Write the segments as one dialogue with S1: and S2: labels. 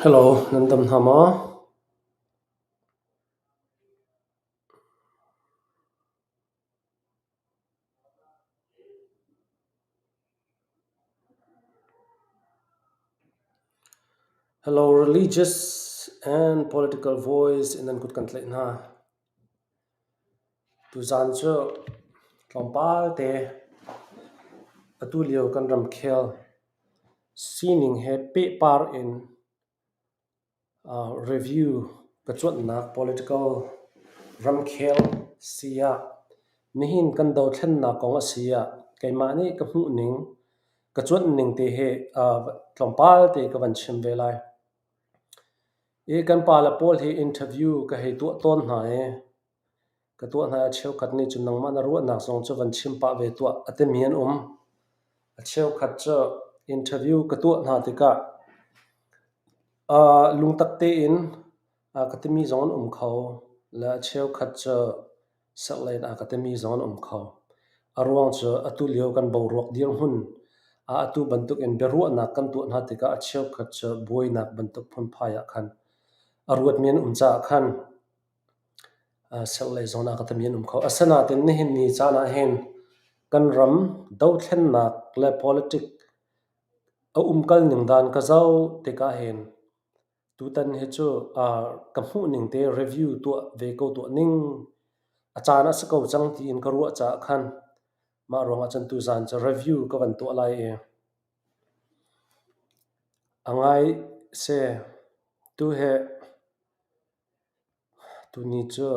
S1: Hello, nan dam hna maw? Hello, religious and political voice in nan kut kan tlaih hna. Tuzaan cu tlawmpal te atu lio kan ramkhel sining he pehpar in review ka cuanhnak political ramkhel si ah nihin kan dothlennak kong a si ah keimah nih ka hmuhning ka cuanhning te hi tlawmpal te ka van chim ve lai. I kan pale pawl hi interview ka hei tuah tawn hna i ka tuah hna i a cheukhat nih cun nangmah na ruahnak zong cu van chim pah ve tuah a timi an um. A cheukhat cu interview ka tuah hna tikah lungtak tein ka timi zong an um kho le a cheukhat cu serhlei in a ka timi zong an um kho. A ruang cu atu lio kan boruak dirhmun ah atu bantuk in biaruahnak kan tuah hna tikah a cheukhat cu buainak bantuk phunphai ah khan a ruatmi an um caah khan serhlei zong ah ka timi an um kho. Asinain nihin ni caan ah hin kan ram dothlennak le politic a umkal ning dan ka zoh tikah hin Tutan hi cu ka hmuhning te review tuah ve ko tuah ning a caan a si ko cang tiin ka ruah caah khan mah ruangah cun tuzaan cu review ka van tuah lai i a ngai si. Tu hi Tuni cu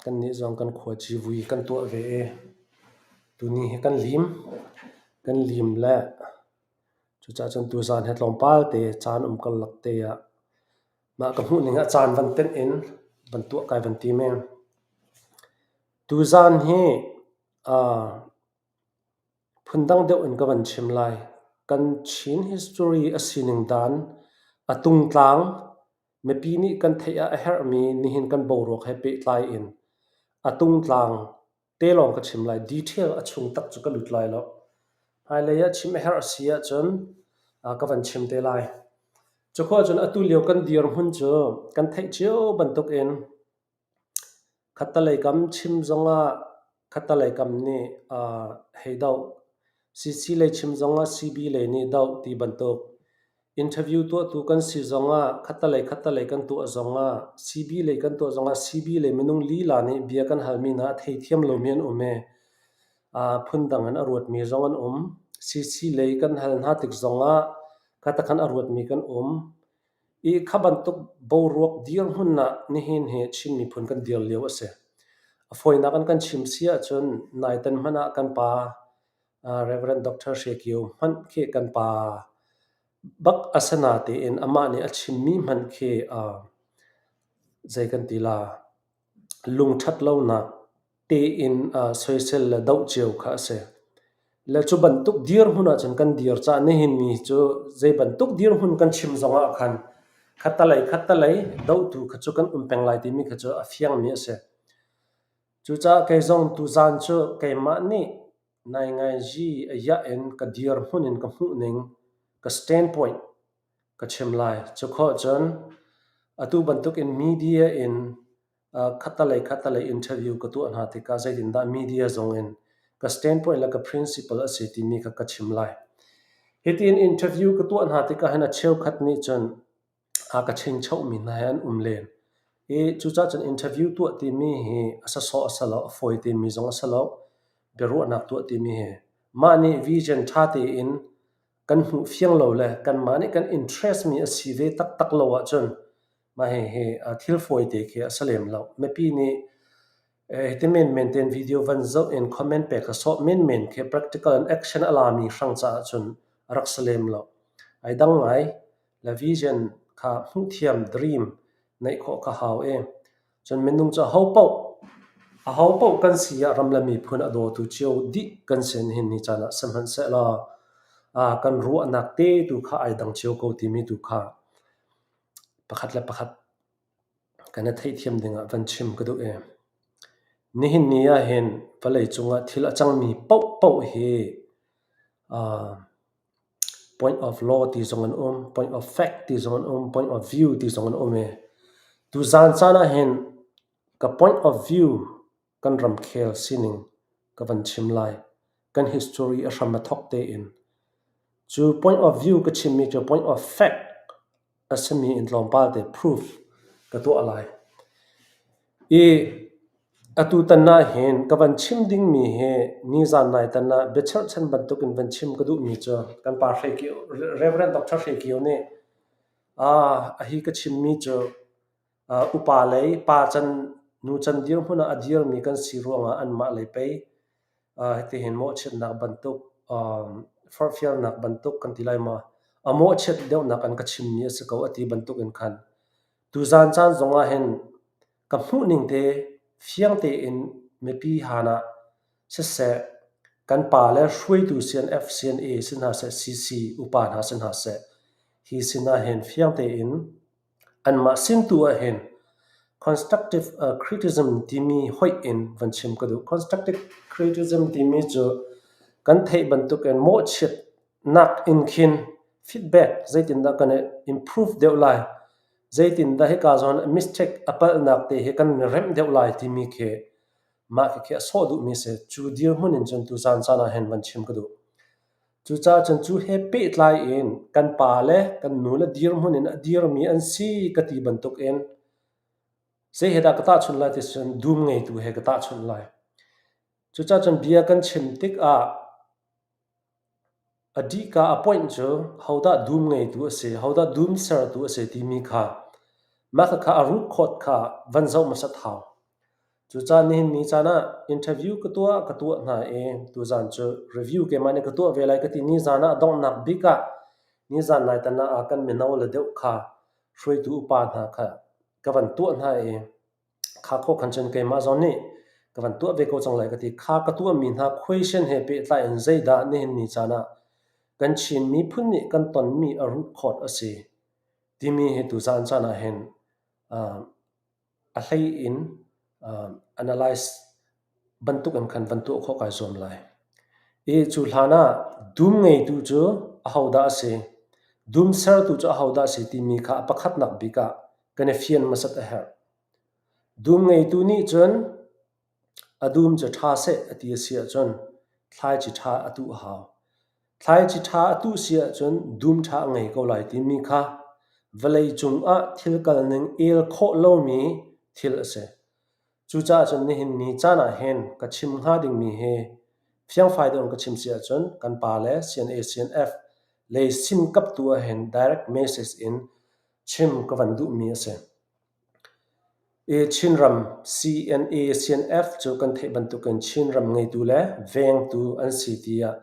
S1: kannih zong kan khua civui kan tuah ve i tuni hi kan lim. Kan lim le cucaah cun tuzaan hi tlawmpal te caan um karlak te ah mah ka hmuhning ah caan van tenh in van tuah kai van tim i tuzaan hi Phundang deuh in ka van chim lai. Kan Chin history a sining dan, a tungtlang, mipi nih kan theih ah a herhmi nihin kan boruak he pehtlai in a tungtlang te lawng ka chim lai. Detail a chung tak cu ka lut lai lo. Hmailei ah chim a herh a si ahcun ka van chim te lai. Cukhua cun atu lio kan dirhmun cu kan theih cio bantuk in Khattalei kam chim zongah khattalei kam nih hei doh. CC lei chim zongah CB lei nih doh ti bantuk. Interview tuahtu kan si zongah khattalei khattalei kan tuah zongah CB lei kan tuah zongah CB lei minung lila nih bia kan halmi hna a theithiam lomi an um i phundang in a ruatmi zong an um. CC lei kan hal hna tik zongah khatakhan a ruatmi kan um. I kha bantuk boruak dirhmun ah nihin hi Chin miphun kan dir lio a si. A fawinak in kan chim si ahcun naitan hmanh ah kan pa Rev. Dr. Hre Kio hmanh khi kan pa bak a si natein amah nih a chimmi hmanh khi zei kan ti la lungṭhat lonak tein soisel le doh cio kha a si. Le cu bantuk dirhmun ahcun kan dir caah nihin ni cu zei bantuk dirhmun kan chim zongah khan khattalei khattalei dohtu kha cu kan um peng lai timi kha cu a fiangmi a si. Cucaah kei zong tuzaan cu keimah nih naingaiji a iah in ka dirhmun in ka hmuhning ka standpoint ka chim lai. Cu khawh cun atu bantukin media in khattalei khattalei interview ka tuah hna tikah zeitindah media zong in ka standpoint le ka principle a si timi kha ka chim lai. Hitin interview ka tuah hna tikah hin a cheukhat nih cun a ka chingchohmi hna he an um len. I cucaah cun interview tuah timi hi a sasawh a si lo, a fawi timi zong a si lo. Biaruahnak tuah timi hi mah nih vision ṭha tein kan hmuh fiang lo le kanmah nih kan interest mi a si ve taktak lo ahcun mah hihi thil fawite khi a si lem lo. Mipi nih hiti menmen tein video van zoh in comment pek a sawh menmen khi practical in action a lami hrang caah cun a rak si lem lo. Ai dang ngai. Le vision kha hmuhthiam dream neih khawh kha hau i cun minung cu ahopaoh ahopaoh kan si ah ram le miphun a dawtu cio dih kan si nihin ni caan ah sihmanhsehlaw kan ruahnak te tu kha ai dang cio ko timi tu kha pakhat le pakhat kan i theihthiam dingah van chim ka duh i nihin ni ah hin vawlei cungah thil a cangmi paohpaoh hi. Point of law ti zong an um, point of fact ti zong an um, point of view ti zong an um i tuzaan caan ahhin ka point of view kan ramkhel sining ka van chim lai. Kan history a hram a thawk tein. Cu point of view ka chimmi cu point of fact a simi in tlawmpal te proof ka tuah lai. I atutan ahhin ka van chim dingmi hi nizan nai tan ah biacherhchan bantukin van chim ka duhmi cu kan pa Hre Kio, Reverend Dr. Hre Kio nih ah hi ka chimmi cu upa lei pa can nu can dirhmun ah a dirmi kan si ruangah anmah lei pei hitihin mawhchiatnak bantuk forhfialnak bantuk kan ti lai maw a mawhchiat deuhnak an ka chimmi a si ko a ti bantuk in khan tuzaan caan zong ah hin ka hmuhning te fiang tein mipi han ah siseh kan pa le hruaitu CNF CNA si hna seh CC upa hna si hna seh hi sinah hin fiang tein Anmah sin tu ahhin constructive criticism timi hoih in van chim ka duh. Constructive criticism timi cu kan theih bantukin mawhchiatnak in khin feedback zeitindah kan i improve deuh lai, zeitindah hika zawn mistake a palhnak te hi kan i remh deuh lai timi khi mah khikhi a sawh duhmi si. Cu dirhmun in cun tuzaan caan ahhin van chim ka duh. Cucaah cun cu he pehtlai in kan pa le kan nu le dirhmun in a dirmi an si ka ti bantukin zei he dah ka tahchunh lai ti cun dum ngeitu he ka tahchunh lai. Cucaah cun bia kan chim tikah a dihka a point cu hodah dum ngeitu a si, hodah dum sertu a si timi kha mah khakha a root cause kha van zoh hmasat hau. Cucaah nihin ni caan ah interview ka tuah ka tuah hna i tuzaan cu review keimah nih ka tuah ve lai ka ti. Nizaan ah donghnak bik ah nizaan nai tan ah kan mino le deuh kha hruaitu upa hna kha ka van tuah hna i kha khawh khan cun keimah zong nih ka van tuah ve ko cang lai ka ti. Kha ka tuahmi hna question he pehtlai in zeidah nihin ni caan ah kan Chin miphun nih kan tonmi a root cause a si timi hi tuzaan caan ah hin a hlei in analyze bantuk in khan van tuah khawh kai zuam lai. I cu hlan ah dum ngeitu cu ahodah a si, dum sertu cu ahodah a si timi kha a pakhatnak bik ah kan i fian hmasat a herh. Dum ngeitu nih cun A dum cu ṭha seh a ti a si ahcun thlaici ṭha a tuh a hau. Thlaici ṭha a tuh si ahcun dum ṭha a ngei ko lai timi kha vawlei cungah thil kalning el khawh lomi thil a si. Cucaah cun nihin ni caan ah hin ka chim hnga dingmi hi fiangfai deuh in ka chim si ahcun kan pa le CNA CNF lei sin kaptu ah hin direct message in chim ka van duhmi a si. Chinram CNA CNF cu kan theih bantukin Chinram ngeitu le vengtu an si tiah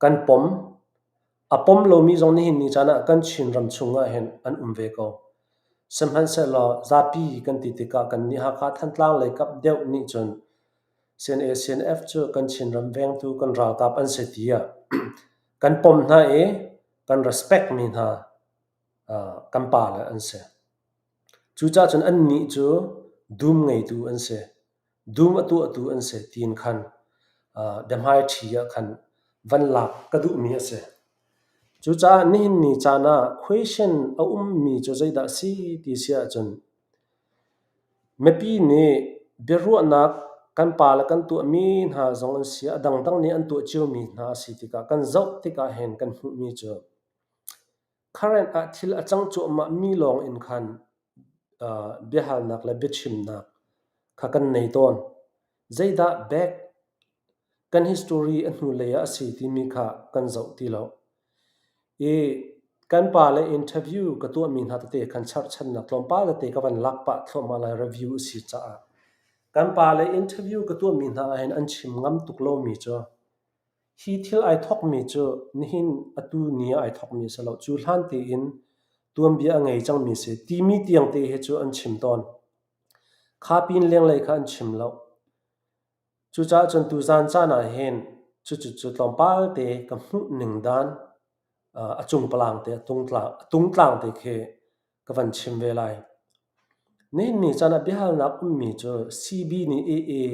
S1: kan pom. A pom lomi zong nihin ni caan ah kan Chinram chungah hin an um ve ko. Sihmanhsehlaw zapi kan ti tikah kannih Hakha Thantlang lei kap deuh nih cun CNA CNF cu kan Chinram vengtu kan ralkap an si tiah kan pom hna i kan respect mi hna kan pale an si. Cucaah cun annih cu dum ngeitu an si, dum a tuahtu an si tiin khan biahmaiṭhi ah khan van lak ka duhmi a si. Cucaah nihin ni caan ah question a ummi cu zeidah a si ti si ahcun mipi nih biaruahnak kan pale kan tuahmi hna zong an si, a dangdang nih an tuah ciomi hna a si tikah kan zoh tikah hin kan hmuhmi cu Current ah thil a cang cuahmahmi lawng in khan biahalnak le biachimnak kha kan nei tawn. Zeidah back kan history a hnulei ah a si timi kha kan zoh ti lo. I kan pa le interview ka tuahmi hna tete khan cherhchannak tlawmpal tete ka van lak pah thluahmah lai review a si caah. Kan pa le interview ka tuahmi hna ahhin an chim ngam tuk lomi cu Hi thil ai thawkmi cu nihin atu ni ah ai thawkmi a si lo. Cu hlan tein tuanbia a ngei cangmi si. Timi tiangte hi cu an chim tawn. Kha pin lenglei kha an chim lo. Cucaah cun tuzaan caan ah hin cucu tlawmpal te ka hmuh ning dan a cungpalang te a tungtlang te khi ka van chim ve lai. Nihin ni caan ah biahalnak ummi cu CB nih AA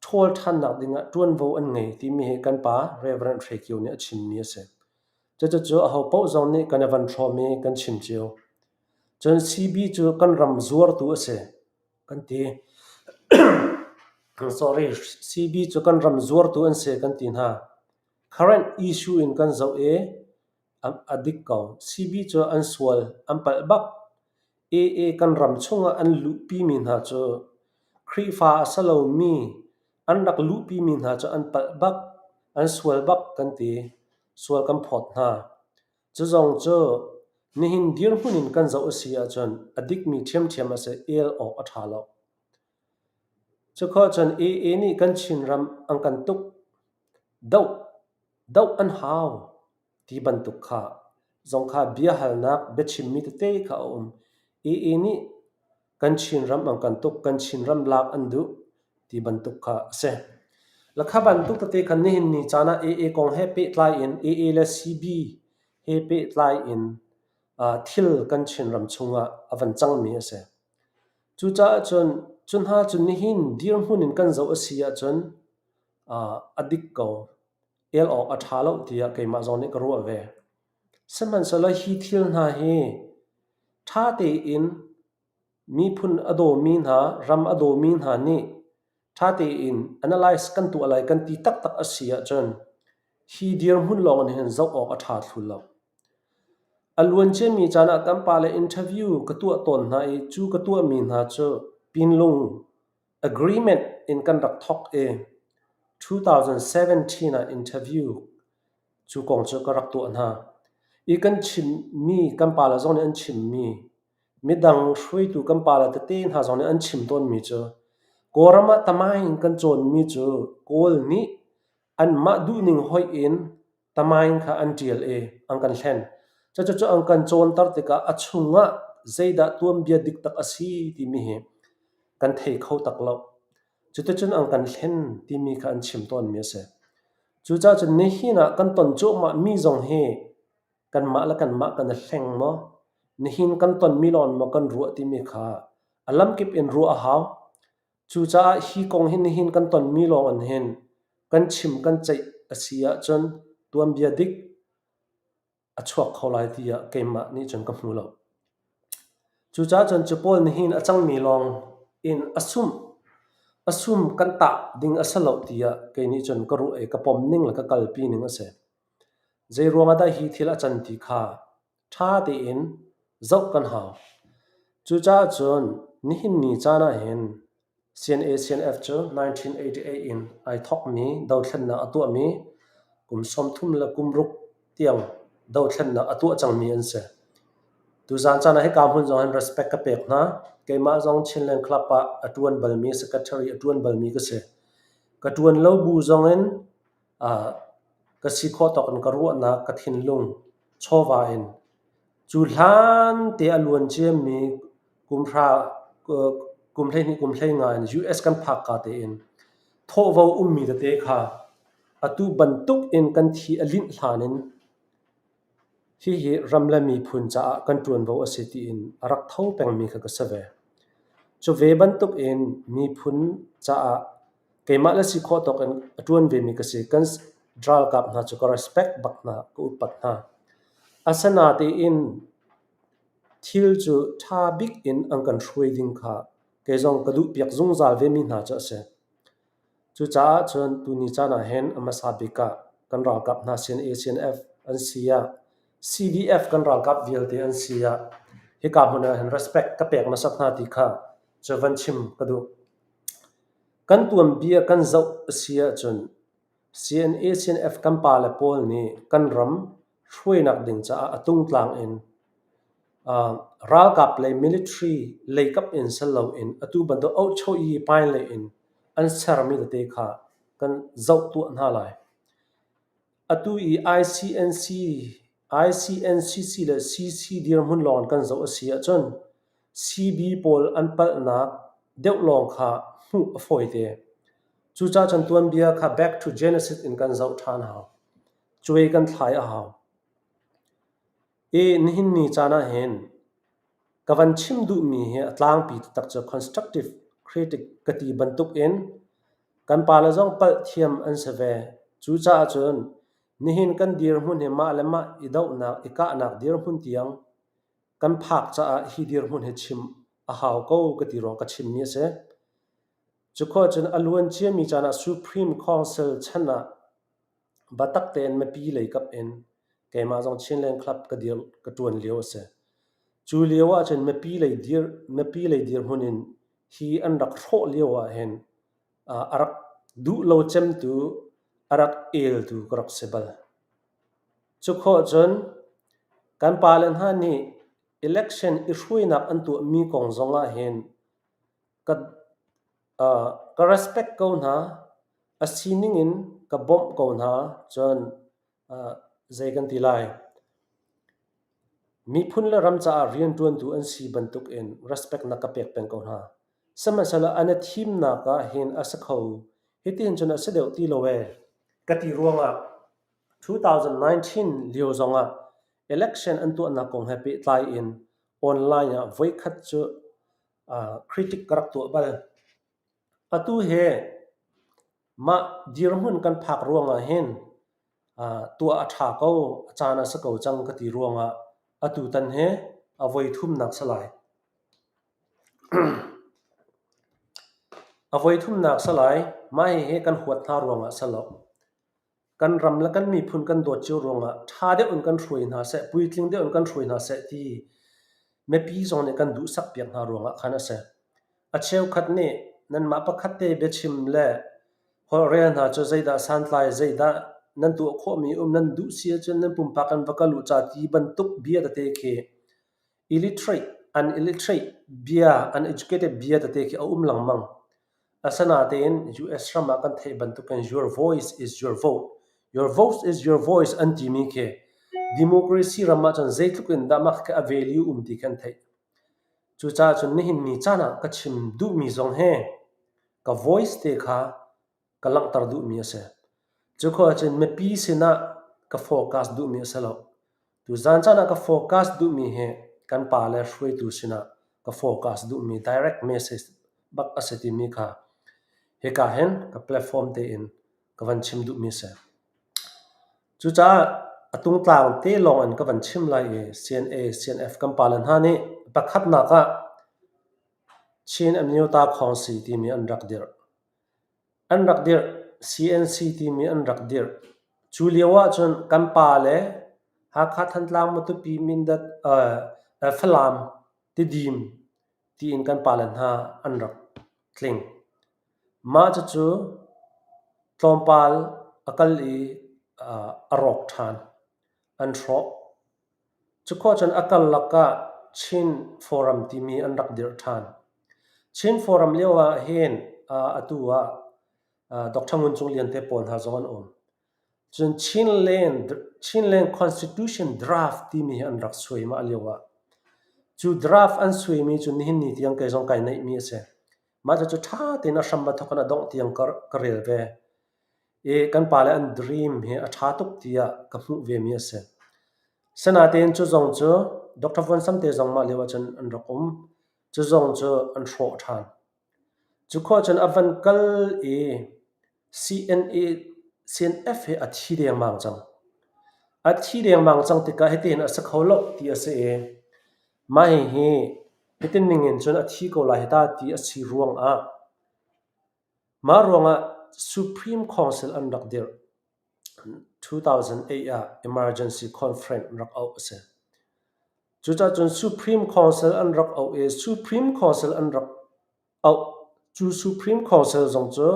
S1: ṭhawl ṭhannak dingah ṭuanvo an ngei timi hi kan pa Reverend Hre Kio nih a chimmi a si. Cucu ahopaoh zong nih kan i van hrawm i kan chim cio. Cun CB cu kan ram zuartu a si kan ti. Sorry, CB cu kan ram zuartu an si kan ti hna. Current issue in kan zoh i a dik ko. CB cu an sual, an palh bak. AA kan ram chungah an luhpimi hna cu Khrihfa a si lomi an rak luhpimi hna cu an palh bak, an sual bak kan ti. Sual kan phawt hna. Cu zong cu nihin dirhmun in kan zoh a si ahcun a dikmi ṭhiamṭhiam a si, el awk a ṭha lo. Cukhawh cun AA nih kan Chinram an kan tuk, doh, doh an hau ti bantuk kha zong kha biahalnak biachimmi tete kha a um. AA nih kan Chinram an kan tuk, kan Chinram lak an duh ti bantuk kha a si. Le kha bantuk tete khan nihin ni caan ah AA kong he pehtlai in AA le CB he pehtlai in thil kan Chinram chungah a van cangmi a si. Cucaah cun cu hna cu nihin dirhmun in kan zoh a si ahcun a dik ko. El awk a ṭha lo tiah keimah zong nih ka ruah ve. Sihmanhsehlaw hi thil hna hi ṭha tein miphun a dawmi hna, ram a dawmi hna nih ṭha tein analyze kan tuah lai kan ti taktak a si ahcun hi dirhmun lawng in hin zoh awk a ṭha thlu lo. A luanciami caan ah kan pale interview ka tuah tawn hna i cu ka tuahmi hna cu Pinlung agreement in kan rak thawk i 2017 ah interview cu kong cu ka rak tuah hna. I kan chimmi kan pale zong nih an chimmi midang hruaitu kan pale tete hna zong nih an chim tawnmi cu Kawlram ah tamaing kan cawnmi cu Kawl nih anmah duhning hoih in tamaing kha an ṭial i an kan hlen. Cucu an kan cawnter tikah a chungah zeidah tuanbia dik tak a si timi hi kan thei kho tak lo. Cuticun an kan hlen timi kha an chim tawnmi a si. Cucaah cun nihin ah kan ton cuahmah mi zong hi kanmah le kanmah kan i hleng maw? Nihin kan tonmi lawng maw kan ruah timi kha a lamkip in ruah a hau. Cucaah hi kong hi nihin kan tonmi lawng in hin kan chim kan ceih a si ahcun tuanbia dik a chuak kho lai tiah keimah nih cun ka hmu lo. Cucaah cun cu pawl nihin a cangmi lawng in a sum a sum kan tah ding a si lo tiah kei nih cun ka ruah i ka pom ning le ka kalpi ning a si. Zei ruangah dah hi thil a can ti kha ṭha tein zoh kan hau. Cucaah cun nihin ni caan ah hin CNA CNF cu 1988 in ai thawkmi dothlennak a tuahmi kum 30 le kum ruk tiang dothlennak a tuah cangmi an si. Tuzaan caan ah hika hmun zong hin respect ka pek hna. Keimah zong Chinland Club ah a ṭuan balmi secretary a ṭuan balmi ka si. Ka ṭuan lo bu zong in ka si khawh tawk in ka ruahnak, ka thinlung chawva in cu hlan te a luan ciami kum hra kum 12 kum 15 in US kan phak ka tein thawhvo ummi tete kha atu bantuk in kan thi a linh hlan in hihi ram le miphun caah kan ṭuanvo a si tiin a rak tho pengmi kha ka si ve. Cu ve bantuk in miphun caah keimah le si khawh tawk in a ṭuan vemi ka si. Kan ralkap hna cu ka respect bak hna, ka upat hna. Asinain thil cu ṭha bik in an kan hruai ding kha kei zong ka duhpiak zungzal vemi hna cu a si. Cucaah cun tuni caan ah hin a hmasa bik ah kan ralkap hna sin ACNF an si ah CDF kan ralkap vialte an si ah hika hmun ah hin respect ka pek hmasat hna ti kha cu van chim ka duh. Kan tuanbia kan zoh a si ahcun CNA CNF kan pale pawl nih kan ram hruainak ding caah a tungtlang in ralkap lei military leikap in si loin atu bantuk ohchoh-yi pain lei in an sermi tete kha kan zoh tuah hna lai. Atu i ICNC, ICNCC le CC dirhmun lawng in kan zoh a si ahcun CB pawl an palhnak deuh lawng kha hmuh a fawite. Cucaah cun tuanbia kha back to Genesis in kan zoh ṭhan hau. Cuai kan thlai a hau. I nihin ni caan ah hin ka van chim duhmi hi a tlangpi taktak cu constructive critic ka ti bantuk in kan pale zong palh thiam an si ve. Cucaah cun. Nihin kan dirhmun hi mah le mah i dohnak, i kahnak dirhmun tiang kan phak caah hi dirhmun hi chim a hau ko ka ti ruang ka chimmi a si. Cukhua cun a luan ciami caan ah Supreme Council chan ah biatak tein mipi lei kap in keimah zong Chinland Club ka dir ka ṭuan lio a si. Cu lio ahcun mipi lei dir mipi lei dirhmun in hi an rak hrawh lio ahhin a rak duh lo cemtu, a rak eltu ka rak si bal. Cukhawh cun kan pale hna nih election i hruainak an tuahmi kong zong ahhin ka ka respect ko hna. A sining in ka bawmh ko hna. Cun zei kan ti lai? Miphun le ram caah rianṭuantu an si bantukin respect na ka pek peng ko hna. Sihmanhsehlaw an i thimnak ah hin a si kho. Hitihin cun a si deuh ti lo ee ka ti ruangah 2019 lio zongah election an tuahnak kong he pehtlai in online ah voikhat cu critic ka rak tuah bal. Atu hi mah dirhmun kan phak ruangah hin tuah a ṭha ko, a caan a si ko cang ka ti ruangah atutan hi a voi thumnak si lai. A voi thumnak si lai. Mah hihi kan huat hna ruangah si lo. Kan ram le kan miphun kan dawt cio ruangah ṭha deuh in kan hruai hna seh, puitling deuh in kan hruai hna seh ti mipi zong nih kan duhsak piak hna ruangah khan a si. A cheukhat nih nanmah pakhat te biachim le holhrel hna cu zeidah santlai, zeidah nan tuah khawhmi um nan duh si ahcun nan pumpak in va kal u ca ti bantuk bia tete khi illiterate, unilliterate bia, uneducated bia tete khi a um lengmang. Asinain US ram ah kan theih bantukin your voice is your vote. Your vote is your voice an timi khi democracy ram ahcun zeitluk in dah mah khi a value um ti khi an theih. Cucaah cun nihin ni caan ah ka chim duhmi zong hi ka voice te kha ka langhter duhmi a si. Cukhua ahcun mipi sinah ka focus duhmi a si lo. Tuzaan caan ah ka focus duhmi hi kan pa le hruaitu sinah ka focus duhmi direct message bak a si timi kha hika hin ka platform tein ka van chim duhmi a si. Cucaah a tungtlang te lawng in ka van chim lai i CNA, CNF kan pale hna nih pakhatnak ah Chin Amyota Khawngsi timi an rak dirh. An rak dirh. CNC timi an rak dirh. Cu lio ahcun kan pa le Hakha, Thantlang, Matupi, Mindat, Falam, Tidim tiin kan pale hna an rak tling. Mah cucu tlawmpal a kal i a rawk ṭhan. An hrawh. Cukhua cun a karlak ah Chin Forum timi an rak dirh ṭhan. Chin Forum lio ah hin atu ah Dr. Ngun Cung Lian te pawl hna zong an um. Cun Chinland, Chinland Constitution Draft timi hi an rak suai mah lio ah. Cu draft an suaimi cu nihin ni tiang kei zong kai neihmi a si. Mah cucu ṭha tein a hram a thawk in a dongh tiang ka rel ve. I kan pale an dream hi a ṭha tuk tiah ka hmuh vemi a si. Sinain cu zong cu Dr. Von Sam te zong mah lio ahcun an rak um. Cu zong cu an hrawh ṭhan. Cu khua cun a van kal i CNA, CNF hi a thi dengmang cang. A thi dengmang cang tikah hitihin a si kho lo ti a si i mah hihi hitin ningin cun a thi ko lai hi ta ti a si ruangah Mah ruangah Supreme Council an rak dirh. 2008 ah Emergency Conference rak auh a si. Cucaah cun Supreme Council an rak auh i Supreme Council an rak auh. Cu Supreme Council zong cu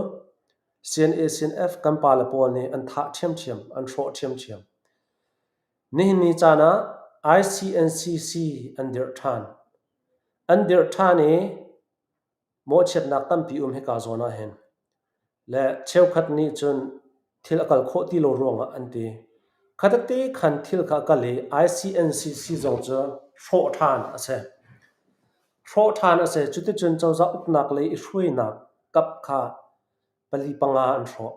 S1: CNA CNF kan pale pawl nih an thah ṭhiamṭhiam, an hrawh ṭhiamṭhiam. Nihin ni caan ah ICNCC an dirh ṭhan. An dirh ṭhan i Mawhchiatnak tampi um hika zawn ahhin le cheukhat nih cun thil a kal khawh ti lo ruangah an ti. Khatete khan thil kha a kal i ICNCC zong cu hrawh ṭhan a si. Hrawh ṭhan a si. Cuticun cozah uknak lei i hruainak kap kha pali panga an hrawh.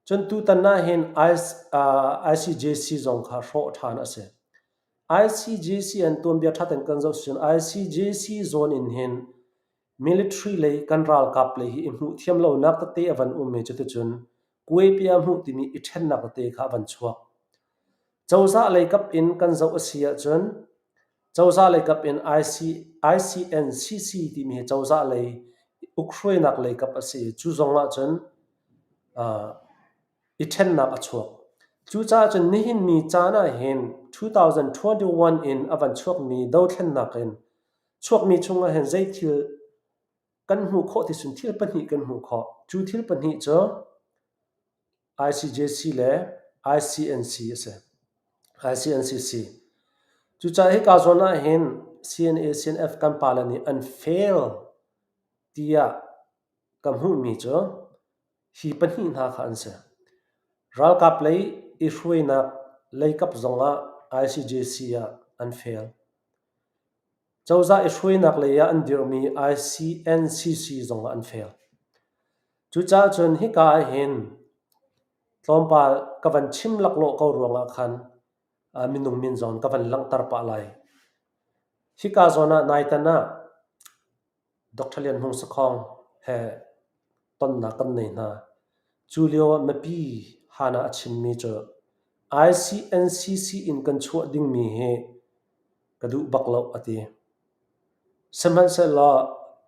S1: Cun tutan ahhin ICJC zong kha hrawh ṭhan a si. ICJC an tuanbia ṭha tein kan zoh cun ICJC zawn in hin military lei kan ralkap lei hi i hmuh thiam lonak tete a van um i cuticun Kuaipia hmuh timi i ṭhennak tete kha a van chuak. Cozah leikap in kan zoh a si ahcun cozah leikap in IC, ICNCC timi hi cozah lei ukhruainak leikap a si. Cu zong ahcun uh, i ṭhennak a chuak. Cucaah cun nihin ni caan ahhin 2021 in a van chuakmi dothlennak in chuakmi chungah hin zei thil kan hmuh khawh ti cun thil pahnih kan hmuh khawh. Cu thil pahnih cu ICJC le ICNC a si. ICNCC. Cucaah hika zawn ahhin CNA, CNF kan pale nih an fail tiah ka hmuhmi cu hi pahnih hna kha an si. Ralkap lei i hruainak leikap zongah ICJC ah an fail. Cozah i hruainak lei ah an dirhmi ICNCC zongah an fail. Cucaah cun hika ahhin tlawmpal ka van chim laklawh ko ruangah khan minung min zong ka van langhter pah lai. Hika zawn ah naitan ah Dr. Lian Hmung Sakhong he tonnak kan nei hna. Cu lio ah mipi hana a chimmi cu ICNCC in kan chuah dingmi hi ka duh bak lo a ti. Sihmanhsehlaw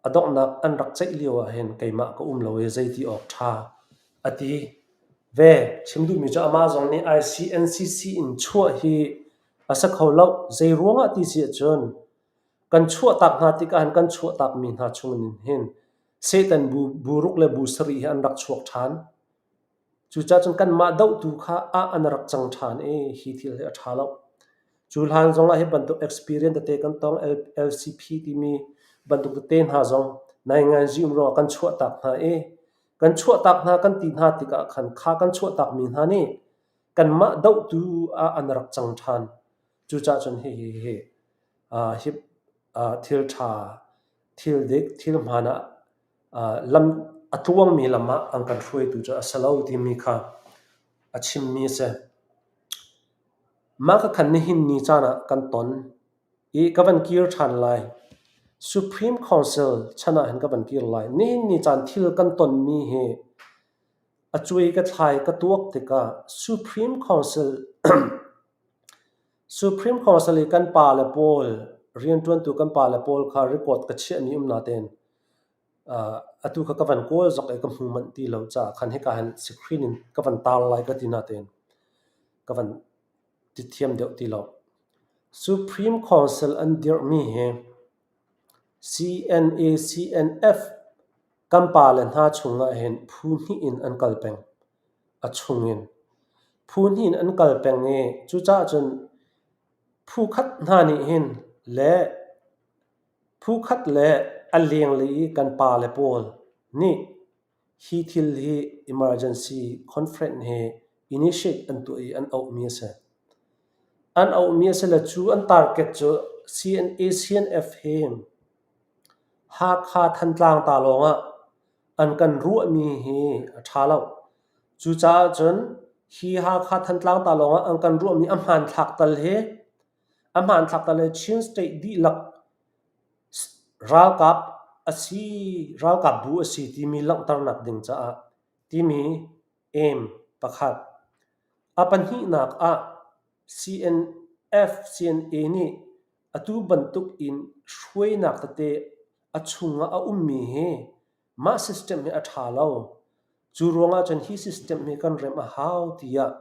S1: a donghnak an rak ceih lio ahhin keimah ka um lo i zeiti awk ṭha a ti ve. Chim duhmi cu amah zong nih ICNCC in chuah hi a si kho lo. Zei ruangah ti si ahcun Kan chuahtak hna tikah hin kan chuahtakmi hna chungin hin Satan bu, bu ruk le bu sarih hi an rak chuak ṭhan. Cucaah cun kanmah dohtu kha ah an rak cang ṭhan i hi thil hi a ṭha lo. Cu hlan zongah hi bantuk experience tete kan tong LCP timi bantuk tete hna zong nainganzi um ruangah kan chuahtak hna i kan chuahtak hna kan ti hna tikah khan kha kan chuahtakmi hna nih kanmah dohtu ah an rak cang ṭhan. Cucaah cun hihi hi hi thil ṭha, thil dik, thil hmaan ah lam a tluangmi lam ah an kan hruaitu cu a si lo timi kha a chimmi a si. Mah kha khan nihin ni caan ah kan ton i ka van kir ṭhan lai. Supreme Council chan ah hin ka van kir lai. Nihin ni caan thil kan tonmi hi a cuai ka thlai ka tuak tikah Supreme Council Supreme Council i kan pale pawl rianṭuantu kan pale pawl kha record ka chiahmi um natein atu kha ka van kawl zok i ka hmu manh ti lo caah khan hika hin screen in ka van tar lai ka ti natein ka van ti thiam deuh ti lo. Supreme Council an dirhmi hi CNA CNF kan pale hna chungah hin phu hnih in an kal peng. A chungin phu hnih in an kal peng i cucaah cun phu khat hna nih hin le phu khat le a lenglei i kan pale pawl nih hi thil hi emergency conference hi initiate an tuah i an auhmi a si. An auhmi a si le cu an target cu CNA CNF hi Hakha Thantlang ta lawngah an kan ruahmi hi a ṭha lo. Cucaah cun hi Hakha Thantlang ta lawngah an kan ruahmi a hmanthlak tal hi a hmanthlak tal hi Chin State dihlak ralkap a si, ralkap bu a si timi langhternak ding caah timi aim pakhat. A pahnihnak ah CNF CNA nih atu bantuk in hruainak tete a chungah a ummi hi mah system hi a ṭha lo. Cu ruangah cun hi system hi kan remh a hau tiah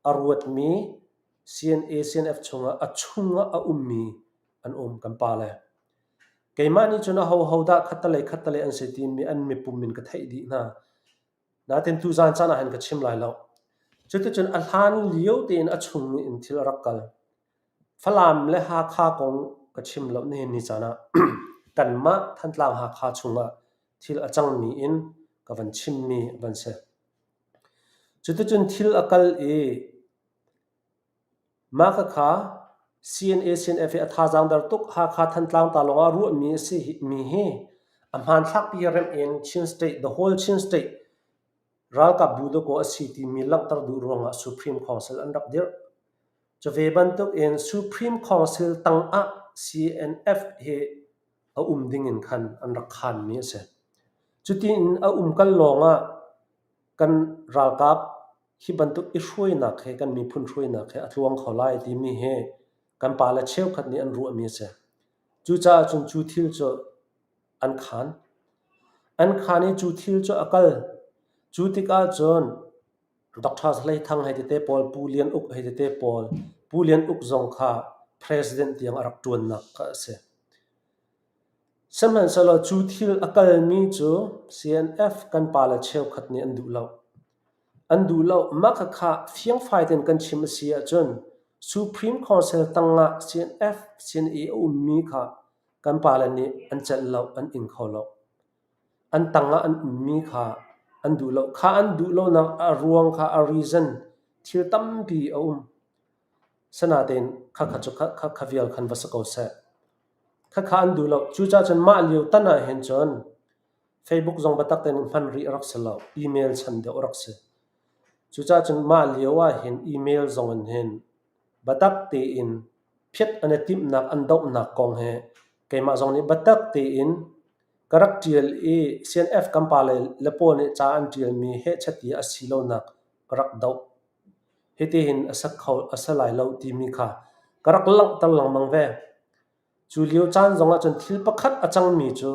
S1: a ruatmi CNA CNF chungah a chungah a ummi an um kan pale. Keimah nih cun ahoho dah khattelei khattelei an si timi an mipum in ka theih dih hna. Nain tuzaan caan ah hin ka chim lai lo. Cuticun a hlan lio tein a chung in thil a rak kal. Falam le Hakha kong ka chim lo nihin ni caan ah kanmah Thantlang Hakha chungah thil a cangmi in ka van chimmi a van si. Cuticun thil a kal i mah khakha CNA CNF hi a thazaang der tuk Hakha Thantlang ta lawngah ruahmi a si mi hi a hmanthlakpi remh in Chin State the whole Chin State ralkap bu dakaw a si timi langhter duh ruangah Supreme Council an rak dirh. Cu ve bantuk in Supreme Council tangah CNF hi a um ding in khan an rak khanmi a si. Cutin a um kal lawngah kan ralkap. Hi bantuk i hruainak he kan miphun hruainak he a tluang kho lai timi hi kan pale cheukhat nih an ruahmi a si. Cucaah cun cu thil cu an khaan. An khaan i cu thil cu a kal. Cu tikah cun Dr. Hlei Thang hei tete pawl, Pu Lian Uk hei tete pawl, Pu Lian Uk zong kha president tiang a rak ṭuannak kha a si. Sihmanhsehlaw cu thil a kalmi cu CNF kan pale cheukhat nih an duh lo. An duh lo. Mah khakha fiangfai tein kan chim a si ahcun Supreme Council tangah CNF, CNA a ummi kha kan pale nih an celh lo, an ing kho lo. An tangah an ummi kha an duh lo. Kha an duh lonak a ruang kha a reason thil tampi a um. Sinain khakha cu kha vial khan va si ko seh. Khakha an duh lo. Cucaah cun mah lio tan ah hin cun Facebook zong biatak tein hman rih a rak si lo. Email chan deuh a rak si. Cucaah cun mah lio ah hin email zong in hin biatak tein phiat an i timhnak an dohnak kong hi keimah zong nih biatak tein ka rak ṭial i CNF kan pale le pawl nih ca an ṭialmi hehchet i a si lonak ka rak doh. Hitihin a sa kho a sa lai lo timi kha ka rak langhter lengmang ve. Cu lio caan zongah cun thil pakhat a cangmi cu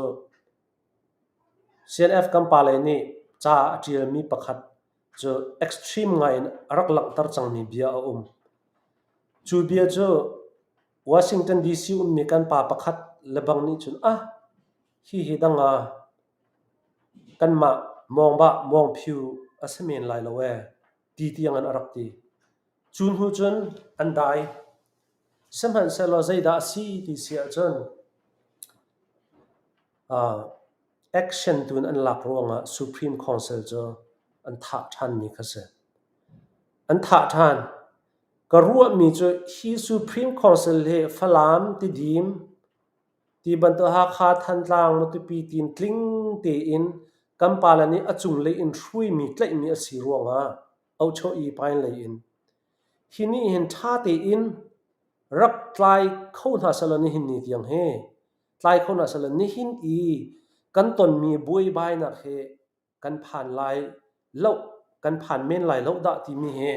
S1: CNF kan pale nih ca a ṭialmi pakhat cu extreme ngai in a rak langhter cangmi bia a um. Cu bia cu Washington DC ummi kan pa pakhat lebang nih cun ah hihi dang ah kanmah mawngba mawngphiu a si men lai lo ee ti tiang in a rak ti. Cu hnu cun an dai. Sihmanhsehlaw zeidah a si ti si ahcun action tu in an lak ruangah Supreme Council cu an thah ṭhanmi kha si. An thah ṭhan. Ka ruahmi cu hi Supreme Council hi Falam, Tidim ti bantuk Hakha, Thantlang, Matupi tiin tling tein kan pale nih a cunglei in hruaimi tlaihmi a si ruangah Ohchoh i pine lei in hi nih hin ṭha tein rak tlai kho hna sehlaw nihin ni tiang hi tlai kho hna sehlaw nihin i kan tonmi buaibainak hi kan phan lai lo kan phan men lai lo dah timi hi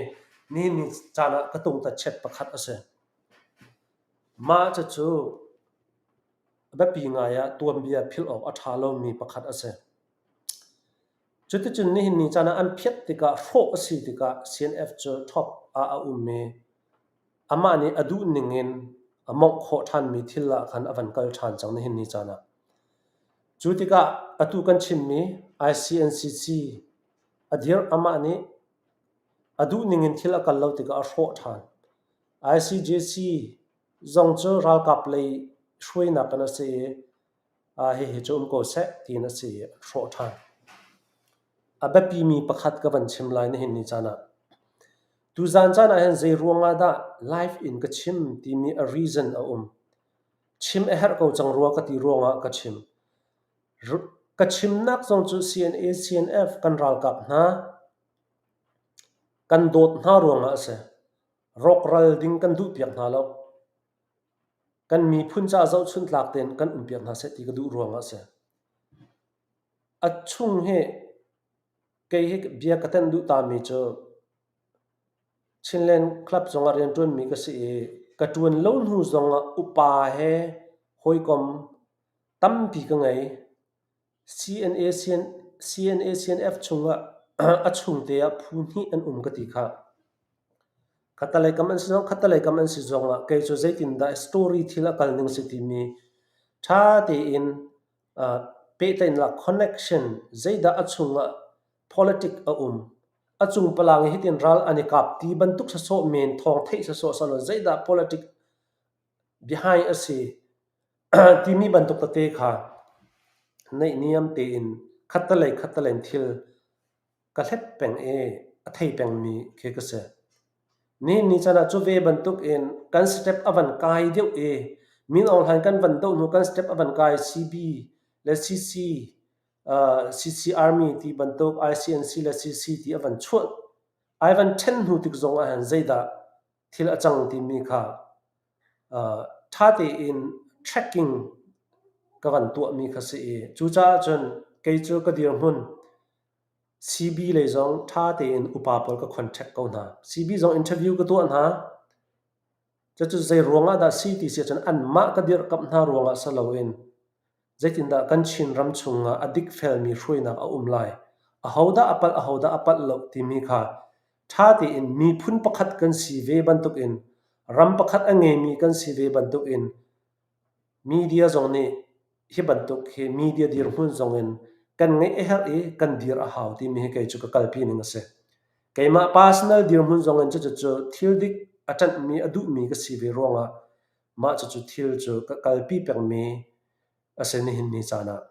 S1: nihin ni caan ah ka tungtatchiat pakhat a si. Mah cucu biapi ngai ah tuanbia philh awk a ṭha lomi pakhat a si. Cuticun nihin ni caan ah an phiat tikah hrawh a si tikah CNF cu top ah a um i amah nih a duh ning in a mawngh khawh ṭhanmi thil ah khan a van kal ṭhan cang nihin ni caan ah. Cu tikah atu kan chimmi ICNCC a dirh amah nih a duh ning in thil a kal lo tikah a hrawh ṭhan. ICJC zong cu ralkap lei hruainak in a si i hihi cu um ko seh tiin a si i an hrawh ṭhan. A biapimi pakhat ka van chim lai nihin ni caan ah. Tuzaan caan ah hin zei ruang ah dah live in ka chim timi a reason a um. Chim a herh ko cang rua ka ti ruangah ka chim. Ka chimnak zong cu CNA, CNF kan ralkap hna kan dawt hna ruangah a si. Rawkral ding kan duhpiak hna lo. Kan miphun caah zohchunhtlak tein kan umpiak hna seh ti ka duh ruangah a si. A chung hi kei hi bia ka tenh duh tami cu Chinland Club zongah rianṭuanmi ka si i ka ṭuan lo hnu zongah upa he hawikom tampi ka ngei. CNA, CNA, CNF chungah a chungte ah phu hnih an um ka ti khah. Khattalei kam an si zong khattalei kam an si zongah kei cu zeitindah story thil a kal ning si timi ṭha tein pehtlaihnak connection zeidah a chungah politic a um. A cung palang i hitin ral an i kap ti bantuk sawsawh men thawng theih sawsawh sawh zeidah politic behind a si timi bantuk tete kha naihniam tein khattelei khattelei in thil ka hlet peng i a thei pengmi khi ka si. Nihin ni caan ah cu ve bantuk in kan step a van kai deuh i Min Aung Hlaing kan van doh hnu kan step a van kai CB le CC CC Army ti bantuk ICNC le CC ti a van chuah ai van ṭhen hnu tik zong ah hin zeidah thil a cang timi kha ṭha tein tracking ka van tuahmi kha si i cucaah cun kei cu ka dirhmun. CB lei zong ṭha tein upa pawl ka contact ko hna. CB zong interview ka tuah hna. Cucu zei ruangah dah si ti si ahcun anmah ka dirhkamh hna ruangah si loin zeitindah kan Chin ram chungah a dikfelmi hruainak a um lai, ahodah a palh ahodah a palh lo timi kha ṭha tein miphun pakhat kan si ve bantukin ram pakhat a ngeimi kan si ve bantukin media zong nih hi bantuk hi media dirhmun zong in kan ngeih a herh i kan dir a hau timi hi kei cu ka kalpi ning a si. Keimah personal dirhmun zong in cucu thil dik a ṭanhmi a duhmi ka si ve ruangah mah cucu thil cu ka kalpi pengmi a si nihin ni caan ah.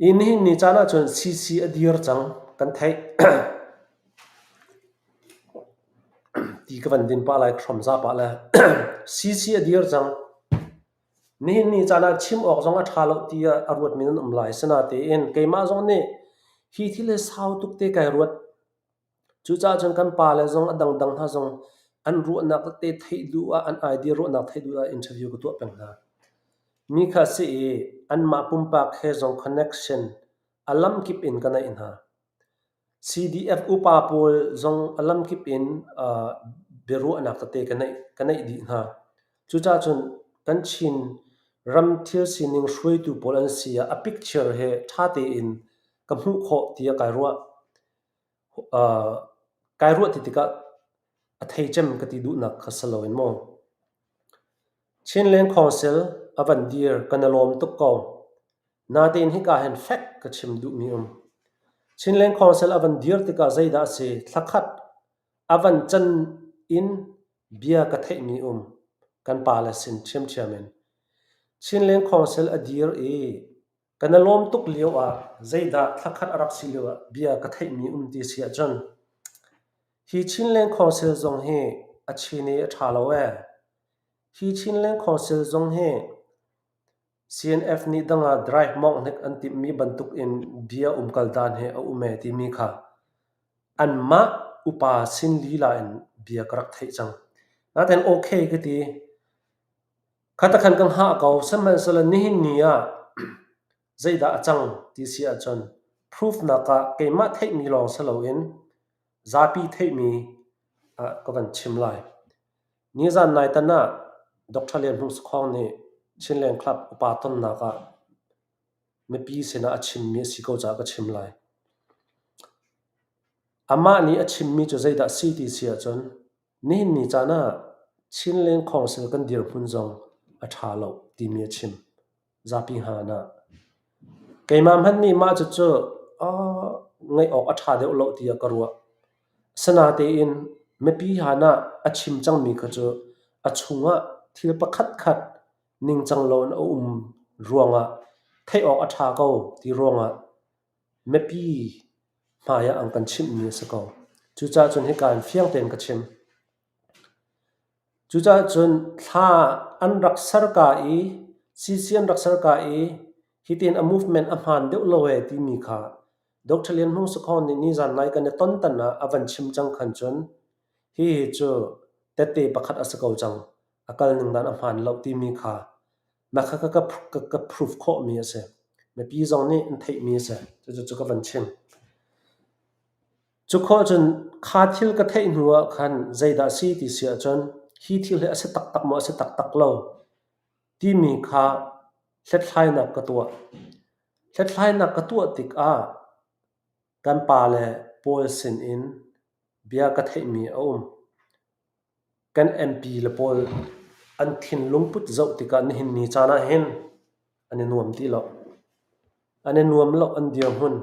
S1: I nihin ni caan ahcun CC a dir cang kan theih. Ti ka van din pah lai hrom za pah le CC a dir cang. Nihin ni caan ah chim awk zong a ṭha lo tiah a ruatmi nan um lai. Sinatein keimah zong nih hi thil hi sau tuk te kai ruat. Cucaah cun kan pale zong a dangdang hna zong an ruahnak tete theih duh ah an idea ruahnak theih duh ah interview ka tuah peng hna. Mi kha a si i anmah pumpak he zong connection a lamkip in ka neih hna. CDF upa pawl zong a lamkip in biaruahnak tete ka neih, ka neih dih hna. Cucaah cun kan Chin ram thil sining hruaitu pawl an si ah a picture he ṭha tein ka hmuh khawh tiah kai ruah. Kai ruah ti tikah a thei cem ka ti duhnak kha si loin maw. Chinland Council a van dir kan i lawm tuk ko. Natein hika hin fek ka chim duhmi um. Chinland Council a van dir tikah zeidah a si? Thlakhat a van can in bia ka theihmi um. Kan pale sin ṭhiamṭhiam in. Chinland Council a dir i Kan i lawm tuk lioah zeidah thlakhat a rak si lioah bia ka theihmi um ti si ahcun hi Chinland Council zong hi a chin i a ṭha lo ee. Hi Chinland Council zong hi CNF nih dang ah drive mawngh hnik an timhmi bantuk in bia umkal dan hi a um ee timi kha anmah upa sin lila in bia ka rak theih cang. Natein okay ka ti. Khatakhan kan hngah ko, sihmanhsehlaw nihin ni ah zeidah a cang ti si ahcun proof nak ah keimah theihmi lawng si loin zapi theihmi ah ka van chim lai. Nizan naitan ah Dr. Lian Hmung Sakhong nih Chinland Club upa tonnak ah mipi sinah a chimmi a si ko caah ka chim lai. Amah nih a chimmi cu zeidah si ti si ahcun Nihin ni caan ah Chinland Council kan dirhmun zong a ṭha lo timi a chim. Zapi hngan ah. Keimah hmanh nih mah cucu ngaih awk a ṭha deuh lo tiah ka ruah. Asinain mipi han ah a chim cangmi kha cu a chungah thil pakhatkhat ningcang loin a um ruangah theih awk a ṭha ko ti ruangah mipi hmai ah an kan chimhmi a si ko. Cucaah cun hika in fiang tein ka chim. Cucaah cun thla an rak ser ka i CC an rak ser ka i hitin a movement a hmaan deuh lo ee timi kha Dr. Lian Hmung Sakhong nih nizan nai kan i ton tan ah a van chim cang khan cun hihi cu tette pakhat a si ko cang. A kal ning dan a hmaan lo timi kha na kha ka, ka, ka proof khawhmi a si. Mipi zong nih an theihmi a si. Cucu cu ka van chim. Cu khawh cun kha thil ka theih hnu ah khan zeidah si ti si ahcun hi thil hi a si taktak maw a si taktak lo timi kha hlathlainak ka tuah. Hlathlainak ka tuah tikah kan pale pawl sin in bia ka theihmi a um. Kan MP le pawl an thinlung put zoh tikah nihin ni caan ah hin an i nuam ti lo. An i nuam lo, an dirhmun.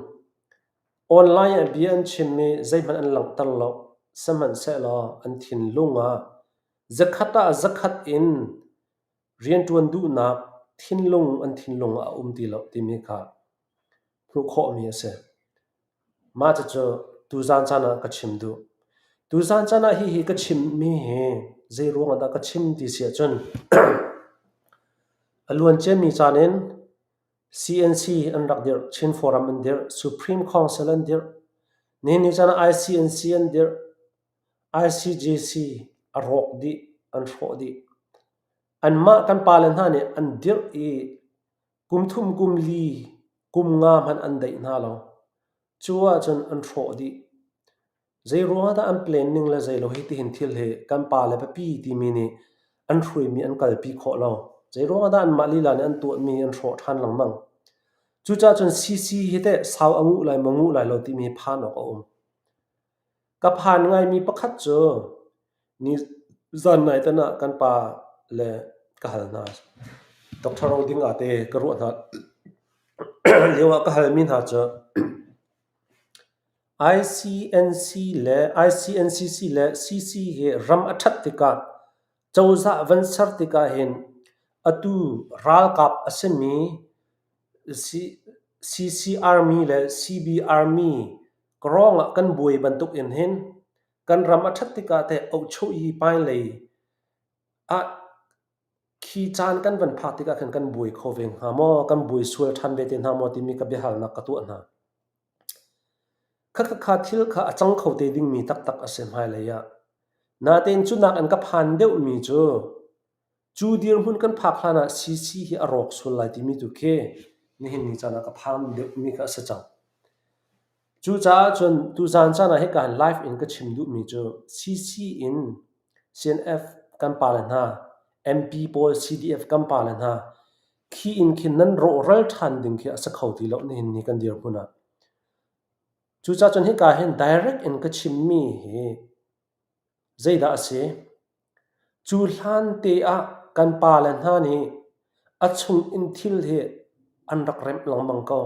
S1: Online ah bia an chim i zeihmanh an langhter lo. Sihmanhsehlaw an thinlung ah zakhat ah zakhat in rianṭuan duhnak thinlung an thinlung ah a um ti lo timi kha hmuh khawhmi a si. Mah cucu tuzaan caan ah ka chim duh. Tuzaan caan ah hihi ka chimmi hi zei ruang ah dah ka chim ti si ahcun a luan ciami caan in CNC an rak dirh, Chin Forum an dirh, Supreme Council an dirh, nihin ni caan ah ICNC an dirh, ICJC a rawk dih, an hrawh dih. Anmah kan pale hna nih an dirh i kum thum kum li kum nga hmanh an daih hna lo. Cu ahcun an hrawh dih. Zeiruang ah dah an plan ning le zeilo hi tihin thil hi kan pa le papi timi nih an hruaimi an kalpi khawh lo. Zeiruang ah dah anmah lila nih an tuahmi an hrawh ṭhan lengmang. Cucaah cun CC hi teh sau a nguh lai maw nguh lai lo timi hi phan awk a um. Ka phan ngaimi pakhat cu ni zan nai tan ah kan pa le ka hal hna. Doctor Ro Ding ate ka ruah hna lio ah ka halmi hna cu ICNC le ICNCC le CC hi ram a ṭhat tikah cozah van ser tikah hin atu ralkap a simi CC Army le CB Army kawrawng ah kan buai bantuk in hin kan ram a ṭhat tikah teh ohchoh-yi hmailei ah khi caan kan van phak tikah khan kan buai kho ve hnga maw, kan buai sual ṭhan ve te hna maw timi ka biahalnak ka tuah hna. Khakha thil kha a cang kho te dingmi taktak a si hmailei ah. Natein cu nak in ka phan deuhmi cu cu dirhmun kan phak hlan ah CC hi a rawk sual lai timi tu khi nihin ni caan ah ka phan deuhmi kha a si cang. Cucaah cun tuzaan caan ah hika hin live in ka chim duhmi cu CC in CNF kan pale hna, MP pawl CDF kan pale hna khi in khin nan rawhral ṭhan ding khi a si kho ti lo nihin ni kan dirhmun ah. Cucaah cun hika hin direct in ka chimmi hi zeidah a si? Cu hlan te ah kan pale hna nih a chung in thil hi an rak remh lengmang ko.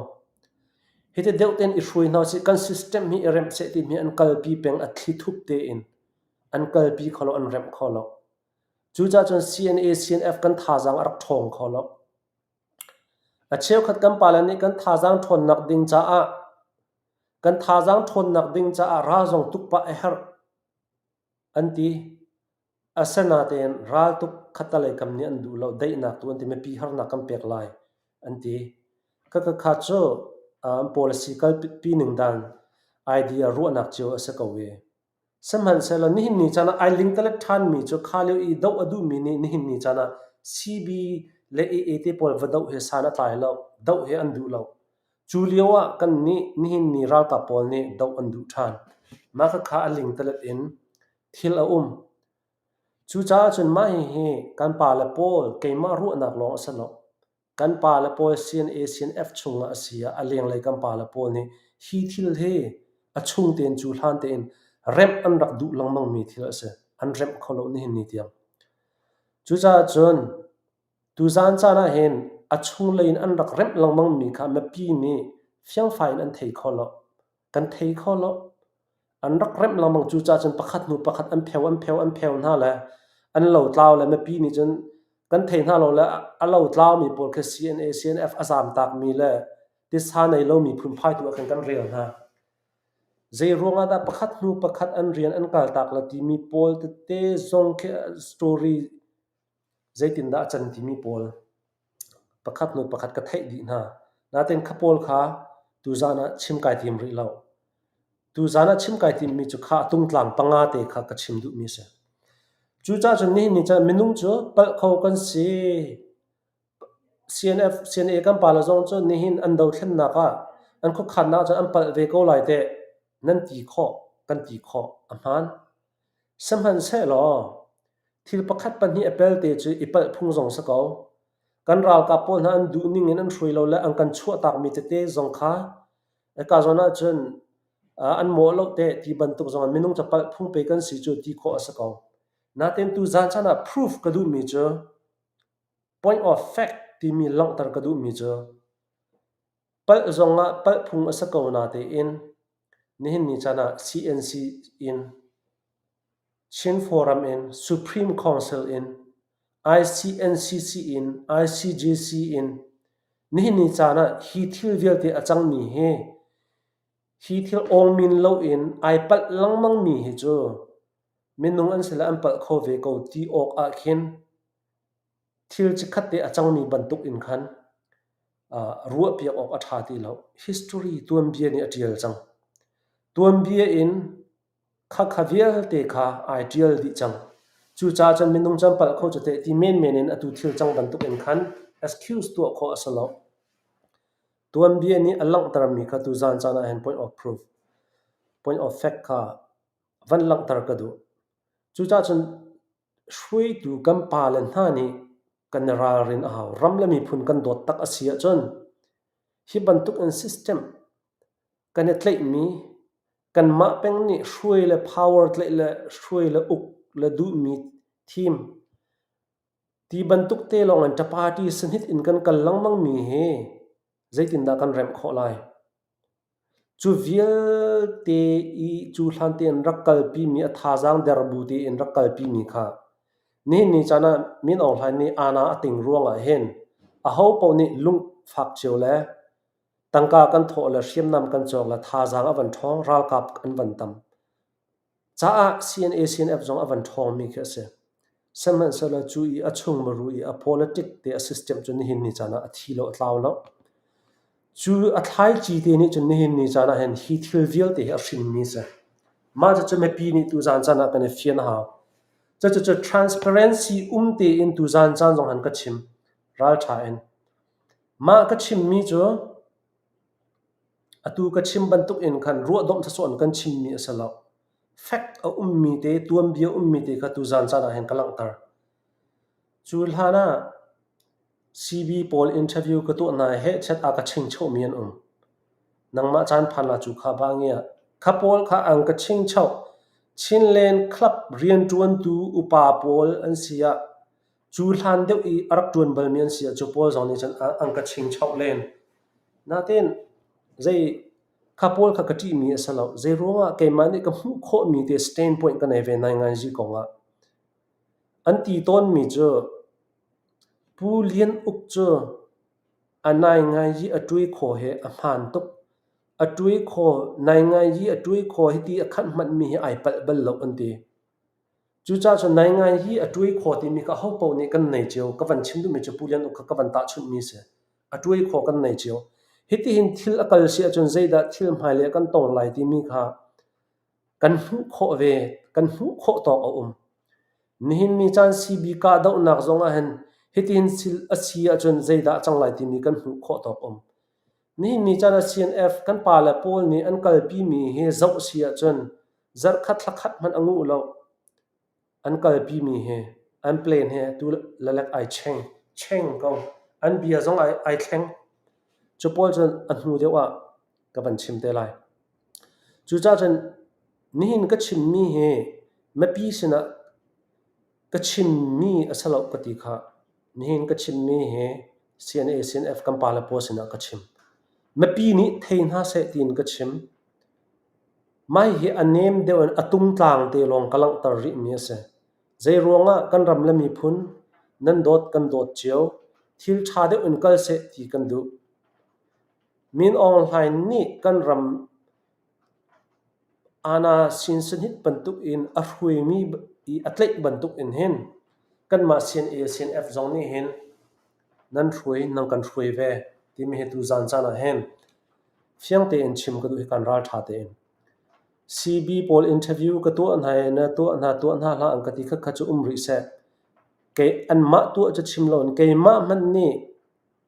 S1: Hiti deuh tein i hruai hna usih, kan system hi i remh seh timi an kalpi peng a thlithup tein an kalpi kho lo, an remh kho lo. Cucaah cun CNA, CNF kan thazaang a rak ṭhawng kho lo. A cheukhat kan pale nih kan thazaang ṭhawnnak ding caah kan thazaang ṭhawnnak ding caah ral zong tuk pah a herh an ti. Asinain raltuk khattelei kam nih an duh lo, daihnak tu an ti, mipi harnak kan pek lai an ti. Khakha cu an policy kalpi ning dan idea ruahnak cio a si ko i. Sihmanhsehlaw nihin ni caan ah ai lingtalet ṭhanmi cu kha lio i doh a duhmi nih nihin ni caan ah CB le AA te pawl va doh hi san a tlai lo, doh hi an duh lo. Cu lio ah kannih nihin ni ralkap pawl nih doh an duh ṭhan. Mah khakha a lingtalet in thil a um. Cucaah cun mah hihi kan pale pawl keimah ruahnak lawng a si lo. Kan pale pawl CNA CNF chungah a si ah a lenglei kan pale pawl nih hi thil hi a chung tein cu hlan tein remh an rak duh lengmangmi thil a si. An remh kho lo nihin ni tiang. Cucaah cun tuzaan caan ah hin a chunglei in an rak remh lengmangmi kha mipi nih fiangfai in an thei kho lo. Kan thei kho lo. An rak remh lengmang. Cucaah cun pakhat hnu pakhat an pheo an pheo an pheo hna le an lotlau le mipi nih cun kan thei hna lo le a lotlaumi pawl khi CNA, CNF a zaamtakmi le titsa nei lomi phunphai tu ah khan kan rel hna. Zei ruangah dah pakhat hnu pakhat an rian an kaltak le timi pawl tete zong khi story zeitindah a can timi pawl pakhat hnu pakhat ka theih dih hna. Nain kha pawl kha tuzaan ah chim kai tim rih lo. Tuzaan ah chim kai timmi cu kha a tungtlang panga te kha ka chim duhmi a si. Cucaah cun nihin ni caan minung cu palh kho kan si. CNF, CNA kan pale zong cu nihin an dothlennak ah an khuakhannak ah cun an palh ve ko lai teh nan ti khawh, kan ti khawh. A hmaan. Sihmanhsehlaw thil pakhat pahnih a pelte cu i palh phung zong si ko. Kan ralkap pawl hna an duh ning in an hruai lo le an kan chuahtakmi tete zong kha hika zawn ahcun an mawh lo teh ti bantuk zong ah minung cu palh phung pe kan si cu ti khawh a si ko. Nain tuzaan caan ah proof ka duhmi cu point of fact timi langhter ka duhmi cu Palh zongah palh phung a si ko natein nihin ni caan ah CNC in Chin Forum in Supreme Council in ICNCC in ICJC in nihin ni caan ah hi thil vialte a cangmi hi hi thil awngmin loin ai palh lengmangmi hi cu minung an si le an palh kho ve ko ti awk ah khin thil chikkhat te a cangmi bantuk in khan ruahpiak awk a ṭha ti lo. History tuanbia nih a ṭial cang. Tuanbia in khakha vialte kha ai ṭial dih cang. Cucaah cun minung cu an palh kho cu teh ti menmen in atu thil cang bantuk in khan excuse tuah khawh a si lo. Tuanbia nih a langhtermi kha tuzaan caan ah hin point of proof, point of fact kha van langhter ka duh. Cucaah cun hruaitu kan pale hna nih kan i ralrin a hau. Ram le miphun kan dawt tak a si ahcun hi bantuk in system kan i tlaihmi kanmah peng nih hruai le power tlaih le hruai le uk le duhmi thim ti bantuk te lawng in party sahnit in kan kal lengmangmi hi zeitindah kan remh khawh lai? Cu vialte i cu hlan tein rak kalpimi a thazaang der bu tein rak kalpimi kha nihin ni caan ah Min Aung Hlaing nih aana a ting ruangah hin ahopaoh nih lungfak cio le tangka kan thawh le hriamnam kan cawk le thazaang a van ṭhawng, ralkap an van tam. Caah CNA CNF zong a van ṭhawngmi khi a si. Sihmanhsehlaw cu i a chung muru i a politic te a system cu nihin ni caan ah a thi lo, a tlau lo. Cu a thlaici te nih cun nihin ni caan ah hin hi thil vialte hi a hrinmi a si. Mah cucu mipi nih tuzaan caan ah kan i fian a hau. Cucu transparency um tein tuzaan caan zong han ka chim ralṭha in. Mah ka chimmi cu Atu ka chim bantuk in khan ruahdomh sawsawh in kan chimmi a si lo. Fact a ummi te, tuanbia ummi te kha tuzaan caan ah hin ka langhter. Cu hlan ah CB pawl interview ka tuah hna i hehchet a ka chingchohmi an um. Nangmah caan phan la cu kha ba ngia. Kha pawl kha an ka chingchoh. Chinland Club rianṭuantu upa pawl an si ah cu hlan deuh i a rak ṭuan balmi an si ah cu pawl zong nih cun an ka chingchoh len. Nain zei kha pawl kha ka ṭihmi a si lo. Zeiruangah keimah nih ka hmuh khawhmi te standpoint ka nei ve nainganzi kongah. An ti tawnmi cu Pu Lian Uk cu a nainganzi a ṭuai khaw hi a hmaan tuk. A ṭuai khaw, nainganzi a ṭuai khaw hiti a khanh hmanhmi hi ai palh bal lo an ti. Cucaah cun naingai hi a ṭuai khaw timi kha ahopaoh nih kan nei cio. Ka van chim duhmi cu Pu Lian Uk kha ka van tahchunhmi a si. A ṭuai khaw kan nei cio. Hitihin thil a kal si ahcun zeidah thil hmailei ah kan tong lai timi kha kan hmuh khawh ve, kan hmuh khawh tawk a um. Nihin ni caan CB kahdohnak zong ah hin hitihin thil a si ahcun zeidah a cang lai timi kan hmuh khawh tawk a um. Nihin ni caan ah CNF kan pale pawl nih an kalpimi hi zoh si ahcun zarhkhat thlakhat hmanh a nguh lo. An kalpimi hi an plan hi tu lalek ai cheng cheng ko. An bia zong ai, ai thleng. Cu pawl cun a hnu deuh ah ka van chim te lai. Cucaah cun nihin ka chimmi hi mipi sinah ka chimmi a si lo ka ti kha. Nihin ka chimmi hi CNA CNF kan pale pawl sinah ka chim. Mipi nih thei hna seh tiin ka chim. Mah hihi a nem deuh in a tungtlang te lawng ka langhter rihmi a si. Zeiruangah kan ram le miphun nan dawt kan dawt cio, thil ṭha deuh in kal seh ti kan duh. Min Aung Hlaing nih kan ram Ana Sinsanhit bantuk in a hruaimi i a tlaih bantuk in hin kanmah CNA CNF zong nih hin nan hruai nan kan hruai ve timi hi tuzaan caan ah hin Fiang tein chim ka duh hi kan ralṭha tein. CB pawl interview ka tuah hna i na tuah hna tuah hna hlah an ka ti khatkhat cu um rih seh. Kei anmah tuah cu chim loin keimah hmanh nih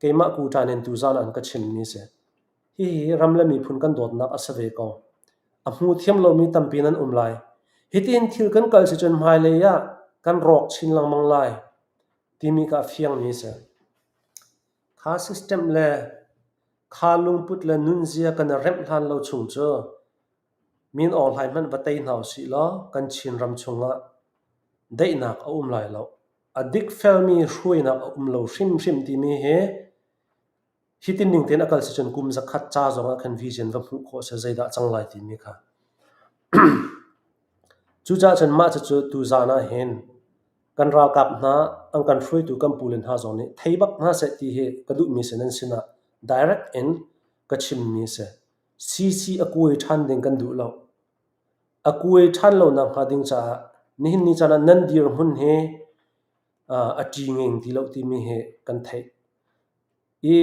S1: keimah kuṭan in tuzaan ah an ka chimmi si. Hihi ram le miphun kan dawtnak a si ve ko. A hmu thiam lomi tampi nan um lai. Hitin thil kan kal si cun hmailei ah kan rawk chin lengmang lai timi kha a fiangmi a si. Kha system le Kha lungput le nunzia kan i remh hlan lo chung cu Min Aung Hlaing hmanh va tei hna usih law kan Chinram chungah daihnak a um lai lo. A dikfelmi hruainak a um lo hrimhrim timi hi hitin ning tein a kal si cun kum zakhat ca zongah khan vision va hmuh khawh a si zeidah a cang lai timi kha. Cucaah cun mah cucu tuzaan ah hin kan ralkap hna an kan hruaitu kan pule hna zong nih thei bak hna seh ti hi ka duhmi si nan sinah direct in ka chimmi si. CC a kuai ṭhan ding kan duh lo. A kuai ṭhan lo nak hnga ding caah nihin ni caan ah nan dirhmun hi a ṭi ngeng ti lo timi hi kan theih. I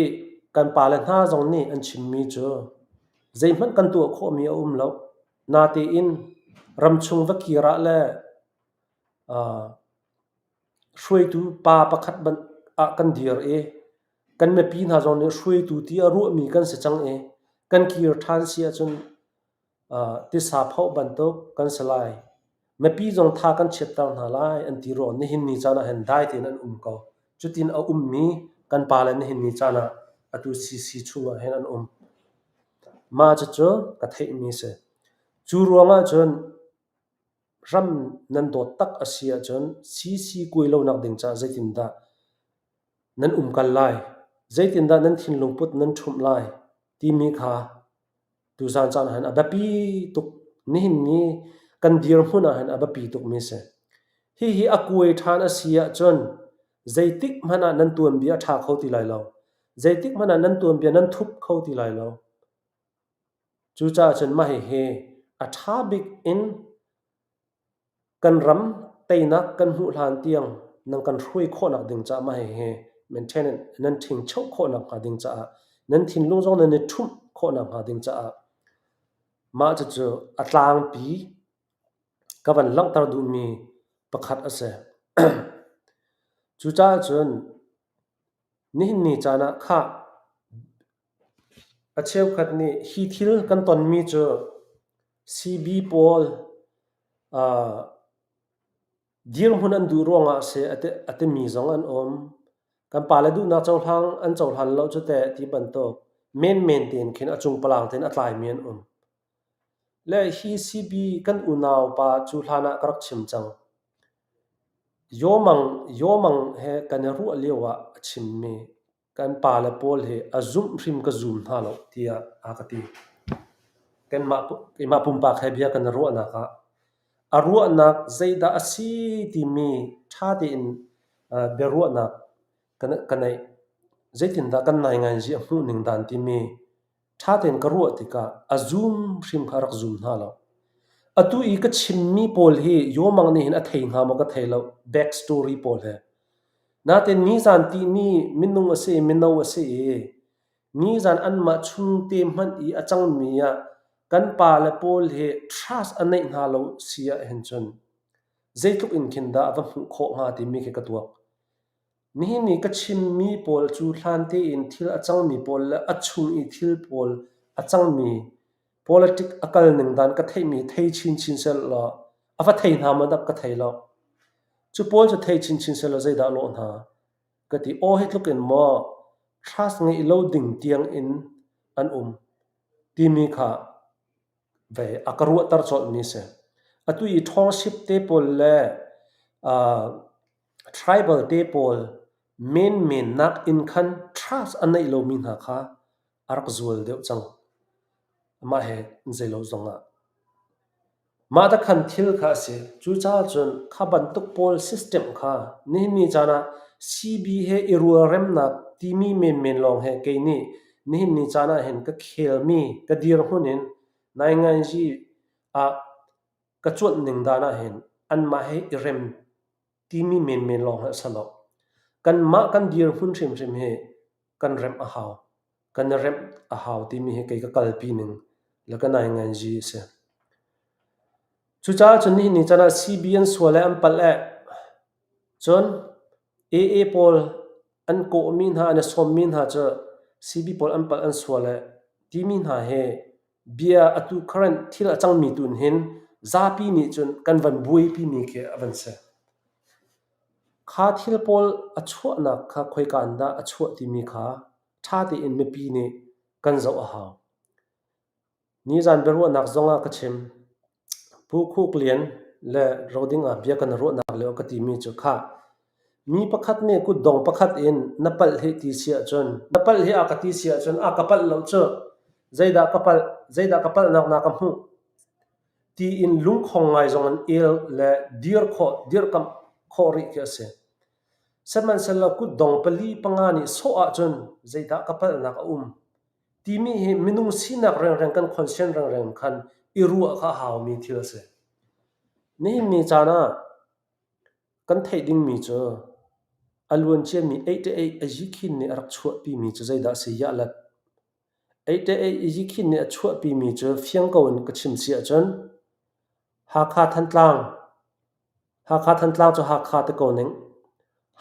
S1: kan pale hna zong nih an chimmi cu zeihmanh kan tuah khawhmi a um lo. Natein ramchung va kir ah le hruaitu pa pakhat ah kan dir i. Kan mipi hna zong nih hruaitu ti a ruahmi kan si cang i kan kir ṭhan si ahcun tisa phoh bantuk kan si lai. Mipi zong tha kan chiatter hna lai an ti ruang nihin ni caan ah hin dai tein an um ko. Cutin a ummi kan pale nihin ni caan ah atu CC chungah hin an um. Mah cucu ka theihmi si. Cu ruangah cun ram nan dawt tak a si ahcun CC kuai lonak ding caah zeitindah nan umkal lai, zeitindah nan thinlungput nan ṭhumh lai timi kha tuzaan caan ah hin a biapi tuk. Nihin ni kan dirhmun ah hin a biapi tukmi a si. Hihi a kuai ṭhan a si ahcun zeitik hmanh ah nan tuanbia a ṭha kho ti lai lo. Zeitik hmanh ah nan tuanbia nan thup kho ti lai lo. Cucaah cun mah hihi a ṭha bik in Kan ram teinak kan hmuh hlan tiang nan kan hruai khawhnak ding caah mah hihi maintenance nan ṭhingcho khawhnak hnga ding caah nan thinlung zong nan i ṭhumh khawhnak hnga ding caah mah cucu a tlangpi ka van langhter duhmi pakhat a si. Cucaah cun nihin ni caan ah khah a cheukhat nih hi thil kan tonmi cu CB pawl dirhmun an duh ruangah a si a timi zong an um. Kan pale duhnak cohlang an cohlan lo cu teh ti bantuk menmen tein khin a cungpalang tein a tlaimi an um. Le hi CB kan unau pa cu hlan ah ka rak chim cang. Yawmang Yawmang he kan i ruah lio ah a chimmi Kan pale pawl hi a zumh hrim ka zum hna lo tiah a ka ti. Kanmah keimah pumpak he bia kan i ruahnak ah a ruahnak zeidah a si timi ṭha tein biaruahnak ka neih. Zeitindah kan nainganzi a hmuh ning dan timi ṭha tein ka ruah tikah a zum hrim kha a rak zum hna lo. Atu i ka chimmi pawl hi Yawmang nih hin a thei hnga maw ka thei lo, back story pawl he. Nain nizan tihni minung a si i mino a si i nizan anmah chungte hmanh i a cangmi ah kan pale pawl hi trust a neih hna lo si ahhin cun zeitluk in khin dah a va hmuh khawh hnga timi khi ka tuak. Nihin i ka chimmi pawl cu hlan tein thil a cangmi pawl le a chung i thil pawl a cangmi politic a kal ning dan ka theihmi thei chinchin sehlaw a va thei hna maw dah ka thei lo. Cu pawl cu thei chinchin sehlaw zeidah a lawh hna? Ka ti. Aw hi tluk in maw trust ngeih lo ding tiang in an um timi kha vei a ka ruahter colhmi a si. Atu i ṭhawngship te pawl le tribal te pawl menmen nakin khan trust a neih lomi hna kha a rak zual deuh cang. Mah he zeilo zongah. Mah ta khan thil kha a si. Cucaah cun kha bantuk pawl system kha nihin ni caan ah CB he i rualremnak timi menmen lawng he kei nih nihin ni caan ah hin ka khelmi ka dirhmun in nainganzi ah ka cuanh ning dan ah hin anmah he i rem timi menmen lawng hi a si lo. Kanmah kan dirhmun hrimhrim hi kan remh a hau. Kan i remh a hau timi hi kei ka kalpi ning le ka nainganzi a si. Cucaah cun nihin ni caan ah CB an sual eh an palh eh cun AA pawl an kawhmi hna an i sawmmi hna cu CB pawl an palh an sual eh timi hna hi bia atu current thil a cangmi tu hin zapi nih cun kan van buaipimi khi a van si. Kha thil pawl a chuahnak kha khoika in dah a chuah timi kha ṭha tein mipi nih kan zoh a hau. Nizan biaruahnak zongah ka chim. Pu Khuk Lian le Roding ah bia kan i ruahnak lio ka timi cu khah, mi pakhat nih kutdong pakhat in na palh hih ti si ahcun, na palh hi a ka ti si ahcun a ka palh lo cu, zeidah ka palh, zeidah ka palhnak na ka hmuh tiin lungkhong ngai zong in el le dir khawh, dirkamh khawh rih khi a si. Sihmanhsehlaw kutdong pali panga nih sawh ahcun zeidah ka palhnak a um timi hi minung sinak rengreng kan conscience rengreng khan i ruah kha a haumi thil a si. Nihin ni caan ah kan theih dingmi cu a luanciami 88 Ayikhin nih a rak chuahpimi cu zeidah a si yahlat. 88 Ayikhin nih a chuahpimi cu fiang ko in ka chim si ahcun Hakha Thantlang Hakha Thantlang cu Hakha ti ko ning.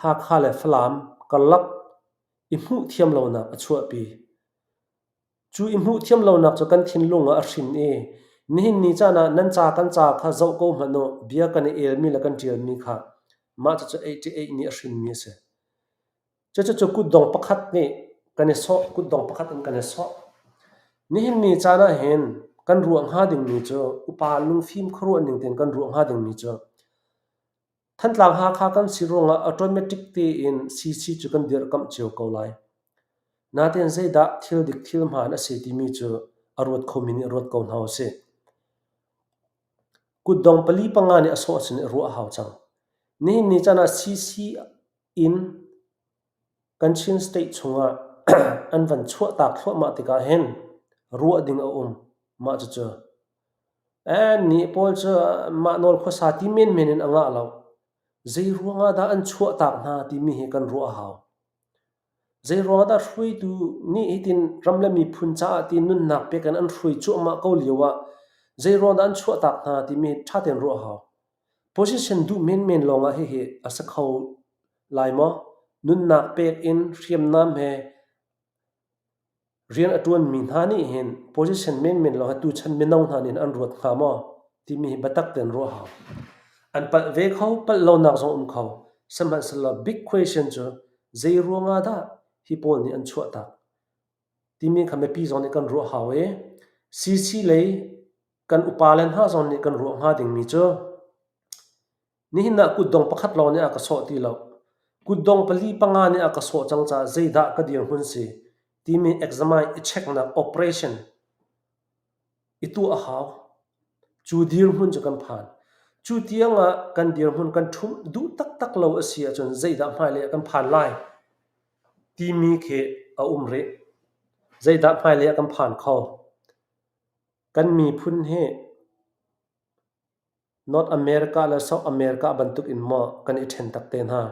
S1: Hakha le Falam karlak. I hmuh thiam lonak a chuahpi. Cu i hmuh thiam lonak cu kan thinlung ah a hrin i nihin ni caan ah nan ca kan ca kha zoh ko hmanh u, bia kan i elmi le kan ṭialmi kha mah cucu 88 nih a hrinmi a si. Cucucu kutdong pakhat nih kan i sawh, kutdong pakhat in kan i sawh. Nihin ni caan ah hin kan ruah hnga dingmi cu upa lungfim khuaruah ning tein kan ruah hnga dingmi cu Thantlang Hakha kan si ruangah automatic tein CC cu kan dirhkamh cio ko lai. Nain zeidah thil dik thil hmaan a si timi cu a ruat khomi nih ruat ko hna usih. Kutdong pali panga nih a sawh ahcun i ruah a hau cang. Nihin ni caan ah CC in kan Chin state chungah an van chuahtak thluahmah tikah hin ruah ding a um. Mah cucu nih pawl cu mah nawl khuasa ti menmen in a ngah lo. Zei ruangah dah an chuahtak hna timi hi kan ruah a hau. Zei ruangah dah hruaitu nih hitin ram le miphun caah ti nunnak pek in an hruai cuahmah ko lio ah zei ruangah dah an chuahtak hna timi ṭha tein ruah a hau. Position duh menmen lawngah hihi a si kho lai maw? Nunnak pek in hriamnam he Rian a ṭuanmi hna nih hin position menmen lawng hi tuchan mino hna nih an ruat hnga maw timi hi biatak tein ruah a hau. An palh ve kho, palh lonak zong um kho. Sihmanhsehlaw big question cu zei ruangah dah hi pawl nih an chuahtak timi kha mipi zong nih kan ruah hau i CC lei kan upa le hna zong nih kan ruah hnga dingmi cu Nihin ah kutdong pakhat lawng nih a ka sawh ti lo. Kutdong pali panga nih a ka sawh cang caah zeidah ka dirhmun si timi examine i checknak operation i tuah a hau. Cu dirhmun cu kan phan. Cu tiang ah kan dirhmun kan ṭhumh duh taktak lo a si ahcun zeidah hmailei ah kan phan lai timi khi a um rih. Zeidah hmailei ah kan phan kho? Kan miphun hi North America le South America bantuk in maw kan i ṭhen tak te hna.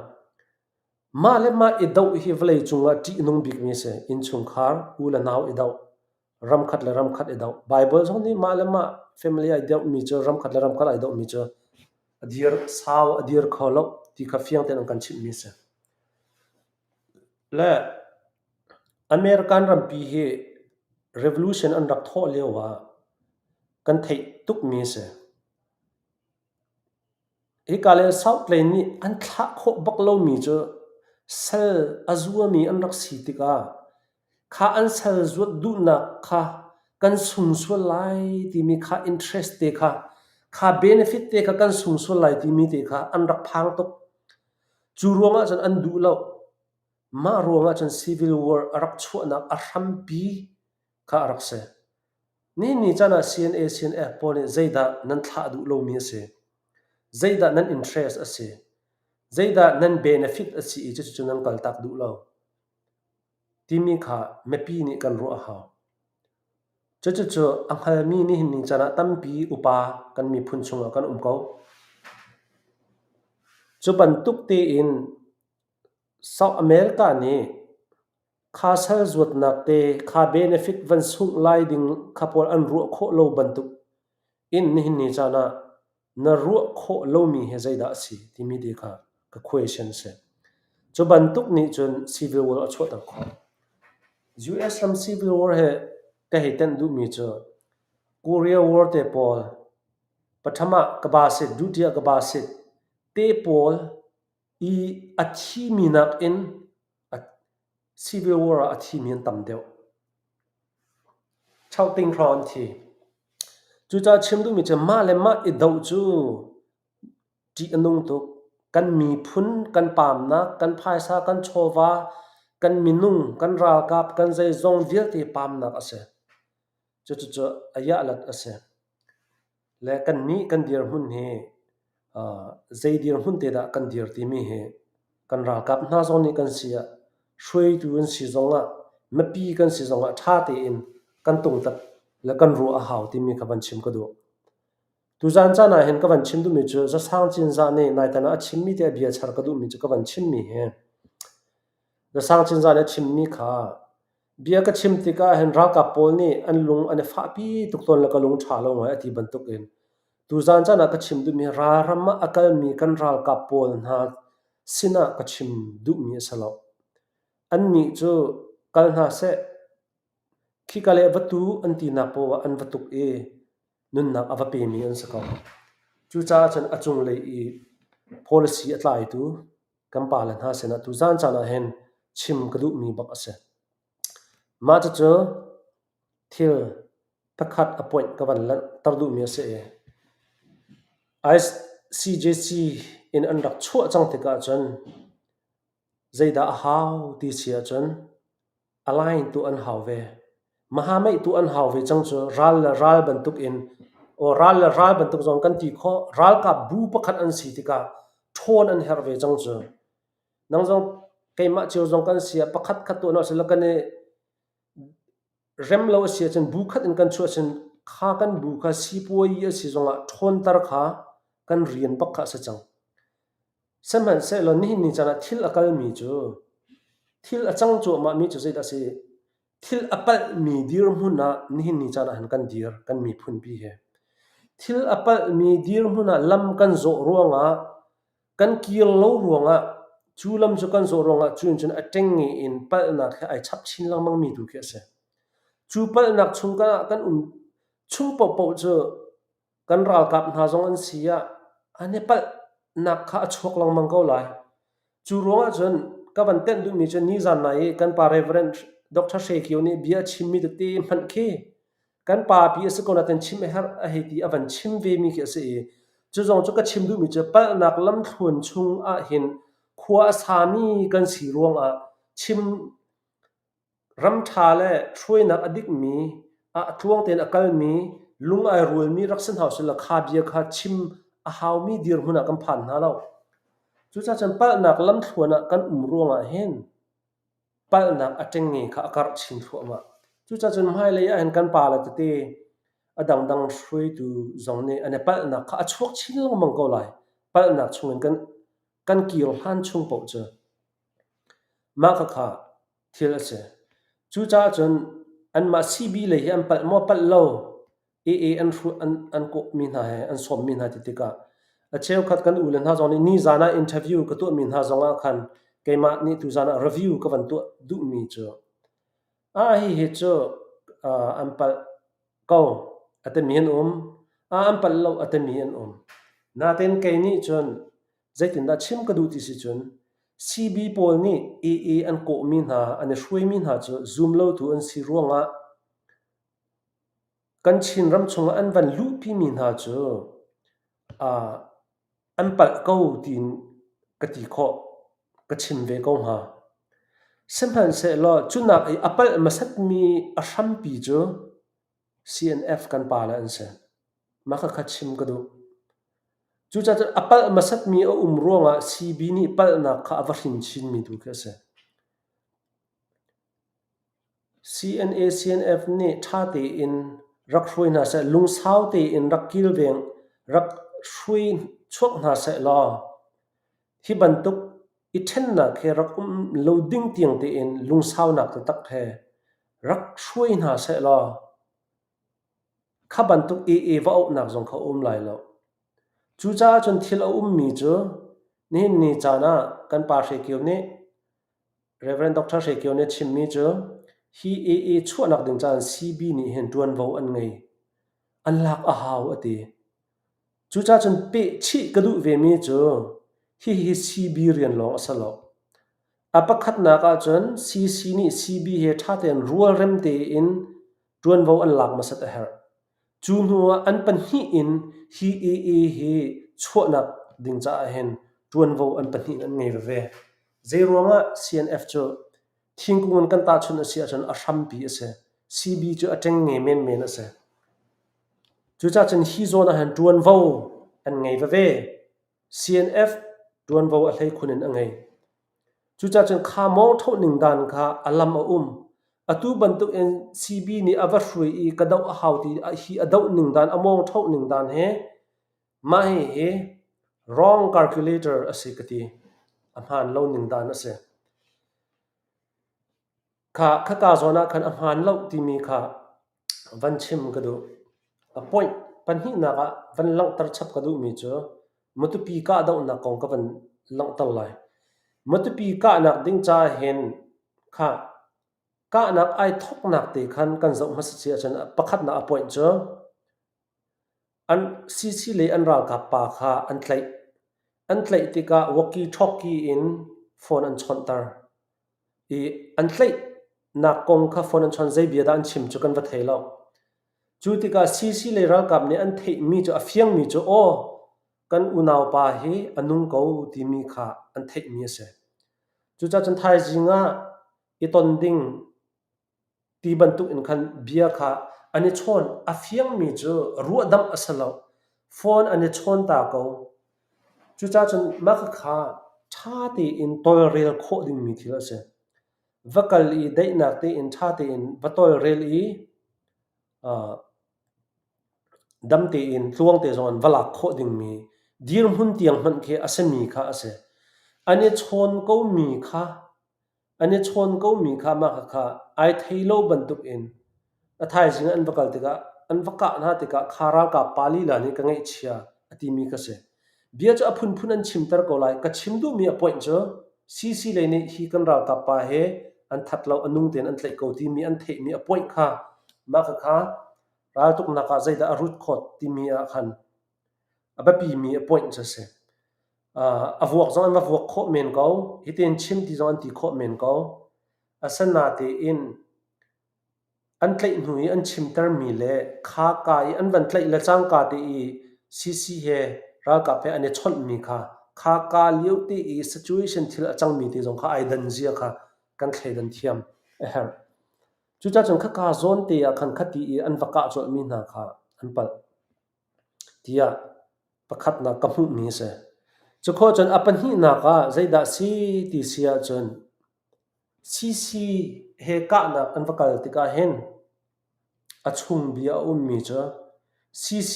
S1: Mah le mah i doh hi vawleicung ah ṭih a nung bikmi a si. Innchungkhar, u le nau i doh, ramkhat le ramkhat i doh. Baibal zong nih mah le mah family ai dohmi cu ramkhat le ramkhat ai dohmi cu a dir sau a dir kho lo ti kha fiang tein an kan chimhmi a si. Le American rampi hi revolution an rak thawh lio ah kan theih tukmi a si. Hika le South lei nih an thlah khawh bak lomi cu sal a zuami an rak si tikah kha an sal zuat duhnak kha kan sung sual lai timi kha interest te kha kha benefit te kha kan sung sual lai timi te kha an rak phang tuk. Cu ruangah cun an duh lo. Mah ruangah cun civil war a rak chuahnak a hrampi kha a rak si. Nihin caan ah CNA, CNF pawl nih zeidah nan thlah duh lomi a si? Zeidah nan interest a si? Zeidah nan benefit a si i cucu nan kaltak duh lo? Timi kha mipi nih kan ruah a hau. Cucucu a hngalmi nihin ni caan ah tampi upa kan miphun chungah kan um ko. Cu bantuk tein South America nih kha sal zuatnak te, kha benefit van sungh lai ding kha pawl an ruah khawh lo bantuk in nihin ni caan ah na ruah khawh lomi hi zeidah a si timi te kha ka question a si. Cu bantuk nih cun civil war a chuahter khawh. US ram civil war he ka hei tenh duhmi cu Korea War te pawl, patham ah ka ba sit, duty ah ka ba sit te pawl i a thimi nakin civil war ah a thimi an tam deuh. Chauhting hrawng an thi. Cucaah chim duhmi cu mah le mah i doh cu ṭih a nung tuk. Kan miphun, kan paamnak, kan phaisa, kan chawva, kan minung, kan ralkap, kan zeizong vialte paamnak a si. Cucucu a yahlat a si. Le kannih kan dirhmun hi zei dirhmun te dah kan dir timi hi kan ralkap hna zong nih kan si ah hruaitu an si zongah mipi kan si zongah ṭha tein kan tungtat le kan ruah a hau timi kha van chim ka duh. Tuzaan caan ah hin ka van chim duhmi cu Zasang Cinzah nih naitan ah a chimmi te a bia char ka duhmi cu ka van chimmi hi Zasang Cinzah nih a chimmi kha Bia ka chim tikah hin ralkap pawl nih an lung an i fahpi tuk tawn le ka lung ṭha lo ngai a ti bantukin tuzaan caan ah ka chim duhmi ralram ah a kalmi kan ralkap pawl hna sinah ka chim duhmi a si lo. Annih cu kal hna seh, khika le va tu an tinak paoh ah an va tuk i nunnak a va pemi an si ko. Cucaah cun a cunglei i policy a tlaitu kan pale hna sinah tuzan caan ah hin chim ka duhmi bak a si. Mah cucu thil pakhat a point ka van langhter duhmi a si i ICJC in an rak chuah cang tikah cun zeidah a hau ti si ahcun align tuah an hau ve. Mahameih tuah an hau ve cang cu ral le ral bantuk in aw ral le ral bantuk zong kan ti khawh. Ralkap bu pakhat an si tikah ṭhawn an herh ve cang cu. Nang zong keimah cio zong kan si ah pakhat khat tuah sila kan i rem lo a si ahcun bu khat in kan chuah ahcun kha kan bu kha sipuayi a si zongah ṭhawnter kha kan rian bak kha a si cang. Sihmanhsehlaw nihin ni caan ah thil a kalmi cu thil a cang cuahmahmi cu zeidah a si? Thil a palhmi dirhmun ah nihin ni caan ah hin kan dir, kan miphunpi he. Thil a palhmi dirhmun ah lam kan zawh ruangah kan kir lo ruangah cu lam cu kan zawh ruangah cu in cun a ṭengnge in palhnak he ai chap chin lengmangmi tu khi a si. Cu palhnak chung ah kan um chung paohpaoh cu kan ralkap hna zong an si ah an i palhnak kha a chuak lengmang ko lai. Cu ruangah cun ka van tenh duhmi cu nizan nai i kan pa Reverend Dr. Hre Kio nih bia a chimmi tete hmanh khi kan pa pi a si ko nain chim a herh a hei ti a van chim vemi khi a si i cu zong cu ka chim duhmi cu palhnak lamthluan chung ahhin khua a sami kan si ruangah chim Ram ṭha le hruainak a dikmi, ah tluang tein a kalmi, lung ai rualmi rak si hna usih kha bia kha chim a haumi dirhmun ah kan phan hna lo. Cucaah cun palhnak lamthluan ah kan um ruangah hin palhnak a ṭengnge kha a karh chin thluahmah. Cucaah cun hmailei ah hin kan pale tete a dangdang hruaitu zong nih an i palhnak kha a chuak chin lengmang ko lai. Palhnak chungin kan kan kir hlan chung paoh cu. Mah khakha thil a si. Cucaah cun anmah CB lei hi an palh maw palh lo AA an hruh an an kawhmi hna he an sawmmi hna ti tikah a cheukhat kan ule hna zong nih nizan ah interview ka tuahmi hna zongah khan keimah nih tuzan ah review ka van tuah duhmi cu ah hihi cu uh, an palh ko a timi an um ah an palh lo a timi an um. Natin kei nih cun Zeitindah chim ka duh ti si cun CB pawl nih AA an kawhmi hna an i hruaimi hna cu zumlotu an si ruangah kan Chinram chungah an van luhpimi hna cu uh, an palh ko tiin ka ti khawh, ka chim ve ko hnga. Sihmanhsehlaw cunak i a palh hmasatmi a hrampi cu CNF kan pale an si. Mah khakha chim ka duh. Cucaah cun a palh hmasatmi a um ruangah CB nih palhnak kha a va hrin chinmi tu khi a si. CNA CNF nih ṭha tein rak hruai hna seh, lungsau tein rak kilveng, rak hruai chuak hna seh law hi bantuk i ṭhennak he rak um lo ding tiang tein lungsaunak taktak he rak hruai hna seh law Kha bantuk AA va auhnak zong kha a um lai lo. Cucaah cun thil a ummi cu nihin ni caan ah kan pa Hre Kio nih Rev. Dr. Hre Kio nih a chimmi cu hi AA chuahnak ding caan CB nih hin ṭuanvo an ngei. An lak a hau a ti. Cucaah cun pehchih ka duh vemi cu hihi CB rian lawng a si lo. A pakhatnak ahcun CC nih CB he ṭha tein rualrem tein ṭuanvo an lak hmasat a herh. Cu hnu ah an pahnih in hi AA hi chuahnak ding caah hin ṭuanvo an pahnih in an ngei veve. Zeiruangah CNF cu thingkung in kan tahchunh a si ahcun a hrampi a si. CB cu a ṭengnge menmen a si. Cucaah cun hi zawn ah hin ṭuanvo an ngei veve. CNF ṭuanvo a hleikhun in a ngei. Cucaah cun kha mawngṭhoh ning dan kha a lam a um. Atu bantuk in CB nih a va hruai i ka doh a hau ti hi a doh ning dan, a mawngṭhoh ning dan he mah hihi wrong calculator a si ka ti. A hmaan lo ning dan a si. Kha khaka zawn ah khan a hmaan lo timi kha van chim ka duh. A point pahnihnak ah van langhter chap ka duhmi cu Matupi kahdohnak kong ka van langhter lai. Matupi kahnak ding caah hin. Khah, kahnak ai thawknak te khan kan zoh hmasa si ahcun pakhatnak a point cu an CC lei an ralkap pa kha an tlaih. An tlaih tikah walkie-talkie in phone an chawnhter i an tlaihnak kong kha phone an chawnh zei bia dah an chim cu kan va thei lo. Cu tikah CC lei ralkap nih an theihmi cu a fiangmi cu aw kan unaupa hi a nung ko timi kha an theihmi a si. Cucaah cun thaizing ah i ton ding ti bantuk in khan bia kha an i chawn. A fiangmi cu ruahdamh a si lo. Phone an i chawn ta ko. Cucaah cun mah khakha ṭha tein tawlrel khawh dingmi thil a si. Va kal i daihnak tein ṭha tein va tawlrel i dam tein tluang te zong in va lak khawh dingmi dirhmun tiang hmanh khi a simi kha a si. An i chawn komi kha an i chawn komi kha mah khakha ai thei lo bantuk in a thaizing an va kal tikah an va kah hna tikah kha ralkap pa lila nih ka ngaihchia a timi kha si. Bia cu a phunphun an chimter ko lai. Ka chim duhmi a point cu CC lei nih hi kan ralkap pa he an that lo a nung tein an tlaih ko timi an theihmi a point kha mah khakha raltuknak ah zeidah a rut khawt timi ah khan a biapimi a point cu a si. A vuak zong an va vuak khawh men ko. Hitin chim ti zong an ti khawh men ko. Asinain an tlaih hnu i an chimtermi le kha ka i an van tlaih le cangka te i CC he ralkap he an i chawnhmi kha kha ka lio te i situation thil a cangmi te zong kha ai dan zia kha kan thleidan thiam a herh. Cucaah cun khaka zawn te ah khan khati i an va kah colhmi hna kha an palh tiah pakhatnak ka hmuhmi a si. Cukhawh cun a pahnihnak ah zeidah si ti si ahcun CC he kahnak an va kal tikah hin a chung bia a ummi cu CC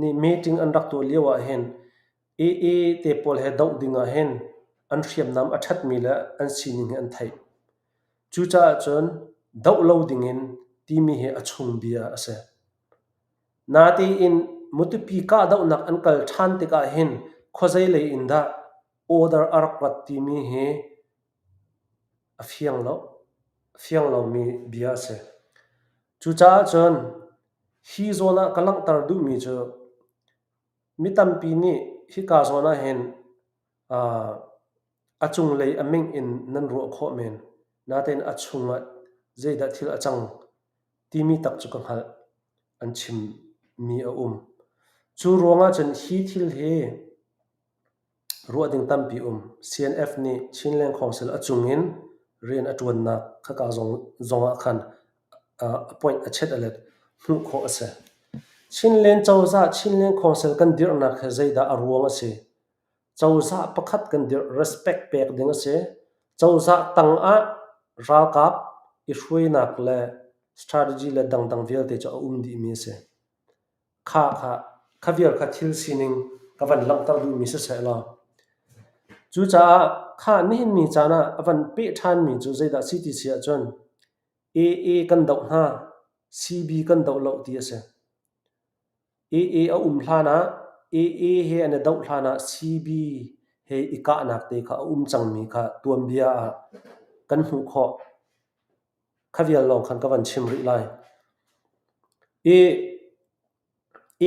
S1: nih meeting an rak tuah lio ah hin AA te pawl he doh ding ah hin an hriamnam a ṭhatmi le an sining hi an theih. Cucaah cun doh lo dingin timi hi a chung bia a si. Natein Matupi kahdohnak an kal ṭhan tikah hin khuazei lei in dah order a rak rat timi hi a fiang lo, fiang lomi bia a si. Cucaah cun hi zawn ah ka langhter duhmi cu mi tampi nih hika zawn ah hin a cunglei a ming in nan ruah khawh men. Natein a chungah zeidah thil a cang timi tak cu ka hngalh. An chimmi a um. Cu ruangah cun hi thil hi Ruah ding tampi um. CNF nih Chinland Council a cung in rian a ṭuannak khaka zong ah khan a point a chet a let hmuh khawh a si. Chinland cozah Chinland Council kan dirhnak hi zeidah a ruang a si? Cozah pakhat kan dirh respect pek ding a si. Cozah tang ah ralkap i hruainak le strategy le dangdang vialte cu a um dihmi a si. Kha kha kha vial kha thil sining ka van langhter duhmi siseh law cucaah kha nihin ni caan ah a van peh ṭhanmi cu zeidah si ti si ahcun AA kan doh hna, CB kan doh lo ti a si. AA a um hlan ah AA he an i doh hlan ah CB he i kahnak te kha a um cangmi kha tuanbia ah kan hmuh khawh. Kha vial lawng khan ka van chim rih lai. I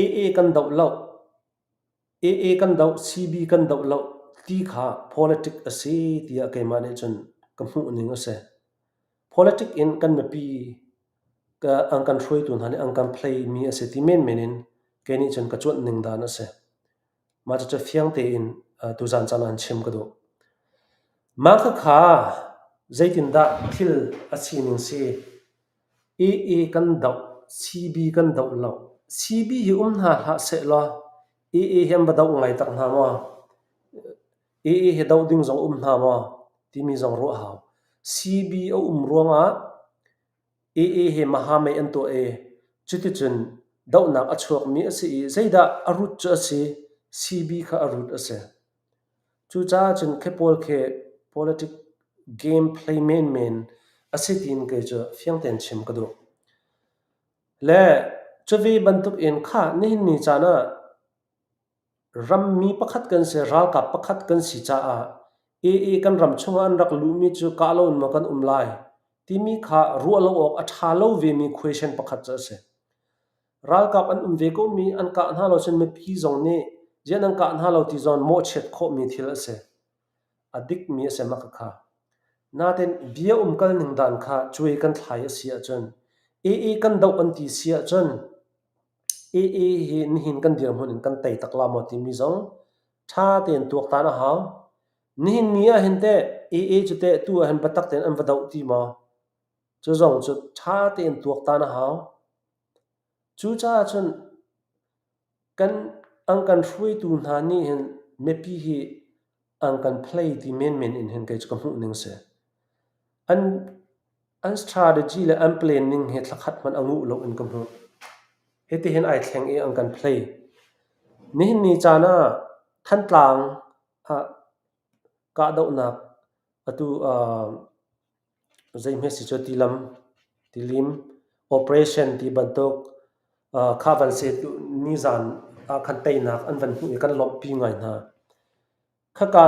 S1: AA kan doh lo, AA kan doh, CB kan doh lo ti kha politic a si tiah keimah nih cun ka hmuh ning a si. Politic in kan mipi an kan hruaitu hna nih an kan play mi a si ti menmen in kei nih cun ka cuanh ning dan a si. Mah cucu fiang tein tuzaan caan ah chim ka duh. Mah khakha zeitindah thil a sining si? AA kan doh, CB kan doh lo. CB hi um hna hlah sehlaw AA hi an va doh ngai tak hna maw? AA hi doh ding zong um hna maw? Timi zong ruah hau. CB a um ruangah AA hi mahamei an tuah i cuticun dohnak a chuakmi a si i zeidah a rut cu a si? CB kha a rut a si. Cucaah cun khi pawl khi politic game play menmen a si tiin kei cu fiang tein chim ka duh. Le cuve bantukin khah nihin ni caan ah rammi pakhat kan si, ralkap pakhat kan si caah. AA kan ram chungah an rak luhmi cu kah lo in maw kan um lai timi kha ruah lo awk a ṭha lo vemi question pakhat cu a si. Ralkap an um ve komi an kah hna lo cun mipi zong nih ziah nan kah hna lo ti zong mawhchiat khawhmi thil a si. A dikmi a si mak kha. Nain bia umkal ning dan kha cuai kan thlai a si ahcun AA kan doh an ti si ahcun AA hi nihin kan dirhmun in kan tei tak la maw timi zong ṭha tein tuaktan a hau. Nihin ni ah hin teh AA cu teh tu ah hin biatak tein an va doh ti maw? Cu zong cu ṭha tein tuaktan a hau. Cucaah cun kan an kan hruaitu hna nih hin mipi hi an kan play ti menmen in hin kei cu ka hmuh ning si. An an strategy le an plan ning hi thlakhat hmanh a nguh lo in ka hmuh. Hitihin ai thleng i an kan play. Nihin ni caan ah Thantlang ah kahdohnak atu uh, zeihme si cu tilam, tilim, operation ti bantuk uh, kha van se nizan ah khan teinak an van hmuh i kan lawmhpi ngai hna. Khaka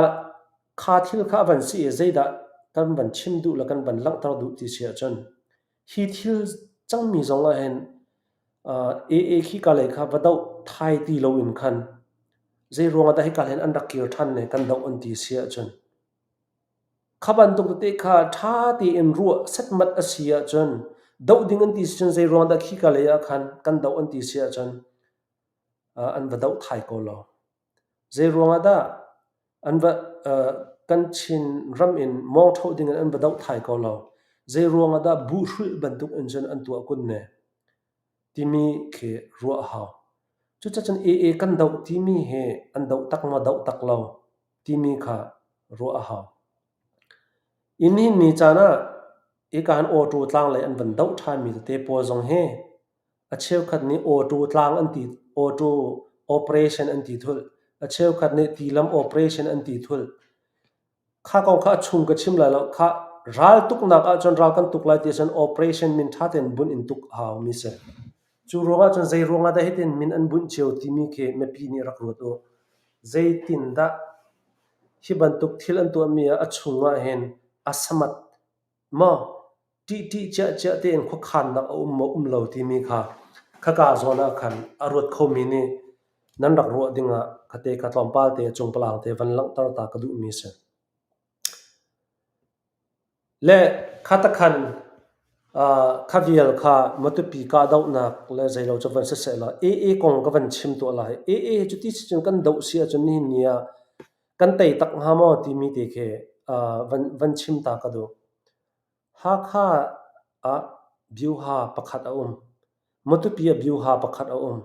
S1: kha thil kha a van si i zeidah kan van chim duh le kan van langhter duh ti si ahcun hi thil cangmi zong ah hin uh, AA khika lei kha va doh thai ti loin khan zei ruangah dah hika hin an rak kir ṭhan ne kan doh an ti si ahcun Kha bantuk tete kha ṭha tein ruah setmat a si ahcun doh ding an ti si cun zeiruang dah khika lei ah khan kan doh an ti si ahcun an va doh thai ko lo. Zeiruang ah dah an va kan Chin ram in mawngṭho ding in an va doh thai ko lo. Zeiruang ah dah buhhrulh bantuk in cun an tuah kun ne timi khi ruah a hau. Cucacun AA kan doh timi hi an doh tak maw doh tak lo timi kha ruah a hau. Inn hin ni caan ah hika hin auto tlang lei an van doh ṭhanmi tete pawl zong hi a cheukhat nih auto tlang an ti auto operation an ti thulh. A cheukhat nih tilam operation an ti thulh. Kha kong kha a chung ka chim lai lo. Kha ral tuknak ahcun ral kan tuk lai ti ahcun operation min ṭha tein bunh in tuk a haumi si. Cu ruangah cun zei ruangah dah hitin min an bunh cio timi khi mipi nih rak ruat u. Zeitindah hi bantuk thil an tuahmi ah a chungah hin a samat maw ṭihṭih ciahciah tein khuakhannak a um maw um lo timi kha khaka zawn ah khan a ruat khomi nih nan rak ruah dingah khate kha tlawmpal te cungpalang te van langhter ta ka duhmi a si. Le khatakhan kha vial kha Matupi kahdohnak le zeilo cu van siseh law AA kong ka van chim tuah lai. AA hi cuti si cun kan doh si ahcun nihin ni ah kan tei tak hnga maw timi te khi van, van chim ta ka duh. Hakha ah Byuha pakhat a um. Matupi ah Byuha pakhat a um.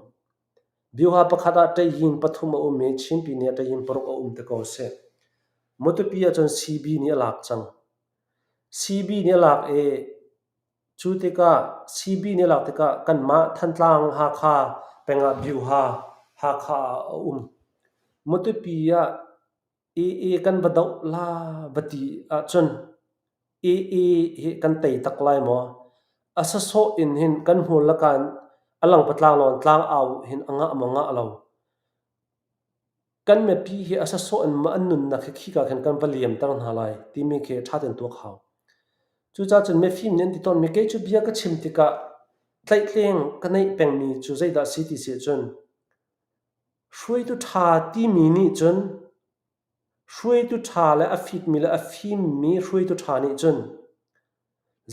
S1: Byuha pakhat ah ṭeihyin pathum a um i Chinpi nih ah ṭeihyin paruk a um te ko seh. Matupi ahcun CB nih a lak cang. CB nih a lak i cu tikah CB nih a lak tikah kanmah Thantlang Hakha peng ah Byuha Hakha ah a um. Matupi ah AA kan va doh la va ti ahcun AA hi kan tei tak lai maw? A sasawh in hin kan hmur le kaan a langpatlang lawng tlangau hin a ngah maw ngah lo. Kan mipi hi a sasawh in maw an nunnak hi khika khin kan va liamter hna lai timi khi ṭha tein tuak hau. Cucaah cun mifim nih an ti tawnmi kei cu bia ka chim tikah tlaihtleng ka neih pengmi cu zeidah a si ti si ahcun hruaitu ṭha timi nih cun hruaitu ṭha le a fitmi le a fimmi hruaitu ṭha nih cun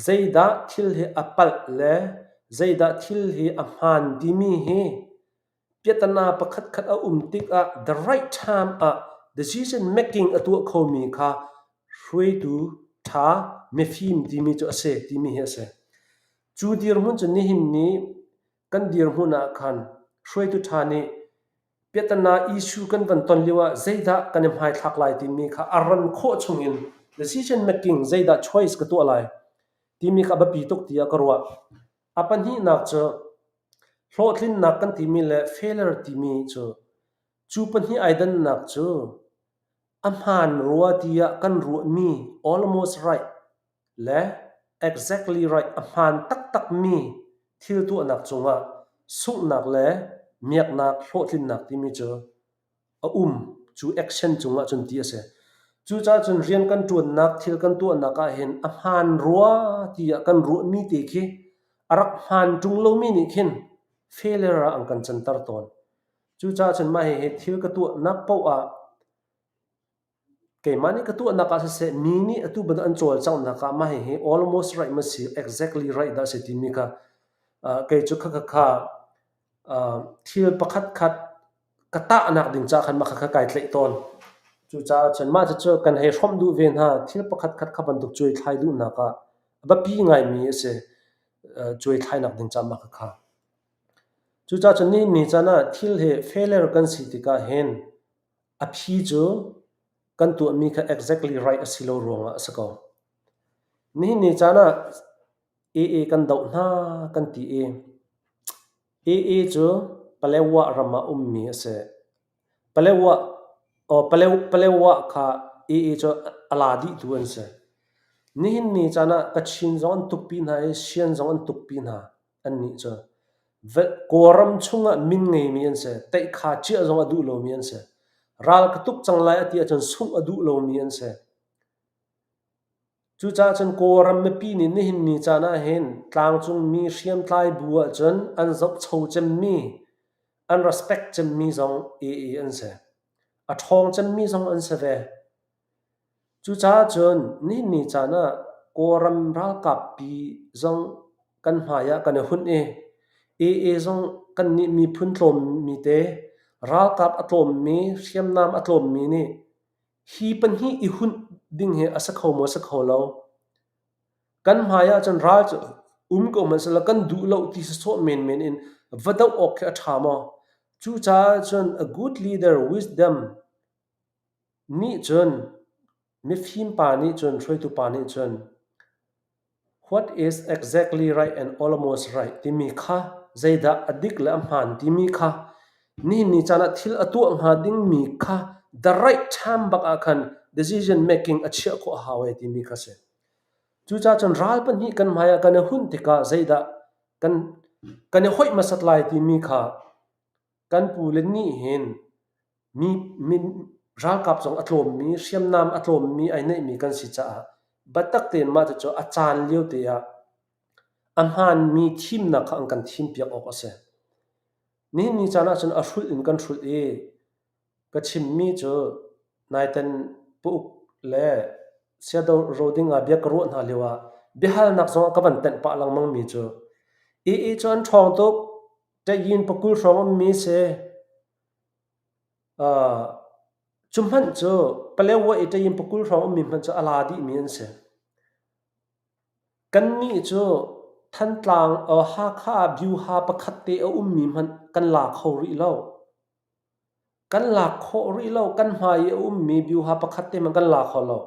S1: zeidah thil hi a palh le zeidah thil hi a hmaan timi hi piahtana pakhatkhat a um tikah the right time ah decision making a tuah khomi kha hruaitu ṭha mifim timi cu a si timi hi a si. Cu dirhmun cu nihin ni kan dirhmun ah khan hruaitu ṭha nih piahtana issue kan van ton lio ah zeidah kan i hmaithlak lai timi kha a ran khawh chungin decision making zeidah choice ka tuah lai timi kha a biapi tuk tiah ka ruah. A pahnihnak cu hlawhtlinnak kan timi le failure timi cu cu pahnih ai dannak cu a hmaan rua tiah kan ruahmi almost right le exactly right a hmaan taktakmi thil tuahnak cungah sunghnak le miaknak hlawhtlinnak timi cu a um. Cu action cungah cun ti a si. Cucaah cun rian kan ṭuannak, thil kan tuahnak ahhin a hmaan rua tiah kan ruahmi te khi a rak hmaan ṭung lomi nih khin failure ah an kan canter tawn. Cucaah cun mah hihi thil ka tuahnak paoh ah keimah nih ka tuahnak ah siseh, mi nih atu bantuk an cawlcanghnak ah mah hihi almost right ma si, exactly right dah a si timi kha kei cu khakha thil pakhatkhat ka tahnak ding caah khan mah kha kai tlaih tawn. Cucaah cun mah cucu kan hei hrawmh duh ve hna. Thil pakhatkhat kha bantuk cuaithlai duhnak ah a biapi ngaimi a si. Cuaithlainak ding caah mah khakha. Cucaah cun nihin ni caan ah thil hi failure kan si tikah hin a phi cu kan tuahmi kha exactly right a si lo ruangah a si ko. Nihin ni caan ah AA kan doh hna kan ti i AA cu Palewa ram ah ummi a si. Palewa Palewa kha AA cu a la dihtu an si. Nihin ni caan ah Kachin zong an tukpi hna i Shan zong an tukpi hna annih cu. Kawlram chungah min ngeimi an si. Teihkha ciah zong a duh lomi an si. Ral ka tuk cang lai a ti ahcun sungh a duh lomi an si. Cucaah cun Kawlram mipi nih nihin ni caan ahhin tlangcungmi hriamtlai bu ahcun an zohcho cemmi, an respect cemmi zong AA an si. A ṭhawng cemmi zong an si ve. Cucaah cun nihin ni caan ah Kawlram ralkap pi zong kan hmai ah kan i hunh i AA zong kannih miphun tlawmmi te, ralkap a tlawmmi, hriamnam a tlawmmi nih Hi pahnih i hunh ding hi a si kho maw si kho lo? Kan hmai ahcun ral cu um ko hmanh sehlaw kan duh lo ti sawsawh menmen in va doh awk khi a ṭha maw? Cucaah cun a good leader wisdom nih cun mifim pa nih cun hruaitu pa nih cun What is exactly right and almost right timi kha zeidah a dik le a hmaan timi kha nihin ni caan ah thil a tuah hnga dingmi kha the right time bak ah khan decision making a chiah khawh a hau ee timi kha si. Cucaah cun ral pahnih kan hmai ah kan i hunh tikah zeidah kan kan i hoih hmasat lai timi kha kan pule nih hin Mi, mi ralkap zong a tlawmmi, hriamnam a tlawmmi ai neihmi kan si caah biatak tein mah cucu a caan lio te ah a hmaanmi thimnak kha an kan thimpiak awk a si. Nihin ni caan ahcun a hrulh in kan hrulh i ka chimmi cu naiten pauk le siado ro ding ah bia ka ruah hna lio ah biahalnak zong ah ka van tenh pah lengmangmi cu AA cu an ṭhawng tuk, ṭaih-yin pakul hrawng ummi si. Cu hmanh cu Palewa i ṭayin pakul hrawng ummi hmanh cu a la dihmi an si. Kannih cu Thantlang Hakha ah Byuha pakhat te a ummi hmanh kan la kho rih lo. Kan lak khawh rih lo. Kan hmai i a ummi Byuha pakhat te hmanh kan la kho lo.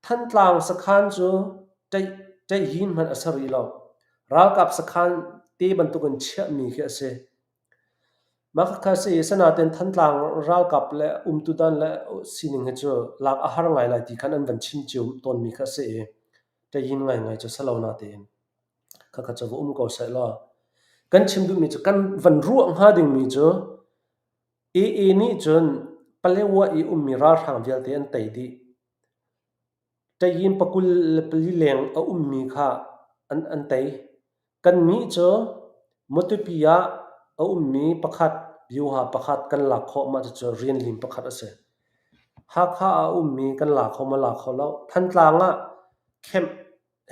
S1: Thantlang sakhan cu ṭaih-yin hmanh a si rih lo. Ralkap sakhan te bantukin chiahmi khi a si. Mah khakha si i asinain Thantlang ralkap le umtudan le sining hi cu lak a har ngai lai ti khan an van chim cio tawnmi kha a si i ṭayin ngaingai cu si lo natein khakha cu va um ko sehlaw kan chim duhmi cu kan van ruah hnga dingmi cu AA nih cun Palewa i ummi ralhrang vialte an tei dih. Ṭayin pakul le pali leng a ummi kha an tei. Kannih cu Matupi ah a ummi pakhat, Byuha pakhat kan lak khawh, mah cucu rianlim pakhat a si. Hakha ah a ummi kan la kho maw la kho lo. Thantlang ah camp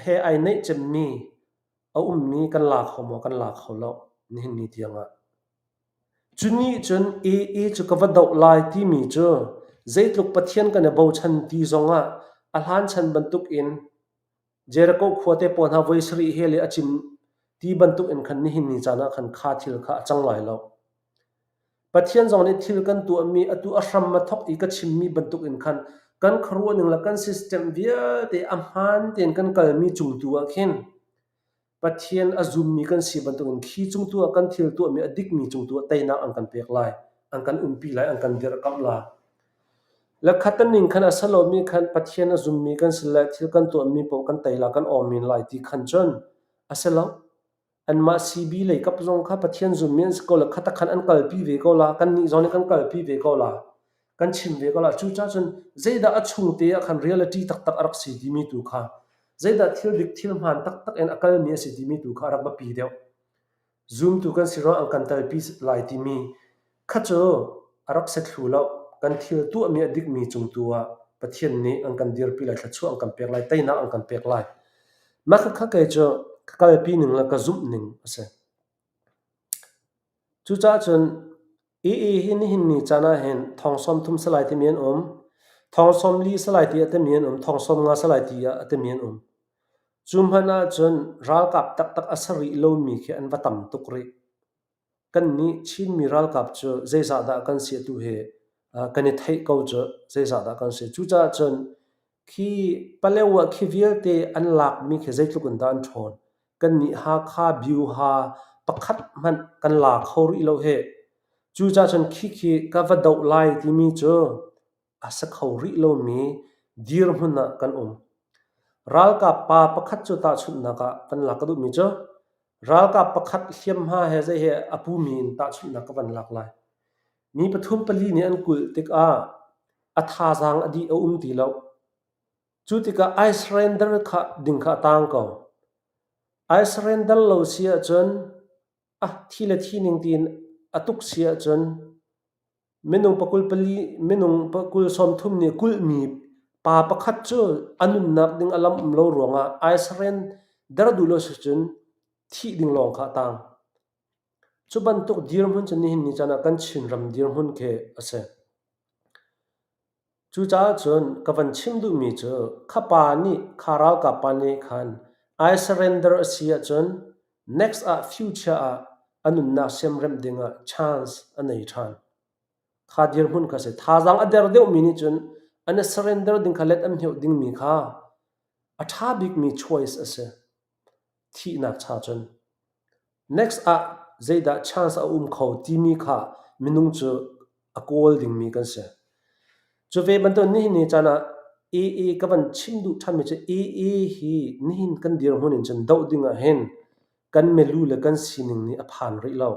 S1: he ai neih cemmi a ummi kan la kho maw kan la kho lo nihin ni tiang ah. Cu nih cun AA cu ka va doh lai timi cu zeitluk Pathian kan i bochan ti zongah a hlan chan bantukin Jericho khuate pawl hna voi sarih hel i a cim ti bantukin khan nihin ni caan ah khan kha thil kha a cang lai lo. Pathian zong nih thil kan tuahmi atu a hram a thawk i ka chimmi bantukin khan kan khuaruahning le kan system vialte a hmaan tein kan kalmi cung tu ah khin Pathian a zummi kan si bantukin khi cung tu ah kan thil tuahmi a dikmi cung tu ah teinak an kan pek lai, an kan umpi lai, an kan dirhkamh lai. Le khatan ning khan a si lomi khan Pathian a zummi kan si le thil kan tuahmi paoh kan tei la, kan awm men lai ti khan cun a si lo. Anmah CB lei kap zong kha Pathian zummi an si ko le khata khan an kalpi ve ko la, kannih zong nih kan kalpi ve ko la. Kan chim ve ko la. Cucaah cun zeidah a chung te ah khan reality taktak a rak si timi tu kha zeidah thil dik thil hmaan taktak in a kalmi a si timi tu kha a rak biapi deuh. Zumtu kan si ruang an kan telpi lai timi kha cu a rak si thlu lo. Kan thil tuahmi a dikmi cung tu ah Pathian nih an kan dirpi lai, thluachuah an kan pek lai, teinak an kan pek lai. Mah khakha kei cu ka kalpi ning le ka zumh ning a si. Cucaah cun AA hi nihin ni caan ah hin thong 30 salai timi an um, thong 40 salai ti a timi an um, thong 50 salai ti a timi an um. Cu hmanh ahcun ralkap taktak a si rih lomi khi an va tam tuk rih. Kannih Chinmi ralkap cu zeizahdah kan si atu hi kan i theih ko cu zeizahdah kan si. Cucaah cun khi Palewa khi vialte an lakmi khi zeitluk in dah an ṭhawn. Kannih Hakha Byuha pakhat hmanh kan la kho rih lo hih. Cucaah cun khikhi ka va doh lai timi cu a si kho rih lomi dirhmun ah kan um. Ralkap pa pakhat cu tahchunhnak ah kan lak ka duhmi cu ralkap pakhat hliamhma he zei he a pumi in tahchunhnak ka van lak lai. Mi pathum pali nih an kulh tikah a thazaang a dih a um ti lo. Cu tikah ai surrender kha ding kha a taang ko. Ai surrender lo si ahcun ah thi le thi ning tiin a tuk si ahcun Minung pakul pali, minung pakul 30 nih kulhmi pa pakhat cu a nunnak ding a lam um lo ruangah ai surrender duh lo sicun thih ding lawng kha a tang. Cu bantuk dirhmun cu nihin ni caan ah kan Chinram dirhmun khi a si. Cucaah cun ka van chim duhmi cu kha pa nih kha ralkap pa nih khan ai surrender a si ahcun next ah future ah a nunnak siamremh dingah chance a nei ṭhan. Kha dirhmun kha si. Thazaang a der deuhmi nih cun an i surrender ding kha let an hneuh dingmi kha a ṭha bikmi choice a si. Thihnak cha cun. Next ah zeidah chance a um kho timi kha minung cu a kawl dingmi kan si. Cu ve bantuk nihin ni caan ah AA ka van chim duh ṭhanmi cu AA hi nihin kan dirhmun in cun doh ding ah hin kan milu le kan sining nih a phan rih lo.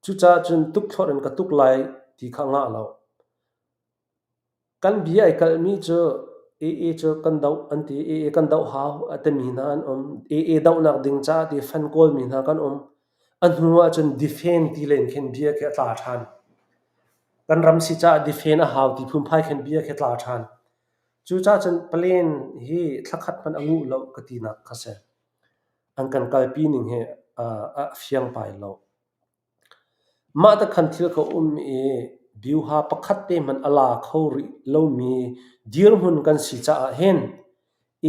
S1: Cucaah cun tukthlawt in ka tuk lai ti kha ngah lo. Kan bia ai kalhmi cu AA cu kan doh an ti. AA kan doh hau a timi hna an um. AA dohnak ding caah ti fan kawlmi hna kan um. A hnu ahcun defend ti len khin bia khi a tla ṭhan. Kan ram si caah defend a hau ti phunphai khin bia khi a tla ṭhan. Cucaah cun plane hi thlakhat hmanh a nguh lo ka tinak kha si. An kan kalpi ning hi a fiang pai lo. Mah te khan thil ka um i biuha pakhat te hmanh a la kho rih lomi dirhmun kan si caah hin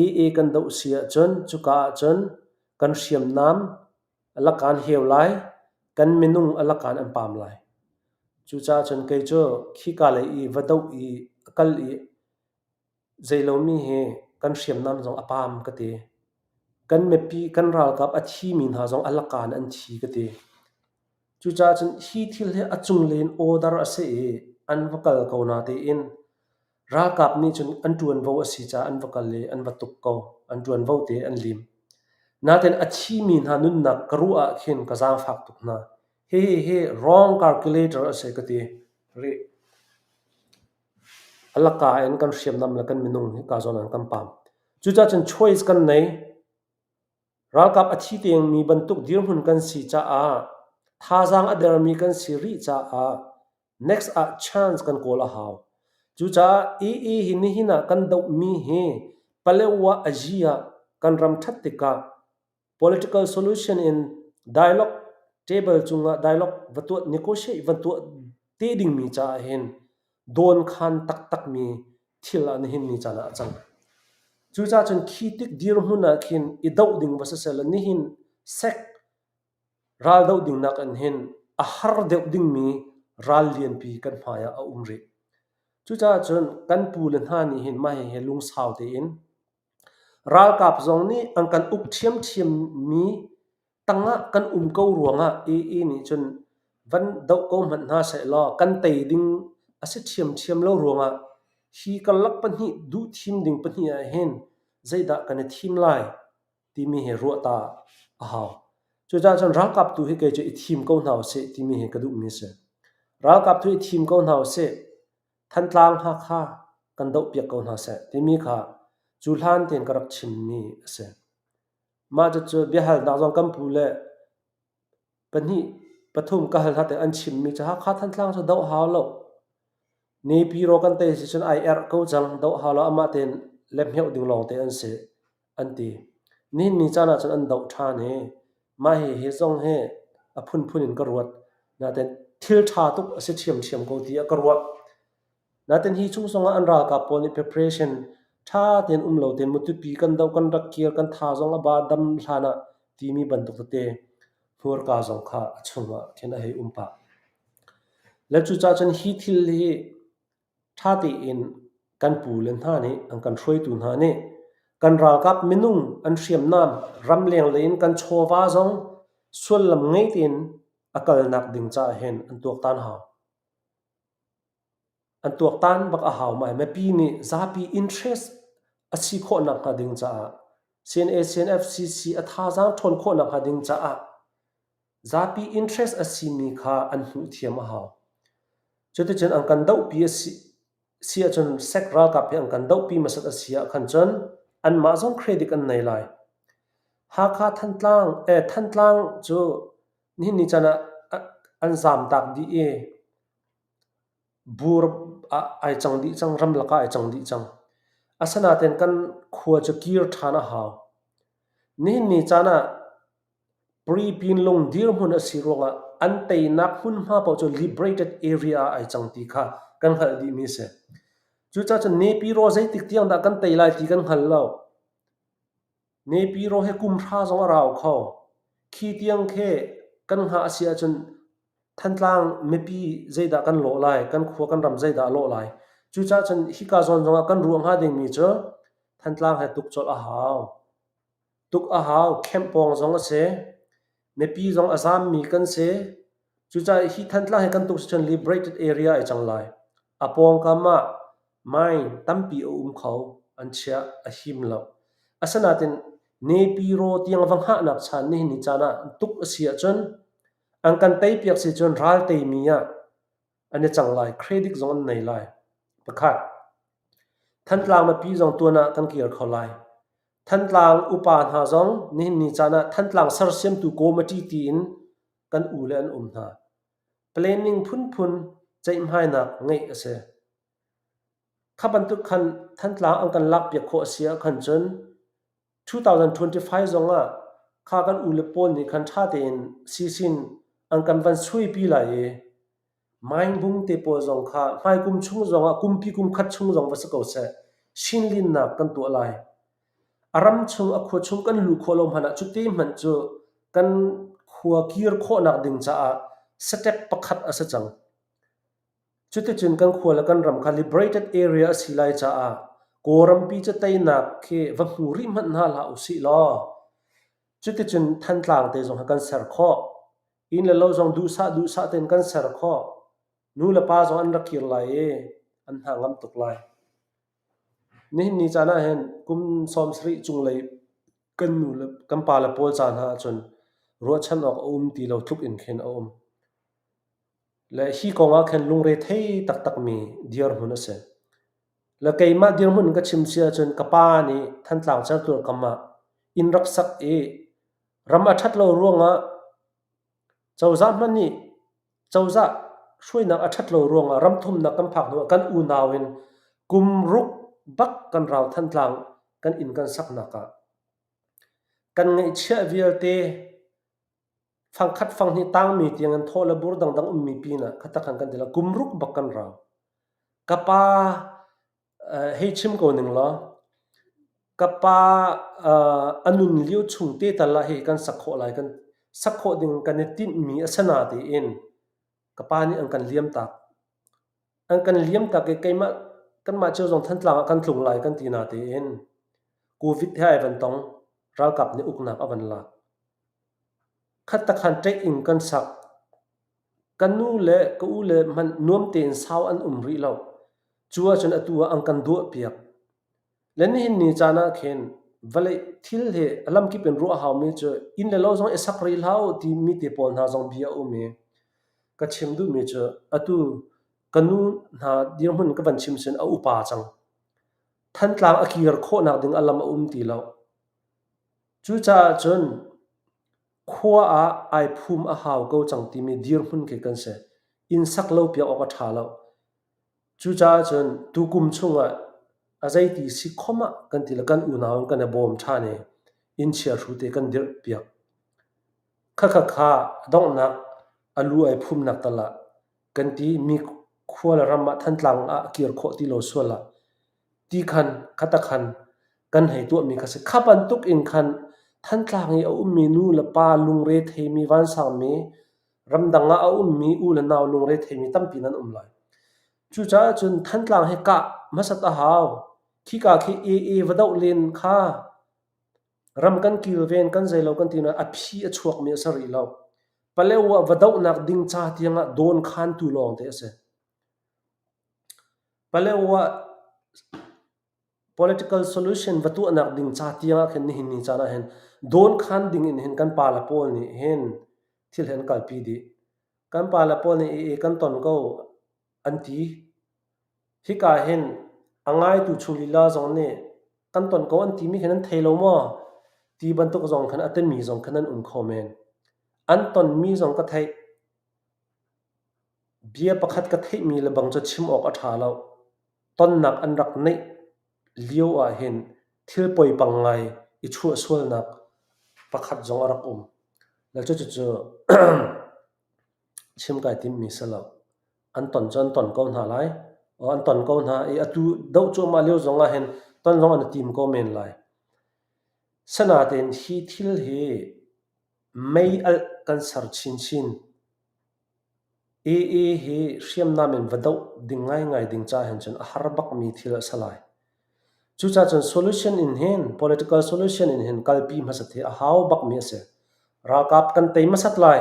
S1: AA kan doh si ahcun cuka ahcun kan hriamnam a lakaan heu lai, kan minung a lakaan an paam lai. Cucaah cun kei cu khika lei i va doh i a kal i Zei lomi hi kan hriamnam zong a paam ka ti. Kan mipi kan ralkap a thimi hna zong a lakaan an thi ka ti. Cucaah cun hi thil hi a cunglei in order a si i an va kal ko natein ralkap nih cun an ṭuanvo a si caah an va kal i an va tuk ko. An ṭuanvo te an lim. Natein a thimi hna nunnak ka ruah ah khin ka zaangfak tuk hna. Hihi hi wrong calculator a si ka ti rih. A laka in kan hriamnam le kan minung hi ka zawn ah kan pam. Cucaah cun choice kan nei. Ralkap a thi tengmi bantuk dirhmun kan si caah thazaang a dermi kan si rih caah next ah chance kan kawl a hau. Cucaah AA hi nihin ah kan dohmi hi Palewa azi ah kan ram ṭhat tikah Political solution in dialogue table cungah dialogue va tuah negotiate va tuah te dingmi caah hin dawnkhan taktakmi thil ah nihin ni caan ah a cang. Cucaah cun khi tik dirhmun ah khin i doh ding va siseh law nihin sek ral doh ding nak in hin a har deuh dingmi ral lianpi kan hmai ah a um rih. Cucaah cun kan pu le hna nih hin mah hihi lungsau tein Ralkap zong nih an kan uk ṭhiamṭhiammi tangah kan um ko ruangah AA nih cun van doh ko hmanh hna sehlaw kan tei ding a si ṭhiamṭhiam lo ruangah hi karlak pahnih duh thim ding pahnih ahhin zeidah kan i thim lai timi hi ruah ta a hau. Cucaah cun ralkap tu hi kei cu i thim ko hna usih timi hi ka duhmi a si. Ralkap tu i thim ko hna usih. Thantlang Hakha kan dohpiak ko hna seh timi kha cu hlan tein ka rak chimmi a si. Mah cucu biahalnak zong kan pu le pahnih pathum ka hal hna tik an chimmi cu Hakha Thantlang cu doh hau lo. Nepiro kan tei si cun ai erh ko cang doh hau lo amah tein lehmeuh ding lawngte an si an ti. Nihin ni caan ah cun an doh ṭhan i mah hihi zong hi a phunphun in ka ruat. Nain thil ṭha tuk a si ṭhiamṭhiam ko tiah ka ruah. Nain hi chung zongah an ralkap pawl nih preparation ṭha tein um lo tein Matupi kan doh kan rak kir kan tha zong a ba dam hlan ah timi bantuk tete hmurka zong kha a chungah khin a hei um pah. Le cucaah cun hi thil hi ṭha tein kan pule hna nih an kan hruaitu hna nih kan ralkap minung an hriamnam ramleng lei in kan chawva zong sullam ngei tein a kalnak ding caah hin an tuaktan hau. An tuaktan bak a hau mai. Mipi nih zapi interest a si khawh nakhnga ding caah CNA CNF CC a thazaang ṭhawn khawh nakhnga ding caah zapi interest a simi kha an hmuh thiam a hau. Cuticun an kan dohpi a si, si ahcun SEC ralkap hi an kan dohpi hmasat a si ah khan cun anmah zong credit an nei lai. Hakha Thantlang, eh, Thantlang cu nihin ni caan ah an zamtak dih i bur ah ai cang dih cang, ramlak ah ai cang dih cang. Asinain kan khua cu kir ṭhan a hau. Nihin ni caan ah Pre-Pinlung dirhmun a si ruangah an teinak hmunhma paoh cu liberated area ah ai cang ti kha kan hngalh dihmi a si. Cucaah cun Nepiraw zeitik tiang dah kan tei lai ti kan hngal lo. Nepiraw hi kum hra zong a rau kho. Khi tiang khi kan hngah a si ahcun Thantlang mipi zeidah kan lawh lai, kan khua kan ram zeidah a lawh lai. Cucaah cun hika zawn zongah kan ruah hnga dingmi cu Thantlang he tuk colh a hau. Tuk a hau, kemh pawng zong a si. Mipi zong a zaammi kan si. Cucaah hi Thantlang hi kan tuk si cun liberated area ai cang lai. A pawngkam ah mine tampi a um kho. An chiah, a him lo. Asinain Nepiro tiang va hngahnak chan nihin ni caan ah tuk a si ahcun an kan teipiak si cun ral teimi ah an i cang lai. Credit zong an nei lai. Pakhat. Thantlang mipi zong tuan ah kan kir kho lai. Thantlang upa hna zong nihin ni caan ah Thantlang sersiamtu committee tiin kan u le an um hna. Planning phunphun ceihmainak ngeih a si. Kha bantuk khan Thantlang an kan lakpiak khawh a si ahkhan cun 2025 zong ah kha kan u le pawl nih khan ṭha tein sisin an kan van suaipi lai i Maingbung te pawl zong kha hmaikum chung zongah kumpi kum khat chung zong va si ko seh, shinlinnak kan tuah lai. A ram chung, a khua chung kan luh khawh lo hmanh ah cute hmanh cu kan khua kir khawhnak ding caah step pakhat a si cang. Cuticun kan khua le kan ram kha liberated area a si lai caah Kawlrampi cu teinak khi va hmu rih hmanh hna hlah usih law cuticun Thantlang te zong kha kan ser khawh. Inn le lo zong duhsah duhsah tein kan ser khawh. Nu le pa zong an rak kir lai i an hna ngam tuk lai. Nihin ni caan ah hin kum 70 cunglei kan nu le kan pa le pawl ca hna ahcun ruahchan awk a um ti lo tluk in khin a um. Le hi kong ah khin lungre thei taktakmi dirhmun a si. Le keimah dirhmun in ka chim si ahcun ka pa nih Thantlang certual kam ah inn rak sak i Ram a ṭhat lo ruangah cozah hmanh nih cozah hruainak a ṭhat lo ruangah ram thumnak kan phak hnuah kan unau in kum ruk bak kan rau Thantlang kan inn kan saknak ah kan ngeihchiah vialte fangkhat fanghnih tangmi tiang in thaw le bur dangdang ummi pinah khatak han kan ti lo kum ruk bak kan rau. Ka pa hei chim ko ning law Ka pa a nun lio chung te tal ah hi kan sak khawh lai. Kan sak khawh ding kan i tinhmi a si natein ka pa nih an kan liamtak. An kan liamtak i keimah kanmah cio zong Thantlang ah kan tlung lai kan ti natein Covid he ai van tong. Ralkap nih uknak a van lak. Khattakhan ṭeih in kan sak. Ka nu le ka u le hmanh nuam tein sau an um rih lo. Cu ahcun atu ah an kan duahpiak. Le nihin ni caan ah khin vawlei thil hi a lamkip in ruah a haumi cu inn le lo zong i sak rih hlah u timi te pawl hna zong bia a um i ka chim duhmi cu atu Ka nu hna dirhmun ka van chim sin a upa cang. Thantlang a kir khawhnak ding a lam a um ti lo. Cucaah cun khua ah ai phum a hau ko cang timi dirhmun khi kan si. Inn sak lo piak awk a ṭha lo. Cucaah cun tukum chungah a zeiti si khom ah kan ti le kan unau in kan i bawm ṭhan i inn chiahru te kan dirh piak. Khakha kha donghnak a lu ai phumnak tal ah kan ti mi khua le ram ah Thantlang ah a kir khawh ti lo sual ah ti khan khata khan kan hei tuahmi kha si. Kha bantuk in khan Thantlang i a ummi nu le pa lungre theimi vansangmi ramdang ah a ummi u le nau lungre theimi tampi nan um lai. Cucaah cun Thantlang hi kah hmasat a hau. Khika khi AA va doh len kha ram kan kilven kan zeilo kan ti nain a phi a chuakmi a si rih lo. Palewa va dohnak ding ca tiangah dawn khantu lawngte a si. Palewa political solution va tuahnak ding ca tiang ah khin nihin ni caan ah hin dawnkhan ding in hin kan pale pawl nih hin thil hi an kalpi dih. Kan pale pawl nih i kan ton ko an ti. Hika hin a ngaitu chung lila zong nih kan ton ko an timi khin an thei lo maw? Ti bantuk zong khan a timi zong khan an um kho men. An tonmi zong ka theih. Bia pakhat ka theihmi le bang cu chim awk a ṭha lo. Tonnak an rak neih lio ahhin thil poipang ngai i chuahsualnak pakhat zong a rak um. Le cucu chim kai timmi si lo. An ton cu an ton ko hna lai. An ton ko hna i atu doh cuahmah lio zong ahhin ton zong an i tim ko men lai. Sinain hi thil hi mei alh kan ser chinchin. AA hi hriamnam in va doh ding ngaingai ding ca hin cun a har bakmi thil a si lai. Cucaah cun solution in hin political solution in hin kalpi hmasat hi a hau bakmi a si. Ralkap kan tei hmasat lai.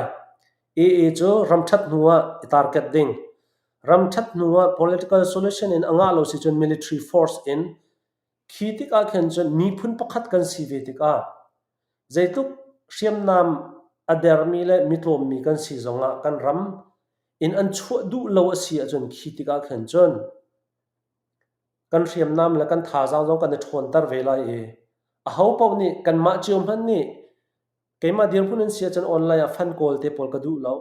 S1: AA cu ramṭhat hnu ah i target ding. Ramṭhat hnu ah political solution in a ngah lo si cun military force in khi tikah khin cun miphun pakhat kan si ve tikah Zeitluk hriamnam a dermi le mitlawmmi kan si zongah kan ram in an chuah duh lo a si ahcun khi tikah khan cun kan hriamnam le kan thazaang zong kan i ṭhawnter ve lai i ahopaoh nih kanmah cio hmanh nih keimah dirhmun in si ahcun online ah fund kawl te pawl ka duh lo.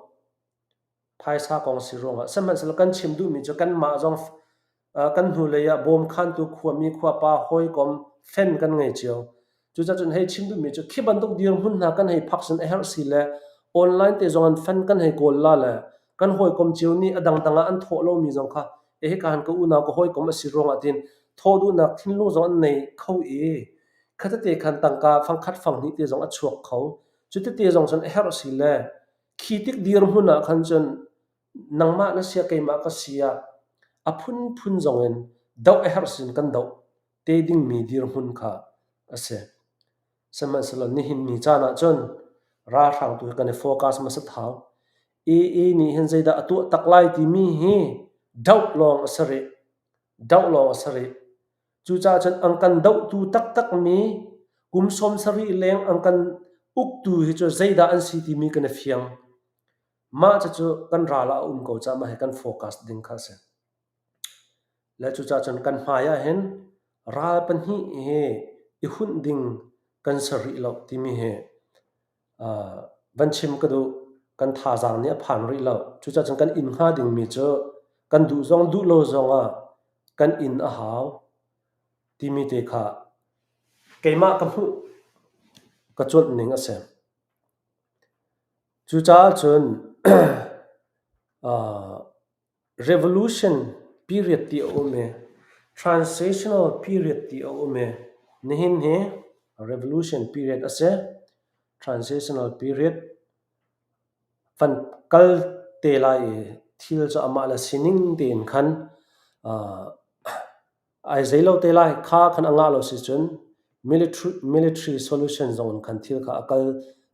S1: Phaisa kong si ruangah sihmanhsehlaw kan chim duhmi cu kanmah zong kan hnulei ah bawmkhantu khuami khuapa hawikom fan kan ngei cio. Cucaah cun hei chim duhmi cu khi bantuk dirhmun hna kan hei phak sin a herh si le online te zong in fan kan hei kawl la le kan hawikom cio nih a dangdang ah an thawh lomi zong kha e hika han ka unau ka hawikom a si ruangah tin thawh duhnak thinlung zong an nei kho i khatete khan tangka fangkhat fanghnih te zong a chuak kho. Cutete zong cun a herh si le Khi tik dirhmun ah khan cun nangmah na sia keimah ka si ah a phunphun zong in doh a herh sin kan doh te dingmi dirhmun kha a si. Sihmanhsehlaw nihin ni caan ah cun ralhrang tu hi kan i focus hmasat hau. AA nih hin zeidah a tuah tak lai timi hi doh lawng a si rih. Doh lawng a si rih. Cucaah cun an kan dohtu taktakmi kum 70 leng an kan uktu hi cu zeidah an si timi kan i fiang. Mah cucu kan ral ah a um ko caah mah hi kan focus ding kha a si. Le cucaah cun kan hmai ah hin ral pahnih hi i hunh ding kan si rih lo timi hi van chim ka duh. Kan thazaang nih a phan rih lo. Cucaah cun kan inn hnga dingmi cu kan duh zong duh lo zongah kan inn a hau timi te kha keimah ka hmuh ka cuanh ning a si. Cucaah cun revolution period ti a um i transitional period ti a um i nihin hi revolution period a si. Transitional period van kal te lai i thil cu amah le sining tein khan ai zei lo te lai. Kha khan a ngah lo si cun military solution zong in khan thil kha a kal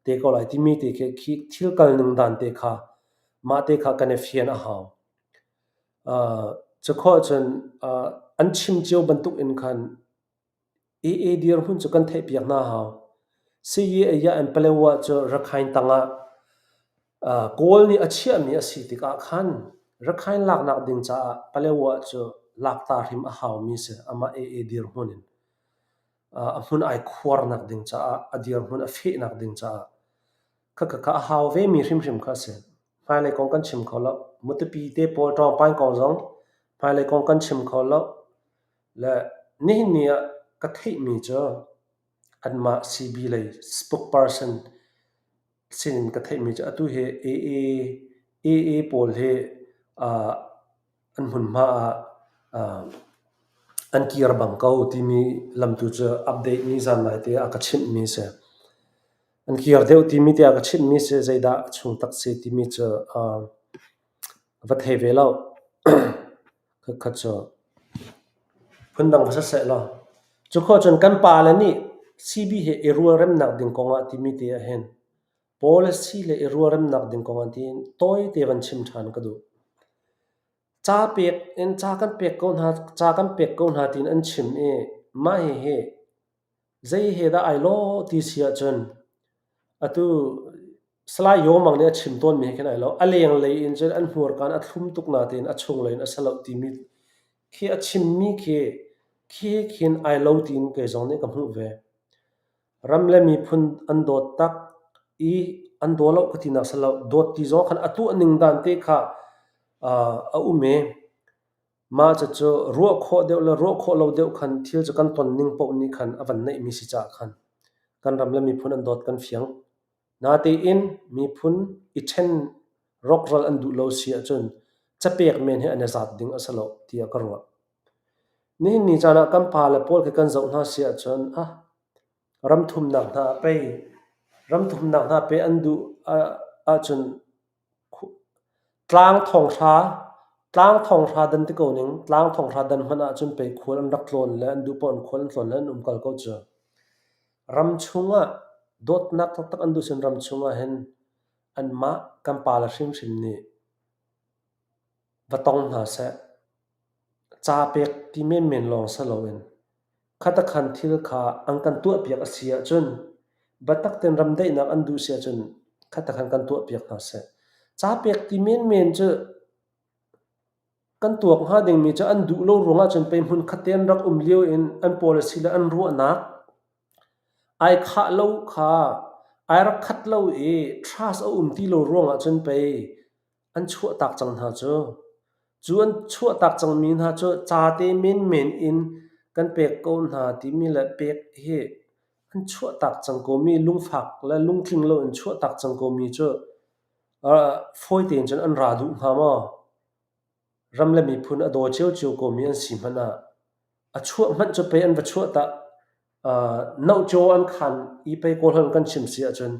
S1: te ko lai timi te khi khi thil kal ning dan te kha mah te kha kan i fian a hau. Cu khawh cun an chim cio bantuk in khan AA dirhmun cu kan theihpiak hna hau. Siyi in Palewa cu Rakhine tangah Kawl nih a chiahmi a si tikah khan Rakhine laknak ding caah Palewa cu lakta hrim a haumi si. Amah AA dirhmun in. A hmun ai khuarnak ding caah, a dirhmun a fehnak ding caah. Khakha kha a hau vemi hrimhrim kha a si. Hmailei kong kan chim kho lo. Matupi te pawl ṭawngpaing kong zong hmailei kong kan chim kho lo. Le nihin ni ah ka theihmi cu anmah CB lei spokesperson sinin ka theihmi cu atu hi AA AA pawl hi uh, an hmunhma ah uh, an kir bang ko timi lamtu cu update nizan nai te a ka chimhmi si. An kir deuh timi te a ka chimhmi si zeidah a chung tak si timi cu uh, va thei ve lo. Khatkhat cu phundang va siseh law cu khawh cun kan pale nih CB he i rualremnak ding kongah timi te ahhin policy le i rualremnak ding kongah tiin tawite van chim ṭhan ka duh. Ca pek in ca kan pek ko hna ca kan pek ko hna tiin an chim i mah hihi Zei he dah ai lawh ti si ahcun atu Salai Yaw Mang nih a chim tawnmi he khin ai lo. A lenglei in cun an hmurkaan a thlum tuk natein a chunglei in a si loh timi khi a chimmi khi khi khin ai lo tiin kei zong nih ka hmuh ve. Ram le miphun an dawt tak i an daw lo ka tinak si lo. Dawt ti zong khan a tuah ning dan te kha a um i Mah cucu ruah khawh deuh le ruah khawh lo deuh khan thil cu kan ton ning paoh nih khan a van neihmi si caah khan kan ram le miphun an dawt kan fiang. Natein miphun i ṭhen rawkral an duh lo si ahcun capek men hi an i zat ding a si lo tiah ka ruah. Nihin ni caan ah kan pale pawl khi kan zoh hna si ahcun ah ram thumnak hna ah pei ram thumnak hna pei an duh ahcun Tlang thonghra, tlang thonghra dan ti ko ning. Tlang thonghra dan hmanh ahcun pei khual an rak tlawn le an duh paoh in khual an tlawn le an umkal ko cu. Ram chungah dawtnak taktak an duh cun ram chungah hin anmah kan pale hrimhrim nih va tong hna seh. Ca pek ti menmen lawng si loin khatakhan thil kha an kan tuahpiak a si ahcun biatak tein ram daihnak an duh si ahcun khatakhan kan tuahpiak hna seh. Ca pek ti menmen cu kan tuak hnga dingmi cu an duh lo ruangah cun pei hmunkhat te an rak um lio in an policy le an ruahnak ai khah lo kha ai rak khat lo i trust a um ti lo ruangah cun pei an chuahtak cang hna cu. Cu an chuahtak cangmi hna cu ca te menmen in kan pek ko hna timi le pek hi an chuahtak cang komi lungfak le lungtling lo in chuahtak cang komi cu fawi tein cun an ra duh hnga maw? Ram le miphun a daw ciocio komi an si hmanh ah a chuah hmanh cu pei an va chuah tah nohcaw an khan i pei Kawlholh in kan chim si ahcun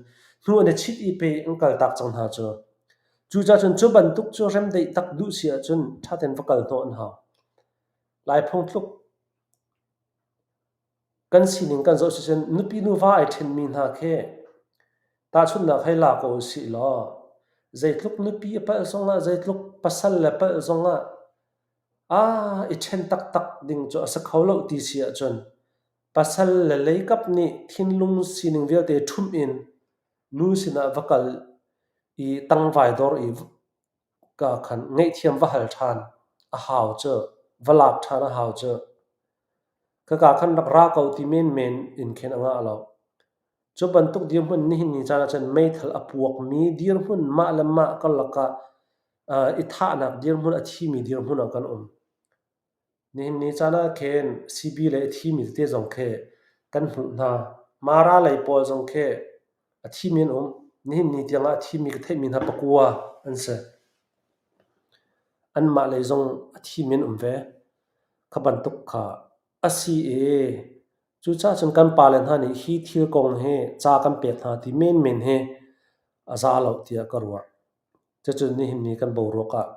S1: hnu an i chit i pei an kaltak cang hna cu. Cucaah cun cu bantuk cu remdaih tak duh si ahcun ṭha tein va kal hnawh an hau. Lai phungtluk kan sining kan zoh sicun nupi nuva ai ṭhenmi hna khi tahchunhnak hei la ko usih law zeitluk nupi a palh zongah zeitluk pasal le palh zongah aa i ṭhen taktak ding cu a si kho lo ti si ahcun pasal le leikap nih thinlung sining vialte ṭhumh in nu sinah va kal i tangvai dor i ka khan ngaihthiam va hal ṭhan a hau cu, va lak ṭhan a hau cu. Khaka khan rak ra ko ti menmen in khin a ngah lo. Cu bantuk dirhmun nihin ni caan ahcun meithal a puakmi dirhmun mah le mah karlak ah i thahnak dirhmun a thimi dirhmun ah kan um. Nihin ni caan ah khin CB le a thimi tete zong khi kan hmuh hna. Mara lei pawl zong khi a thimi an um. Nihin ni tiang ah a thimi ka theihmi hna pakua an si. Anmah lei zong a thimi an um ve. Kha bantuk kha a si i cucaah cun kan pale hna nih hi thil kong hi ca kan pek hna ti menmen hi a za lo tiah ka ruah. Cucun nihin ni kan boruak ah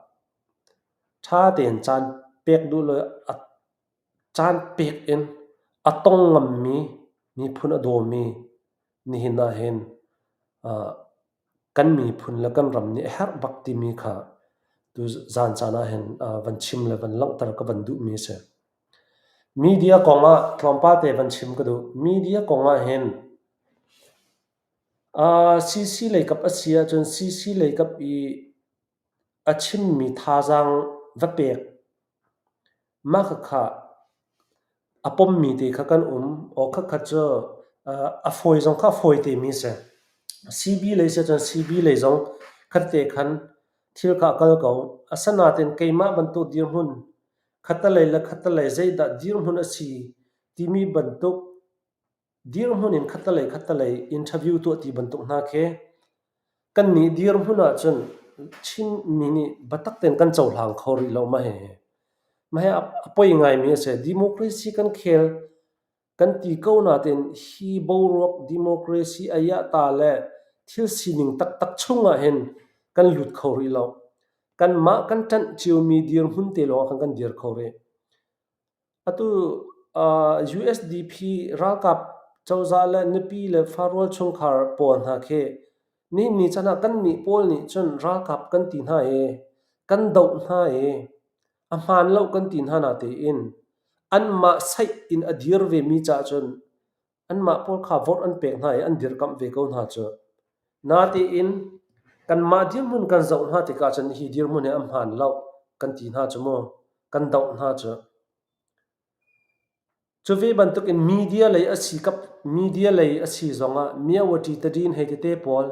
S1: ṭha tein caan pek duh le a caan pek in a tong ngammi miphun a dawmi nihin ah hin kan miphun le kan ram nih a herh bak timi kha tu zan caan ah hin van chim le van langhter ka van duhmi a si. Media kong ah tlawmpal te van chim ka duh. Media kong ah hin CC leikap a si ahcun CC leikap i. A chimmi thazaang va pek. Mah khakha a pommi te kha kan um. Aw khakha cu a fawi zong kha a fawi temi a si. CB lei si ahcun CB lei zong khatte khan thil kha a kal ko. Asinain keimah bantuk dirhmun khattelei le khattelei zeidah dirhmun a si timi bantuk dirhmun in khattelei khattelei interview tuah ti bantuk hna khi kannih dirhmun ahcun Chinmi nih biatak tein kan cohlang kho rih lo mah hihi. Mah hi a poi ngaimi a si. Democracy kan khel kan ti ko nain hi boruak democracy a iahta le thil sining taktak chung ahhin kan lut kho rih lo. Kanmah kan ṭanh ciomi dirhmun te lawng ah khan kan dir kho rih. Atu USDP ralkap cozah le nupi le farual chungkhar pawl hna khi nihin ni chan ah kannih pawl nih cun ralkap kan ti hna i kan doh hna i a hmaan lo kan ti hna natein anmah saih in a dir vemi caah cun anmah pawl kha vote an pek hna i an dirkamh ve ko hna cu. Natein kanmah dirhmun kan zoh hna tikah cun hi dirhmun hi a hmaan lo kan ti hna cu mu, kan doh hna cu. Cu ve bantukin media lei a si kap media lei a si zongah Myawaddy tadin hei tete pawl,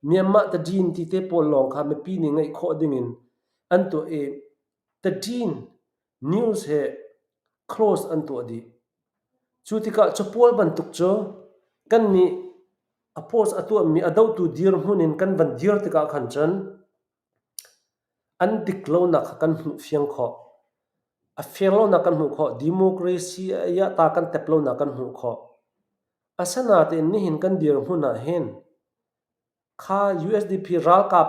S1: Myanmar tadin ti te pawl lawng kha mipi nih ngaih khawh dingin an tuah i tadin news he close an tuah dih. Cu tikah capawl bantuk cu kannih a post a tuahmi a dohtu dirhmun in kan van dir tikah khan cun an dik lonak kha kan hmuh fiang khawh. A fair lonak kan hmuh khawh. Democracy a iahta kan tep lonak kan hmuh khawh. Asinain nihin kan dirhmun ah hin Kha USDP ralkap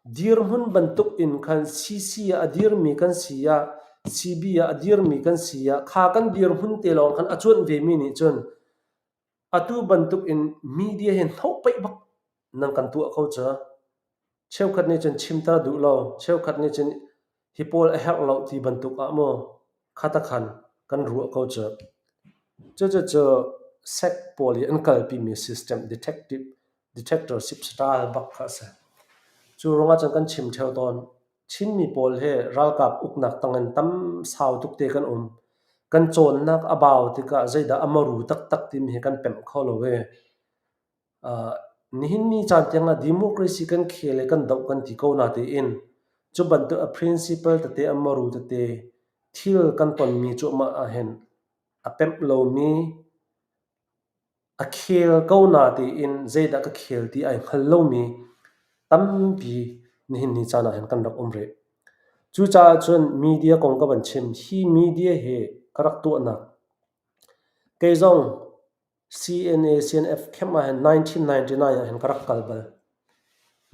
S1: dirhmun bantuk in khan CC ah a dirmi kan si ah, CB ah a dirmi kan si ah, kha kan dirhmun te lawng khan a cuanh vemi nih cun atu bantuk in media hi hnohpeih bak nan kan tuah ko cu. Cheukhat nih cun chimter duh lo, cheukhat nih cun hi pawl a herh lo ti bantuk ah maw khatakhan kan ruah ko cu. Cucucu sec pawl i an kalpimi system detective detectorship style bak kha a si. Cu ruangah cun kan chim ṭheo tawn. Chinmi pawl hi ralkap uknak tangin tam sau tuk te kan um. Kan cawnnak a bau tikah zeidah a maru taktak timi hi kan pemh kho lo i Nihin ni caan tiangah democracy kan khel i kan doh kan ti ko natein cu bantuk a principle tete a maru tete thil kan tonmi cuahmah ahhin a pemh lomi a khel ko natein zeidah ka khel ti ai hngal lomi tampi nihin ni caan ahhin kan rak um rih. Cucaah cun media kong ka van chim. Hi media hi ka rak tuahnak kei zong CNA CNF camp ahhin 1999 ahhin ka rak kal bal.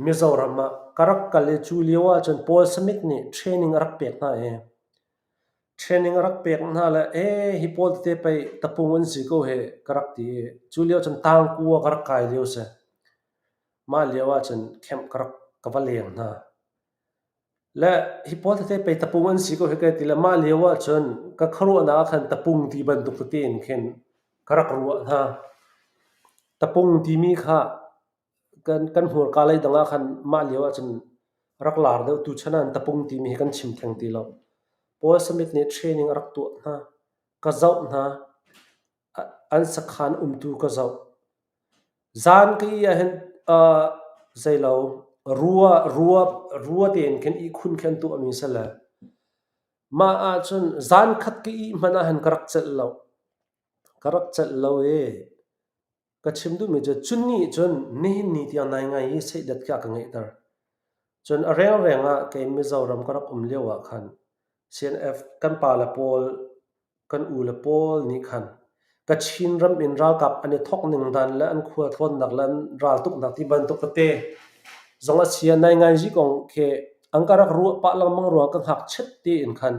S1: Mizoram ah ka rak kal i cu lio ahcun Paul Smith nih training a rak pek hna i training a rak pek hna le ee hi pawl tete pei tapung an si ko hi ka rak ti i cu lio cun tangku ah ka rak kai lio si. Mah lio ahcun camp ka rak ka va leng hna. Le hi pawl tete pei tapung an si ko hi ka ti le mah lio ahcun ka khuaruahnak ah khan tapung ti bantuk tete in khin ka rak ruah hna. Tapung timi kha kan kan hmurka lei dang ah khan mah lio ahcun rak lar deuh. Tuchan ah tapung timi hi kan chim theng ti lo. Paul Smith nih training a rak tuah hna. Ka zoh hna. An sakhan umtu ka zoh. Zan ka ih ahhin zeilo rua rua rua tein khin ihkhun khi an tuahmi si le mah ahcun zan khat ka ih hmanh ahhin ka rak celh lo. Ka rak celh lo i ka chim duhmi cu cu nih cun nihin ni tiang naingai hi seidat khi a ka ngeihter. Cun a rengreng ah kei Mizoram ka rak um lio ah khan CNF kan pale pawl Kan ule pawl nih khan Kachin ram in ralkap an i thawk ning dan le an khualtlawnnak le an raltuknak ti bantuk tete zong a si ah nainganzi kong khi an ka rak ruah pah lengmang ruangah ka ngakchiat tein khan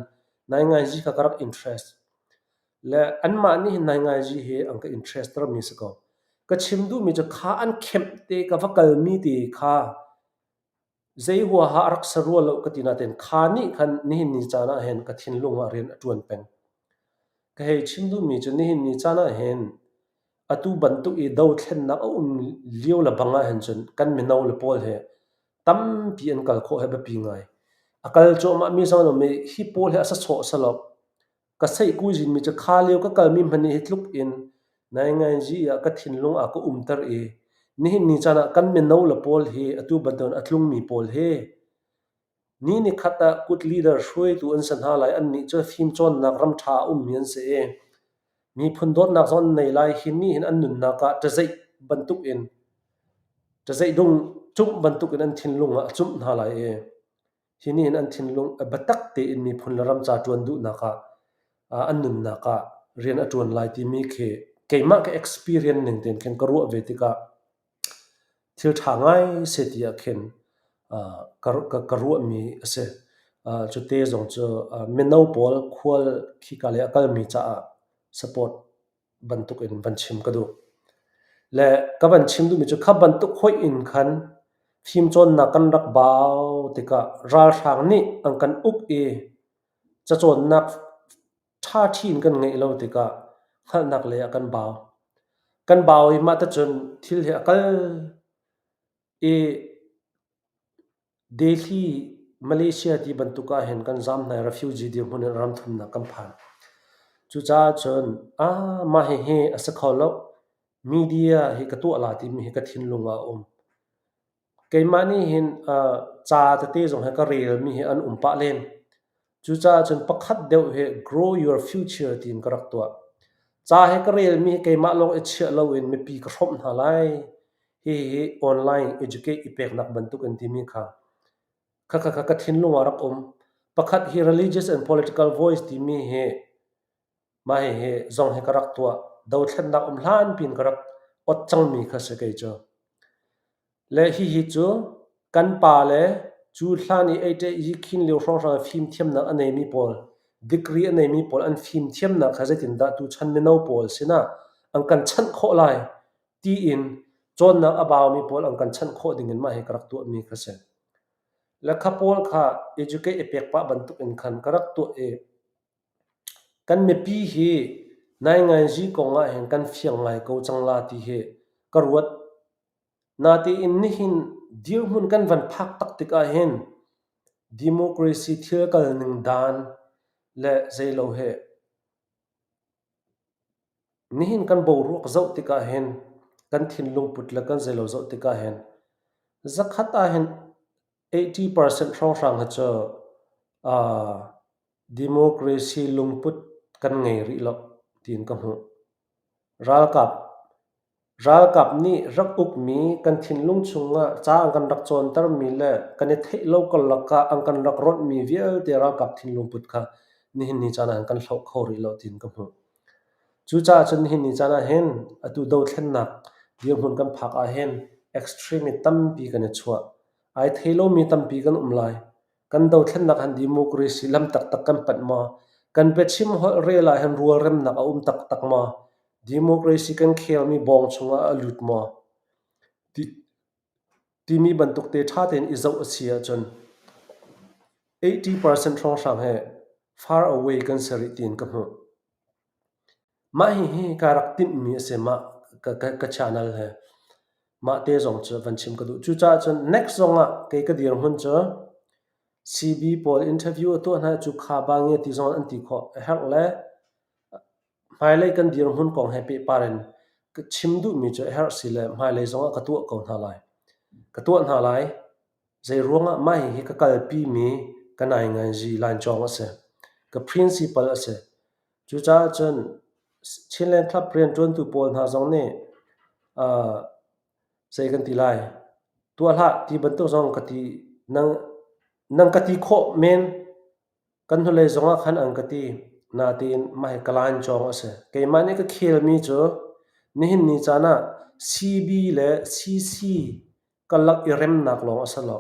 S1: nainganzi kha ka rak interest. Le anmah nih hin nainganzi hi an ka interest termi si ko. Ka chim duhmi cu kha an khemh te ka va kalmi te kha Zei huaha a rak si rua lo ka ti nain kha nih khan nihin ni caan ah hin ka thinlung ah rian a ṭuan peng. Ka hei chim duhmi cu nihin ni caan ah hin atu bantuk i dothlennak a um lio le bang ah hin cun kan mino le pawl hi tampi an kal khawh hi biapi ngai. A kal cuahmahmi zong an um i hi pawl hi a sa sawh sa lo. Ka seihkuizinmi cu kha lio ka kalmi hmanh nih hi tluk in nainganzi ah ka thinlung a ka umter i nihin ni caan ah kan mino le pawl hi atu bantukin a tlungmi pawl hi ni nikhat ah kut leader hruaitu an si hna lai. Annih cu fimcawnnak ram ṭha a ummi an si i miphun dawtnak zong an nei lai. Hi nih hin an nunnak ah ṭazeih bantukin ṭazeih dung cumh bantukin an thinlung ah a cumh hna lai i Hi nih hin an thinlung biatak tein miphun le ram ca ṭuan duhnak ah an nunnak ah rian a ṭuan lai timi khi keimah ka experience ning tein khin ka ruah ve tikah thil ṭha ngai si ti ah khin ka ruahmi a si. Cute zong cu mino pawl khual khika lei a kalmi caah support bantukin van chim ka duh. Le ka van chim duhmi cu kha bantuk hoih in khan fimcawnnak kan rak bau tikah ralhrang nih an kan uk i cacawnnak ṭhaṭhi in kan ngeih lo tikah hngalhnak lei ah kan bau. Kan bau i mah ticun thil hi a kal i Delhi, Malaysia ti bantuk ahhin kan zaam hna i refugee dirhmun in ram thumnak kan phan. Cucaah cun ah mah hihi a si kho lo. Media hi ka tuah la timi hi ka thinlung ah a um. Keimah nih hin ca tete zong hi ka relmi hi an um pah len. Cucaah cun pakhat deuh hi Grow Your Future tiin ka rak tuah. Ca hi ka relmi hi keimah lawng i chiah loin mipi ka hrawmh hna lai. Hihi online educate i peknak bantuk in timi kha khakha ka thinlung ah rak um. Pakhat hi religious and political voice timi hi mah hihi zong hi ka rak tuah. Dothlennak um hlan piin ka rak ot cangmi kha si kei cu. Le hihi cu kan pa le cu hlan i ei khin lio hrawnghrang i fimthiamnak a neimi pawl, degree a neimi pawl an fimthiamnak kha zeitindah tuchan mino pawl sinah an kan chanh khawh lai tiin cawnnak a baumi pawl an kan chanh khawh dingin mah hi ka rak tuahmi kha si. Le kha pawl kha educate i pek pah bantuk in khan ka rak tuah i kan mipi hi nainganzi kong ah hin kan fiang ngai ko cang la ti hi ka ruat. Natein nihin dirhmun kan van phak tak tikah hin democracy thil kal ning dan le zeilo hi nihin kan boruak zoh tikah hin kan thinlung put le kan zeilo zoh tikah hin zakhat ah hin 80% hrawnghrang hi cu democracy lungput kan ngei rih lo tiin ka hmuh. Ralkap Ralkap nih rak ukmi kan thinlung chungah ca an kan rak cawntermi le kan i theih lo karlak ah an kan rak ronhmi vialte ralkap thinlung put kha nihin ni caan ah hin kan hloh kho rih lo tiin ka hmuh. Cucaah cun nihin ni caan ah hin atu dothlennak dirhmun kan phak ah hin extreme tampi kan i chuah. Ai thei lomi tampi kan um lai. Kan dothlennak han democracy lam taktak kan panh maw? Kan biachim holh rel ah hin rualremnak a um taktak maw? Democracy kan khelmi bawng chungah a lut maw? Ti, timi bantuk te ṭha tein i zoh a si ahcun 80% hrawnghrang he far away kan si rih tiin ka hmuh. Mah hihi ka rak timhmi a si mah ka, ka, ka channel he. Mah te zong cu van chim ka duh. Cucaah cun next zong ah kei ka dirhmun cu CB pawl interview a tuah hna cu kha ba nge ti zong an ti khawh. A herh le hmailei kan dirhmun kong he pehpar in ka chim duhmi cu a herh si le hmailei zong ah ka tuah ko hna lai. Ka tuah hna lai. Zeiruangah mah hihi ka kalpimi ka nainganzi lancawng a si. Ka principle a si. Cucaah cun Chinland Club rianṭuantu pawl hna zong nih zei kan ti lai, tuah hlah ti bantuk zong ka ti nang nang ka ti khawh men. Kan hnulei zongah khan an ka ti. Natein mah hi ka lancawng a si. Keimah nih ka khelmi cu nihin ni caan ah CB le CC karlak i remnak lawng a si lo.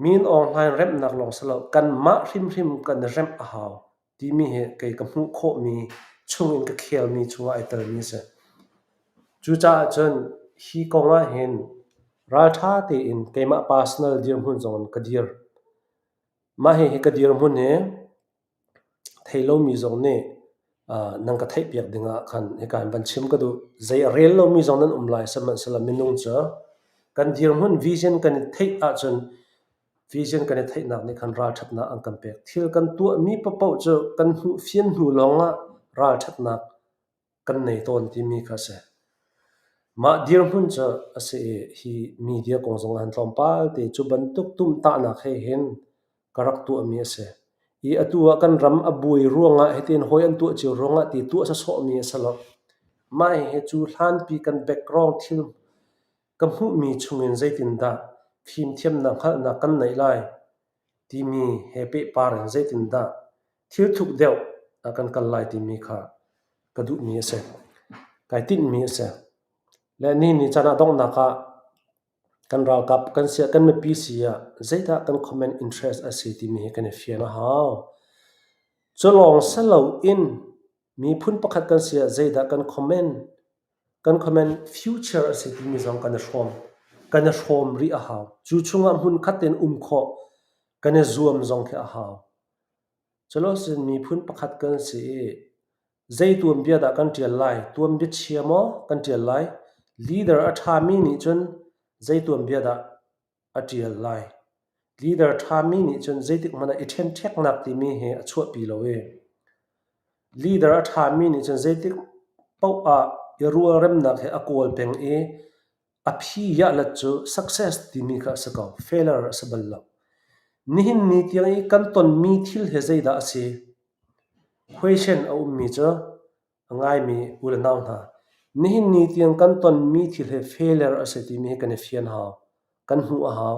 S1: Min Aung Hlaing remhnak lawng si lo, kanmah hrimhrim kan i remh a hau timi hi kei ka hmuh khawhmi chungin ka khelmi chungah ai telmi a si. Cucaah cun hi kong ah hin ralṭha tein keimah personal dirhmun zong in ka dir. Mah hihi ka dirhmun hi Thei lomi zong nih nan ka theihpiak dingah khan hika in van chim ka duh. Zei a rel lomi zong nan um lai sihmanhsehlaw minung cu kan dirhmun vision kan i theih ahcun Vision kan i theihnak nih khan ralṭhatnak an kan pek. Thil kan tuahmi paohpaoh cu kan hmuh fian hnu lawngah ralṭhatnak kan nei tawn timi kha a si. Mah dirhmun cu a si i hi media kong zong ah hin tlawmpal te cu bantuk tumtahnak he hin ka rak tuahmi a si. I atu ah kan ram a buai ruangah hitin hawi an tuah cio ruangah ti tuah sawsawhmi a si lo. Mah hihi cu hlanpi kan background thil ka hmuhmi chungin zeitindah fimthiamnak hngalhnak kan neih lai timi he pehpar in zeitindah thil thuk deuh ah kan kal lai timi kha ka duhmi a si. Kai tinhmi a si. Le ni ni caan ah donghnak ah kan ralkap kan siah kan mipi si ah zeidah kan common interest a si timi hi kan i fian a hau. Cu lawng si loin miphun pakhat kan si ah zeidah kan common kan common future a si timi zong kan i hrawm. Kan i hrawm rih a hau. Cu chungah hmunkhat tein um khawh kan i zuam zong khi a hau. Culosin miphun pakhat kan si i zei tuanbia dah kan ṭial lai? Tuanbia chia maw kan ṭial lai? Leader a ṭhami nih cun zei tuanbia dah a ṭial lai? Leader ṭhami nih cun zeitik hmanh ah i ṭhenṭheknak timi hi a chuahpi lo i leader a ṭhami nih cun zeitik paoh ah i rualremnak hi a kawl peng i A phi yahlat cu success timi kha a si ko, failure a si bal lo. Nihin ni tiang i kan tonmi thil hi zeidah a si? Question a ummi cu a ngaimi u le nau hna, nihin ni tiang kan tonmi thil hi failure a si timi hi kan i fian hau, kan hmuh a hau.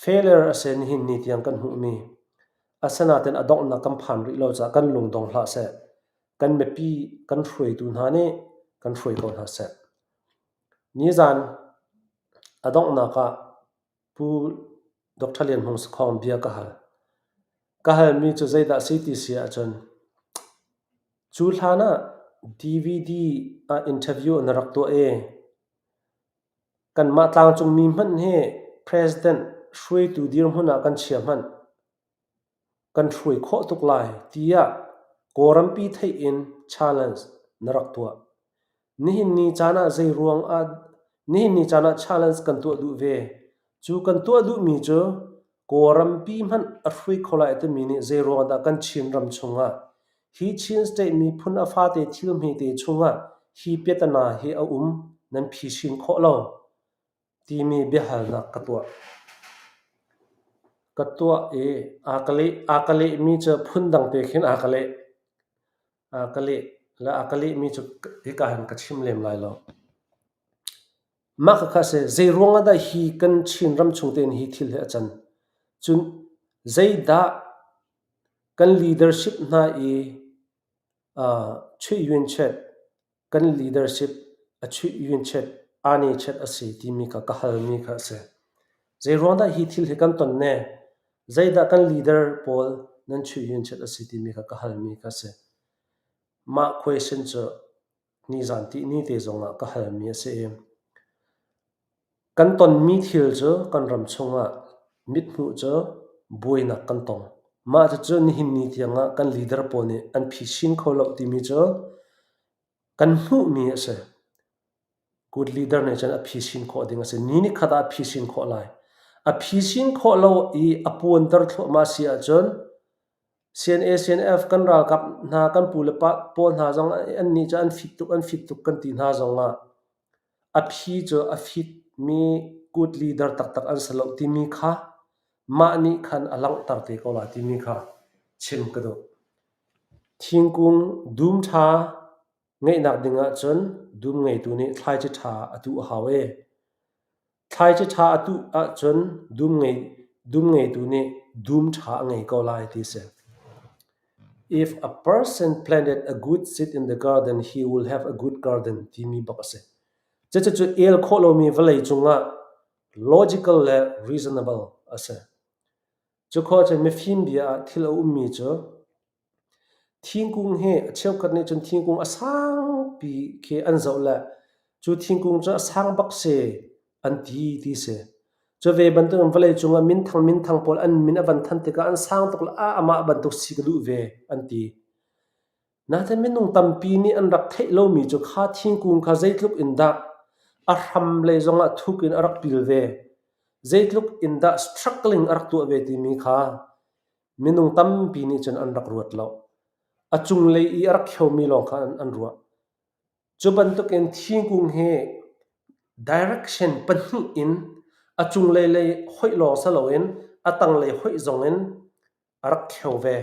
S1: Failure a si nihin ni tiang kan hmuhmi. Asinain a donghnak kan phan rih lo caah kan lung dong hlah seh. Kan mipi kan hruaitu hna nih kan hruai ko hna seh. Nizan a donghnak ah Pu Dr. Lian Hmung Sakhong bia ka hal. Ka halmi cu zeidah a si ti si ahcun cu hlan ah DVD ah interview na rak tuah i Kanmah tlangcungmi hmanh hi President hruaitu dirhmun ah kan chia hmanh. Kan hruai khawh tuk lai tiah Kawlrampi theih in challenge na rak tuah. Nihin ni caan ah zeiruang ah nihin ni caan ah challenge kan tuah duh ve. Cu kan tuah duhmi cu Kawlrampi hmanh a hruai kho lai timi nih zeiruang dah kan Chin ram chungah hi Chin state miphun a fate thil hmete chungah hi piatana hi a um nan phisin khawh lo timi biahalnak ka tuah. Ka tuah i aa ka leh, aa ka lehmi cu phundang te khin aa ka leh. Aa ka leh le aa ka lehmi cu hika hin ka chim lem lai lo. Mah khakha a si. Zeiruang ah dah hi kan Chin ram chung tein hi thil hi a can? Cun zeidah kan leadership hna i chuih yun chet, kan leadership a chuih yun chet, aa ne chet a si timi kha ka halmi kha a si. Zeiruang dah hi thil hi kan ton ne? Zeidah kan leader pawl nan chuih yun chet a si timi kha ka halmi kha a si. Mah question cu nizan tihni te zongah ka halmi a si i kan tonmi thil cu kan ram chungah mithmuh cu buainak kan tong. Mah cucu nihin ni tiangah kan leader pawl nih an phisin kho lo timi cu kan hmuhmi a si. Good leader nih cun a phisin khawh ding a si. Ni nikhat ah a phisin khawh lai. A phisin khawh lo i a puanter thluahmah si ahcun CNA, CNF kan ralkap hna kan pu le pa pawl hna zong annih cu an fit tuk an fit tuk kan ti hna zongah a phi cu a fitmi good leader taktak an si lo timi kha mah nih khan a langhter te ko lai timi kha chim ka duh. Thingkung dum ṭha ngeihnak ding ahcun dum ngeitu nih thlaici ṭha a tuh a hau i Thlaici ṭha a tuh ahcun dum ngeitu nih dum ṭha a ngei ko lai ti a si. If a person planted a good seed in the garden, he will have a good garden timi bak a si. Cucu el khawh lomi vawlei cungah logical le reasonable a si. Cukhawh cun mifim bia ah thil a ummi cu Thingkung hi a cheukhat nih cun thingkung a sangpi khi an zoh le cu thingkung cu a sang bak si an ti ti si. Cu ve bantukin vawleicung ah minthang minthang pawl an min a van than tikah an sang tuk le ah amah bantuk si ka duh ve an ti. Nain minung tampi nih an rak theih lomi cu kha thingkung kha zeitluk in dah a hram lei zongah thuk in a rak pil ve. Zeitluk in dah struggling a rak tuah ve timi kha minung tampi nih cun an rak ruat lo. A cunglei i a rak kheomi lawng kha an ruah. Cu bantukin thingkung hi direction pahnih in a cunglei lei hoih lawng si loin a tanglei hoih zongin a rak kheo ve.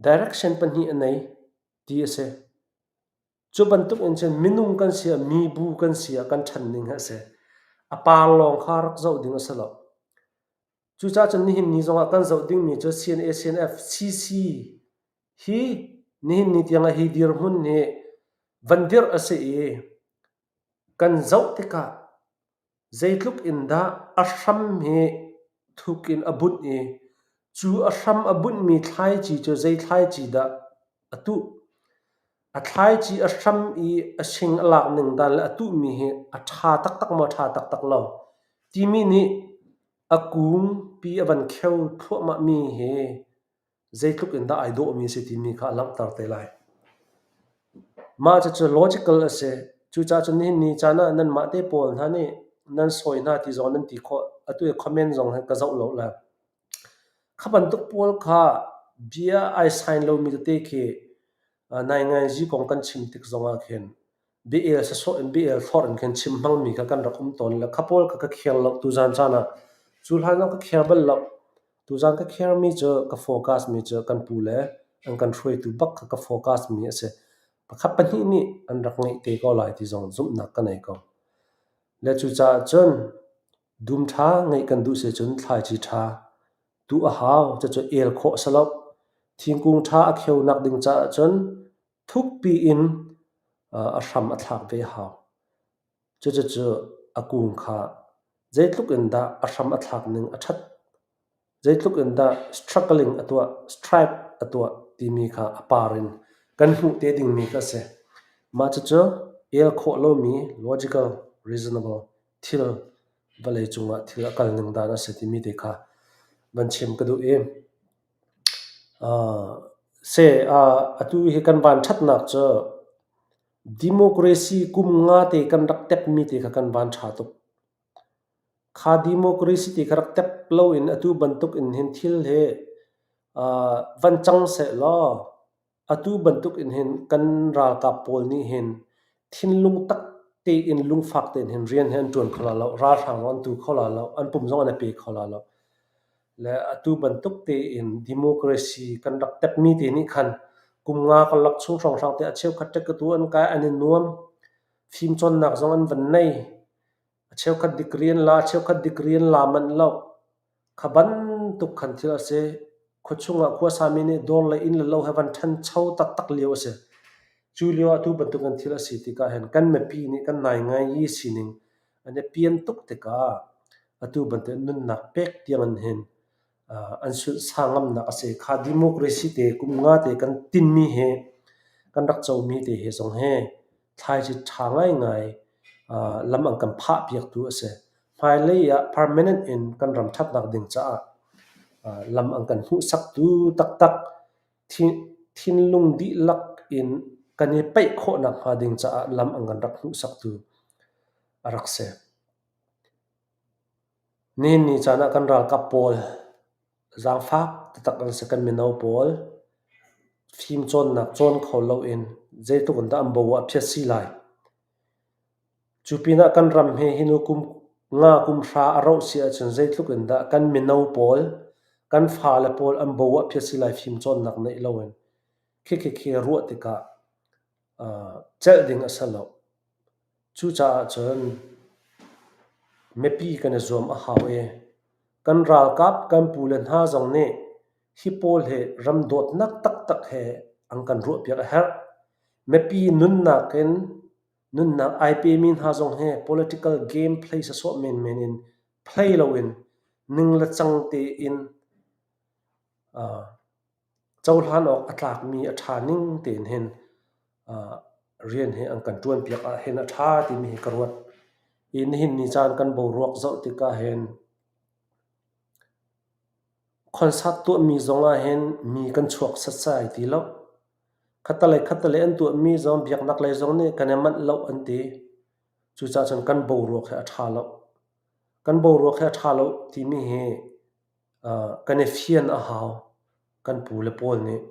S1: Direction pahnih a nei ti a si. Cu bantuk in cun minung kan si ah, mibu kan si ah kan ṭhan ning hi a si. A par lawng kha rak zoh ding a si lo. Cucaah cun nihin ni zongah kan zoh dingmi cu CNA, CNF, CC hi nihin ni tiangah hi dirhmun hi van dirh a si i kan zoh tikah zeitluk in dah a hram hi thuk in a bunh i cu a hram a bunhmi thlaici cu zei thlaici dah a tuh. A thlaici a hram i a sing a lak ning dan le a tuhmi hi a ṭha taktak maw ṭha taktak lo timi nih a kungpi a van kheu thluahmahmi hi zeitluk in dah ai dawhmi a si timi kha a langhter te lai. Mah cucu logical a si. Cucaah cun nihin ni caan ah nanmah te pawl hna nih nan sawi hna ti zong nan ti khawh. Atu i comment zong hi ka zoh lo le. Kha bantuk pawl kha bia ai sign lomi tete khi nainganzi kong kan chim tik zongah khin bia-el sawsawh in bia-el thlorh in khin chim hmangmi kha kan rak um tawn le kha pawl kha ka khel lo tuzan caan ah. Cu hlan ah ka khel bal lo. Tuzan ka khelmi cu ka focus mi cu kan pu le an kan hruaitu bak kha ka focus mi a si. Pakhat pahnih nih an rak ngeih te ko lai ti zong zumhnak ka nei ko. Le cucaah cun dum ṭha ngeih kan duh si cun thlaici ṭha tuh a hau. Cucu el khawh a si lo. Thingkung ṭha a kheunak ding caah cun thukpi in a hram a thlak ve a hau. Cucucu a kung kha zeitluk in dah a hram a thlak ning a ṭhat, zeitluk in dah struggling a tuah, strive a tuah timi kha a par in kan hmuh te dingmi kha a si. Mah cucu el khawh lomi logical, reasonable thil vawlei cungah thil a kal ning dan a si timi te kha van chim ka duh i seh atu hi kan vanṭhatnak cu Democracy kum nga te kan rak tepmi te kha kan van ṭha tuk. Kha democracy ti kha rak tep loin atu bantuk in hin thil hi van cang sehlaw atu bantuk in hin kan ralkap pawl nih hin thinlung tak tein lungfak tein hin rian hi an ṭuan kho la lo. Ralhrang zong an tu kho la lo. An pum zong an i pe kho la lo. Le atu bantuk tein democracy kan rak tepmi te nih khan kum nga karlak chung hrawnghrang te a cheukhat ṭek an kai an i nuam. Fimcawnnak zong an van nei. A cheukhat degree an la, a cheukhat degree an la manh lo. Kha bantuk khan thil a si. Khuachung ah khuasami nih dawr le inn le lo he van ṭhancho taktak lio a si. Cu lio ah atu bantuk in thil a si tikah hin kan mipi nih kan naingai i sining an i pian tuk tikah atu bantuk nunnak pek tiang in hin an sunhsa ngamnak a si. Kha democracy te kum nga te kan tinmi hi kan rak comi te hi zong hi thlaici ṭha ngaingai lam an kan phahpiaktu a si. Hmailei ah permanent in kan ram ṭhatnak ding caah lam an kan hmuhsaktu taktak thinlung dihlak in kan i paih khawhnak hnga ding caah lam an kan rak hmuhsaktu a rak si. Nihin ni caan ah kan ralkap pawl zaangfak taktak an si. Kan mino pawl fimcawnnak cawn kho loin zeitluk in dah an bo ah phiat si lai. Cu pinah kan ram hi hi nu kum nga kum hra a roh si ahcun zeitluk in dah kan mino pawl, kan fale pawl an bo ah phiat si lai fimcawnnak neih loin. Khikhi khi ruah tikah celh ding a si lo. Cucaah cun mipi kan i zuam a hau i kan ralkap kan pule hna zong nih hi pawl hi ram dawtnak taktak he an kan ruahpiak a herh. Mipi nunnak in nunnak ai pemi hna zong hi political game play sawsawh menmen in play loin ning le cang tein cohlan awk a tlakmi a ṭha ning tein hin rian hi an kan ṭuanpiak ahhin a ṭha timi hi ka ruat. I nihin ni caan kan boruak zoh tikah hin concert tuahmi zong ahhin mi kan chuak setsai ti lo. Khattelei khattelei an tuahmi zong biaknak lei zong nih kan i manh lo an ti. Cucaah cun kan boruak hi a ṭha lo. Kan boruak hi a ṭha lo timi hi kan i fian a hau. Kan pu le pawl nih.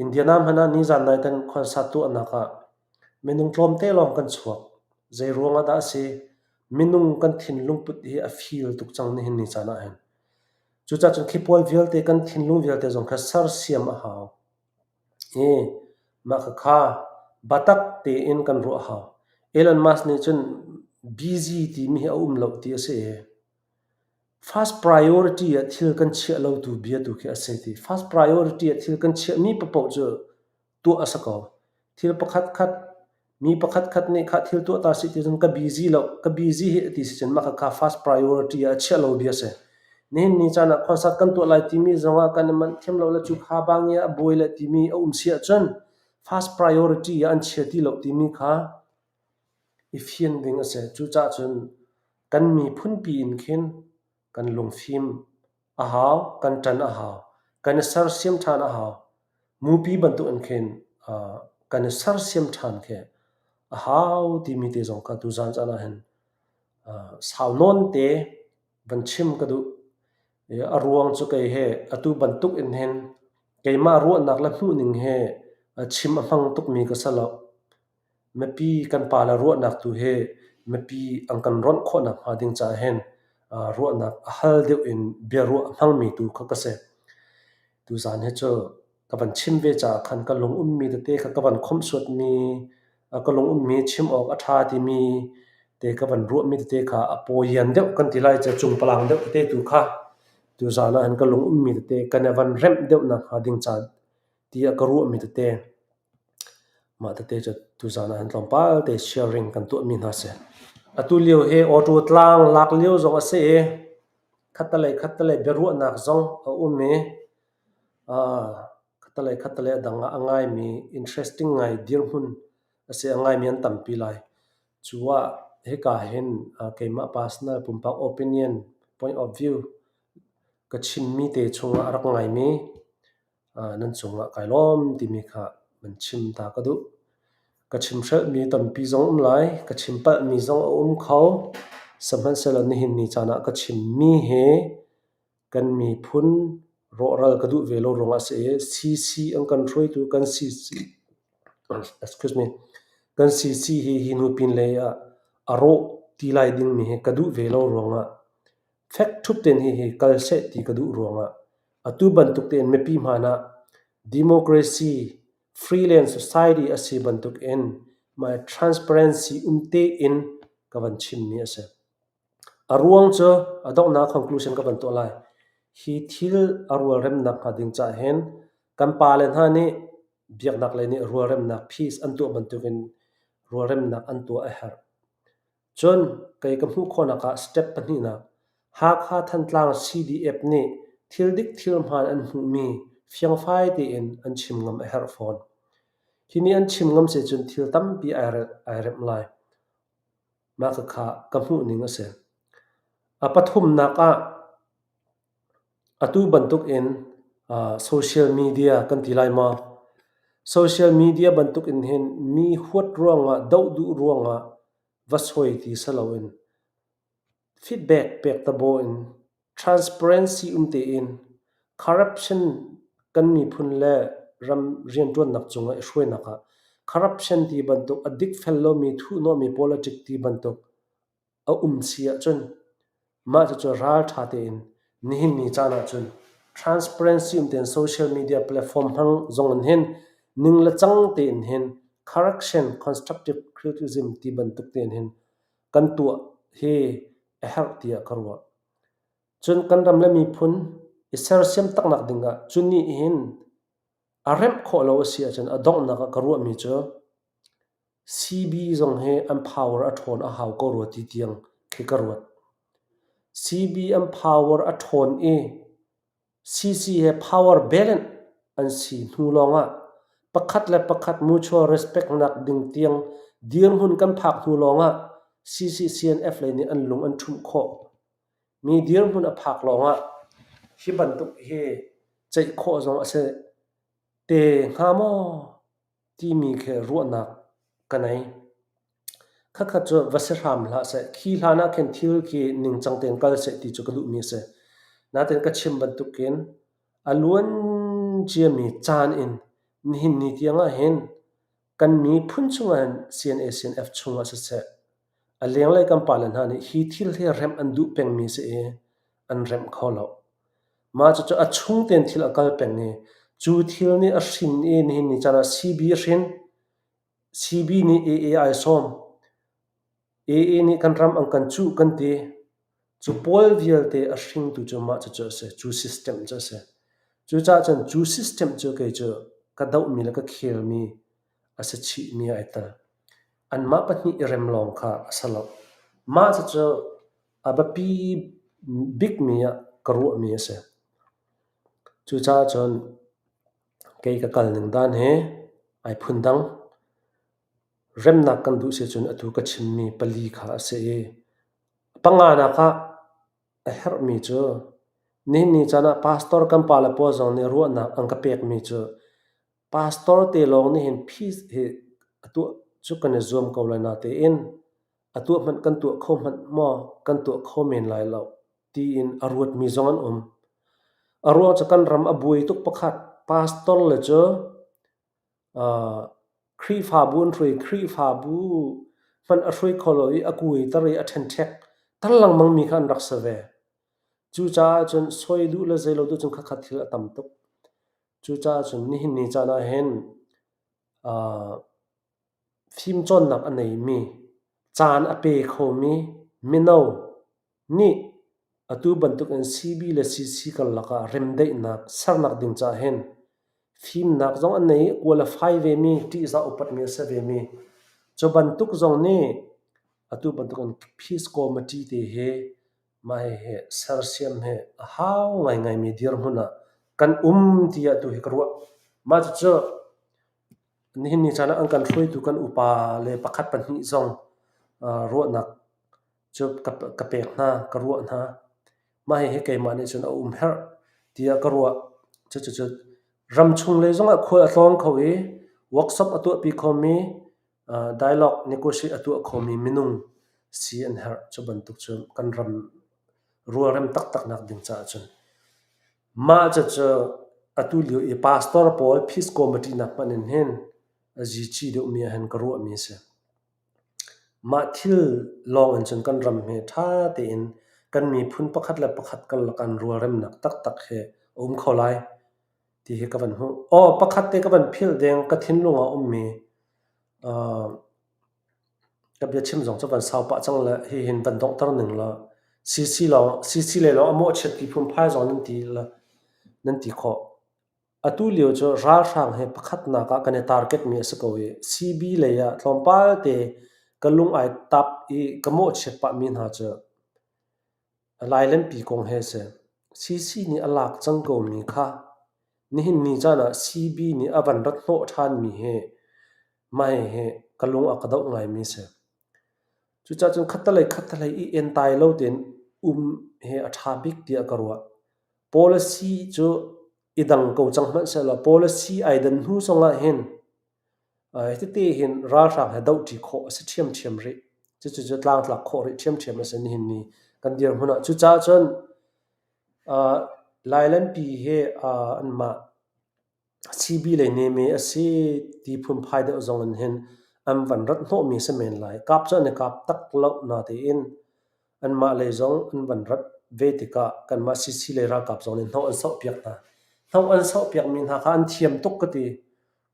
S1: Indiana hmanh ah nizan nai kan concert tuahnak ah minung tlawmte lawng kan chuak. Zei ruang ah dah a si? Minung kan thinlung put hi a fil tuk cang nihin ni caan ah hin. Cucaah cun khi pawl vialte kan thinlung vialte zong kha sersiam a hau. I mah khakha biatak tein kan ruah a hau. Elon Musk nih cun busy timi hi a um lo ti a si i first priority ah thil kan chiah lo tu bia tu khi a si ti. First priority ah thil kan chiahmi paohpaoh cu tuah a si ko. Thil pakhatkhat mi pakhatkhat nih khah thil tuah ta sih ti cun ka busy lo, ka busy hi a ti si cun mah khakha first priority ah a chiah lo bia a si. Nihin ni caan ah concert kan tuah lai timi zong ah kan i manh thiam lo le cu kha bang i a buai le timi a um si ahcun first priority ah an chia ti lo timi kha i fian ding a si. Cucaah cun kan miphunpi in khin kan lungfim a hau, kan ṭan a hau, kan i sersiam ṭhan a hau. Mupi bantuk in khin kan i sersiam ṭhan khi a hau timi te zong kha tuzaan caan ah hin sau nawn te van chim ka duh. A ruang cu kei he atu bantuk in hin keimah ruahnak le hmuhning he chim a hmang tukmi ka si lo. Mipi kan pale ruahnak tu hi mipi an kan ronh khawhnak hnga ding caah hin ruahnak a hal deuh in biaruah a hmangmi tu kha ka si. Tuzaan hi cu ka van chim ve caah khan ka lung ummi tete kha ka van khawmhsuatmi, ka lung ummi chim awk a ṭha timi te ka van ruahmi tete kha a pawian deuh kan ti lai cu cungpalang deuh tete tu kha tuzaan ah hin ka lung ummi tete kan i van remh deuh nakhnga ding ca tiah ka ruahmi tete Mah tete cu tuzaan ah hin tlawmpal te sharing kan tuahmi hna si. Atu lio hi auto tlang lak lio zong a si i khattelei khattelei biaruahnak zong a um i khattelei khattelei a dang ah a ngaimi interesting ngai dirhmun a si a ngaimi an tampi lai. Cu ah hika hin keimah personal pumpak opinion point of view ka chimmi te chungah a rak ngaimi Nan cungah kai lawm timi kha van chim ta ka duh. Ka chimhrelhmi tampi zong um lai, ka chim palhmi zong a um kho. Sihmanhsehlaw nihin ni caan ah ka chimmi hi kan miphun rawhral ka duh ve lo ruangah a si i CC an kan hruaitu kan CC excuse me kan CC hi hi hnu pinlei ah a rawh ti lai dingmi hi ka duh ve lo ruangah Fek ṭhup tein hihi kal seh ti ka duh ruangah atu bantuk tein mipi hmaan ah democracy, freelance society a si bantuk in my transparency um tein ka van chimmi a si. A ruang cu a donghnak conclusion ka van tuah lai. Hi thil a rualremnak hnga ding caah hin kan pale hna nih biaknak lei nih rualremnak peace an tuah bantukin rualremnak an tuah a herh. Cun kei ka hmuh khawhnak ah step pahnihnak, Hakha Thantlang CDF nih thil dik thil hmaan an hmuhmi fiangfai tein an chim ngam a herh fawn. Hi nih an chim ngam si cun thil tampi ai remh lai. Mah khakha ka hmuhning a si. A pathumnak ah Atu bantuk in social media kan ti lai maw? Social media bantuk in hin mi huat ruangah, doh duh ruangah va soi ti si loin feedback pek ta bawh in transparency um tein corruption kan miphun le ram rianṭuannak cungah i hruainak ah corruption ti bantuk a dikfel lomi thuhnawhmi politic ti bantuk a um si ahcun mah cucu ralṭha tein nihin ni caan ahcun transparency um tein social media platform hmang zong in hin ning le cang tein hin correction constructive criticism ti bantuk tein hin kan tuah hi a herh tiah ka ruah. Cun kan ram le miphun i sersiam taknak ding ah cu nih hin a remh khawh lo a si ahcun a donghnak ah ka ruahmi cu CB zong hi an power a ṭhawn a hau ko rua ti tiang khi ka ruat. CB an power a ṭhawn i CC he power balance an si hnu lawngah pakhat le pakhat mutual respect nak ding tiang dirhmun kan phak hnu lawngah CCCNF lei nih an lung an ṭhumh khawh. Mi dirhmun a phak lawngah hi bantuk hi ceih khawh zong a si te hnga maw? Timi khi ruahnak ka nei. Khakhat cu va si hram hlah seh. Khi hlan ah khin thil khi ningcang tein kal seh ti cu ka duhmi a si. Nain ka chim bantukin a luan ciami caan in nihin ni tiang ah hin kan miphun chungah hin CNA CNF chungah siseh, a lenglei kan pale hna nih hi thil hi remh an duh pengmi si i an remh kho lo. Mah cucu a chung tein thil a kal peng i cu thil nih a hrin i nihin ni caan ah CB a hrin. CB nih AA ai sawm. AA nih kan ram an kan cuh kan ti. Cu pawl vialte a hringtu cu mah cucu a si. Cu system cu a si. Cucaah cun cu system cu kei cu ka dohmi le ka khelmi a si chihmi ai tel. Anmah pahnih i rem lawng kha a si lo. Mah cucu a biapi bikmi ah ka ruahmi a si. Cucaah cun kei ka kal ning dan hi ai phundang. Remnak kan duh si cun atu ka chimmi pali kha a si i panganak ah a herhmi cu nihin ni caan ah pastor kan pale pawl zong nih ruahnak an ka pekmi cu pastor te lawng nih hin peace hi a tuah cu kan i zuam ko lai natein a tuah hmanh kan tuah kho hmanh maw kan tuah kho men lai lo tiin a ruatmi zong an um. A ruang cu kan ram a buai tuk pakhat pastor le cu Khrihfabu an hruai. Khrihfabu hmanh a hruai kho lo i a kuaiter i a ṭhenṭhek ter lengmangmi kha an rak si ve. Cucaah cun soi duh le zeilo duh cun khakha thil a tam tuk. Cucaah cun nihin ni caan ah hin fimcawnnak a neimi, caan a pe khomi mino nih atu bantukin CB le CC karlak ah remdaihnak sernak ding caah hin fimnak zong an nei i qualify vemi, ṭihzah upatmi a si vemi. Cu bantuk zong nih atu bantukin Peace Committee te hi mah hihi sersiam hi a hau ngaingaimi dirhmun ah kan um tiah tu hi ka ruah. Mah cucu nihin ni caan ah an kan hruaitu kan upa le pakhat pahnih zong ruahnak cu ka pek hna, ka ruah hna. Mah hihi keimah nih cun a um herh tiah ka ruah. Cucucu ramchung lei zongah khual a tlawng kho i workshop a tuahpi khomi, dialogue negotiate a tuah khomi minung si an herh. Cu bantuk cu kan ram rualrem taktak nak ding caah cun. Mah cucu atu lio i pastor pawl peace committee nak hmanh in hin a zici deuhmi ah hin ka ruahmi a si. Mah thil lawng in cun kan ram hi ṭha tein kan miphun pakhat le pakhat karlak ah rualremnak taktak hi a um kho lai ti hi ka van hmuh. Aw, pakhat te ka van philh deng ka thinlung ah a ummi ka biachim zong cu van sau pah cang le hihin van donghter ning law CC lawng CC lei lawng a mawhchiat ti phunphai zong nan ti nan ti khawh. Atu lio cu ralhrang he pakhatnak ah kan i target mi a si ko i CB lei ah tlawmpal te ka lung ai tap i ka mawhchiat pahmi hna cu Lailenpi kong he a si. CC nih a lak cang komi kha nihin ni caan ah CB nih a van rat hnawh ṭhanmi hi mah hihi ka lung a ka doh ngaimi a si. Cucaah cun khattelei khattelei i entai lo tein um hi a ṭha bik tiah ka ruah. Policy cu i dang ko cang hmanhsehlaw policy ai dan hnu zongah hin hitete hin ralhrang he dohṭi khawh a si ṭhiamṭhiam rih. Cucu tlangtlak khawh rih ṭhiamṭhiam a si nihin ni kan dirhmun ah. Cucaah cun Lailenpi hi anmah CB lei neme a si ti phunphai deuh zong in hin an van rat hnawhmi a si men lai. Kap cu an i kap tak lo natein anmah lei zong an van rat ve tikah kanmah CC lei ralkap zong nih hnawh an sohpiak hna. Hnawh an sohpiakmi hna kha an thiam tuk ka ti.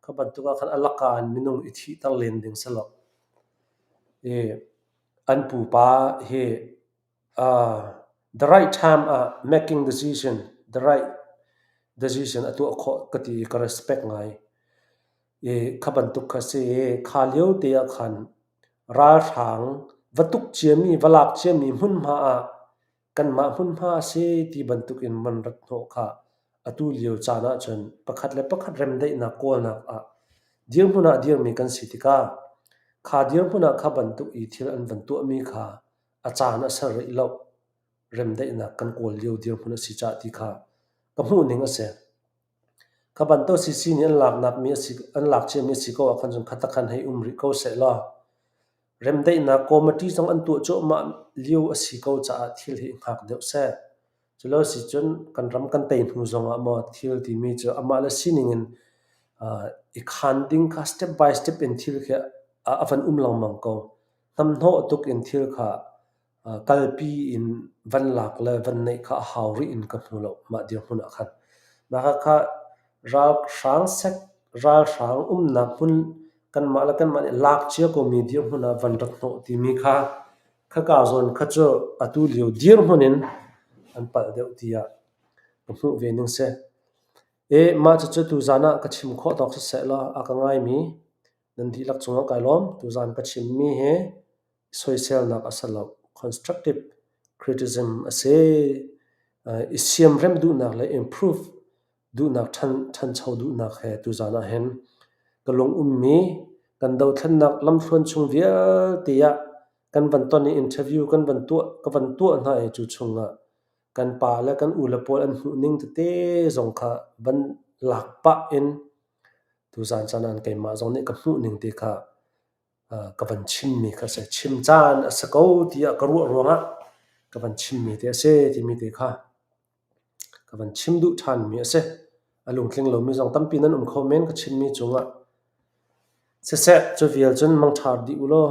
S1: Kha bantuk ah khan a laka in minung i thihter len ding si lo. I an pupa hi the right time ah making decision, the right decision a tuah khawh ka ti i ka respect ngai. I kha bantuk kha si i kha lio te ah khan ralhrang va tuk ciami, va lak ciami hmunhma ah kanmah hmunhma a si ti bantuk in man rat hnawh kha atu lio caan ahcun pakhat le pakhat remdaihnak kawlnak ah dirhmun ah dirmi kan si tikah kha dirhmun ah kha bantuk i thil an van tuahmi kha a caan a ser rih lo. Remdaihnak kan kawl lio dirhmun a si cah ti kha ka hmuhning a si. Kha bantuk CC nih an laknak mi a si, an lak ciami a si ko ahkhan cun kha takhan hei um rih ko seh law. Remdaihnak committee zong an tuah cuahmah lio a si ko caah thil hi hngak deuh seh. Culo si cun kan ram kan tei hnu zongah maw thil timi cu amah le sining in i khaan ding kha step by step in thil khi a van um lengmang ko. Hnamhnawh tuk in thil kha kalpi in van lak le van neih kha a hau rih in ka hmu lo mah dirhmun ah khan. Mah khakha ralhrang sek ralhrang umnak hmun kanmah le kanmah nih lak cia komi dirhmun ah van rat hnawh timi kha khaka zawn kha cu atu lio dirhmun in an palh deuh tiah ka hmuh ve ning si. I mah cucu tuzaan ah ka chim khawh tawk siseh law a ka ngaimi nan dihlak cungah kai lawm. Tuzaan ka chimmi hi soiselnak a si lo. Constructive criticism a si. I siamremh duhnak le improve duhnak ṭhancho duhnak he tuzaan ah hin ka lung ummi kan dothlennak lamthluan chung vialte ah kan van ton i interview kan van tuah ka van tuah hna i cu chungah kan pa le kan u le pawl an hmuhning tete zong kha van lak pah in tuzaan caan ah keimah zong nih ka hmuhning te kha ka van chimmi kha a si. Chim caan a si ko tiah ka ruah ruangah ka van chimmi te a si timi te kha ka van chim duh ṭhanmi a si. A lungtling lomi zong tampi nan um kho men ka chimmi cungah. Siseh, cu vial cun mangṭha dih u law.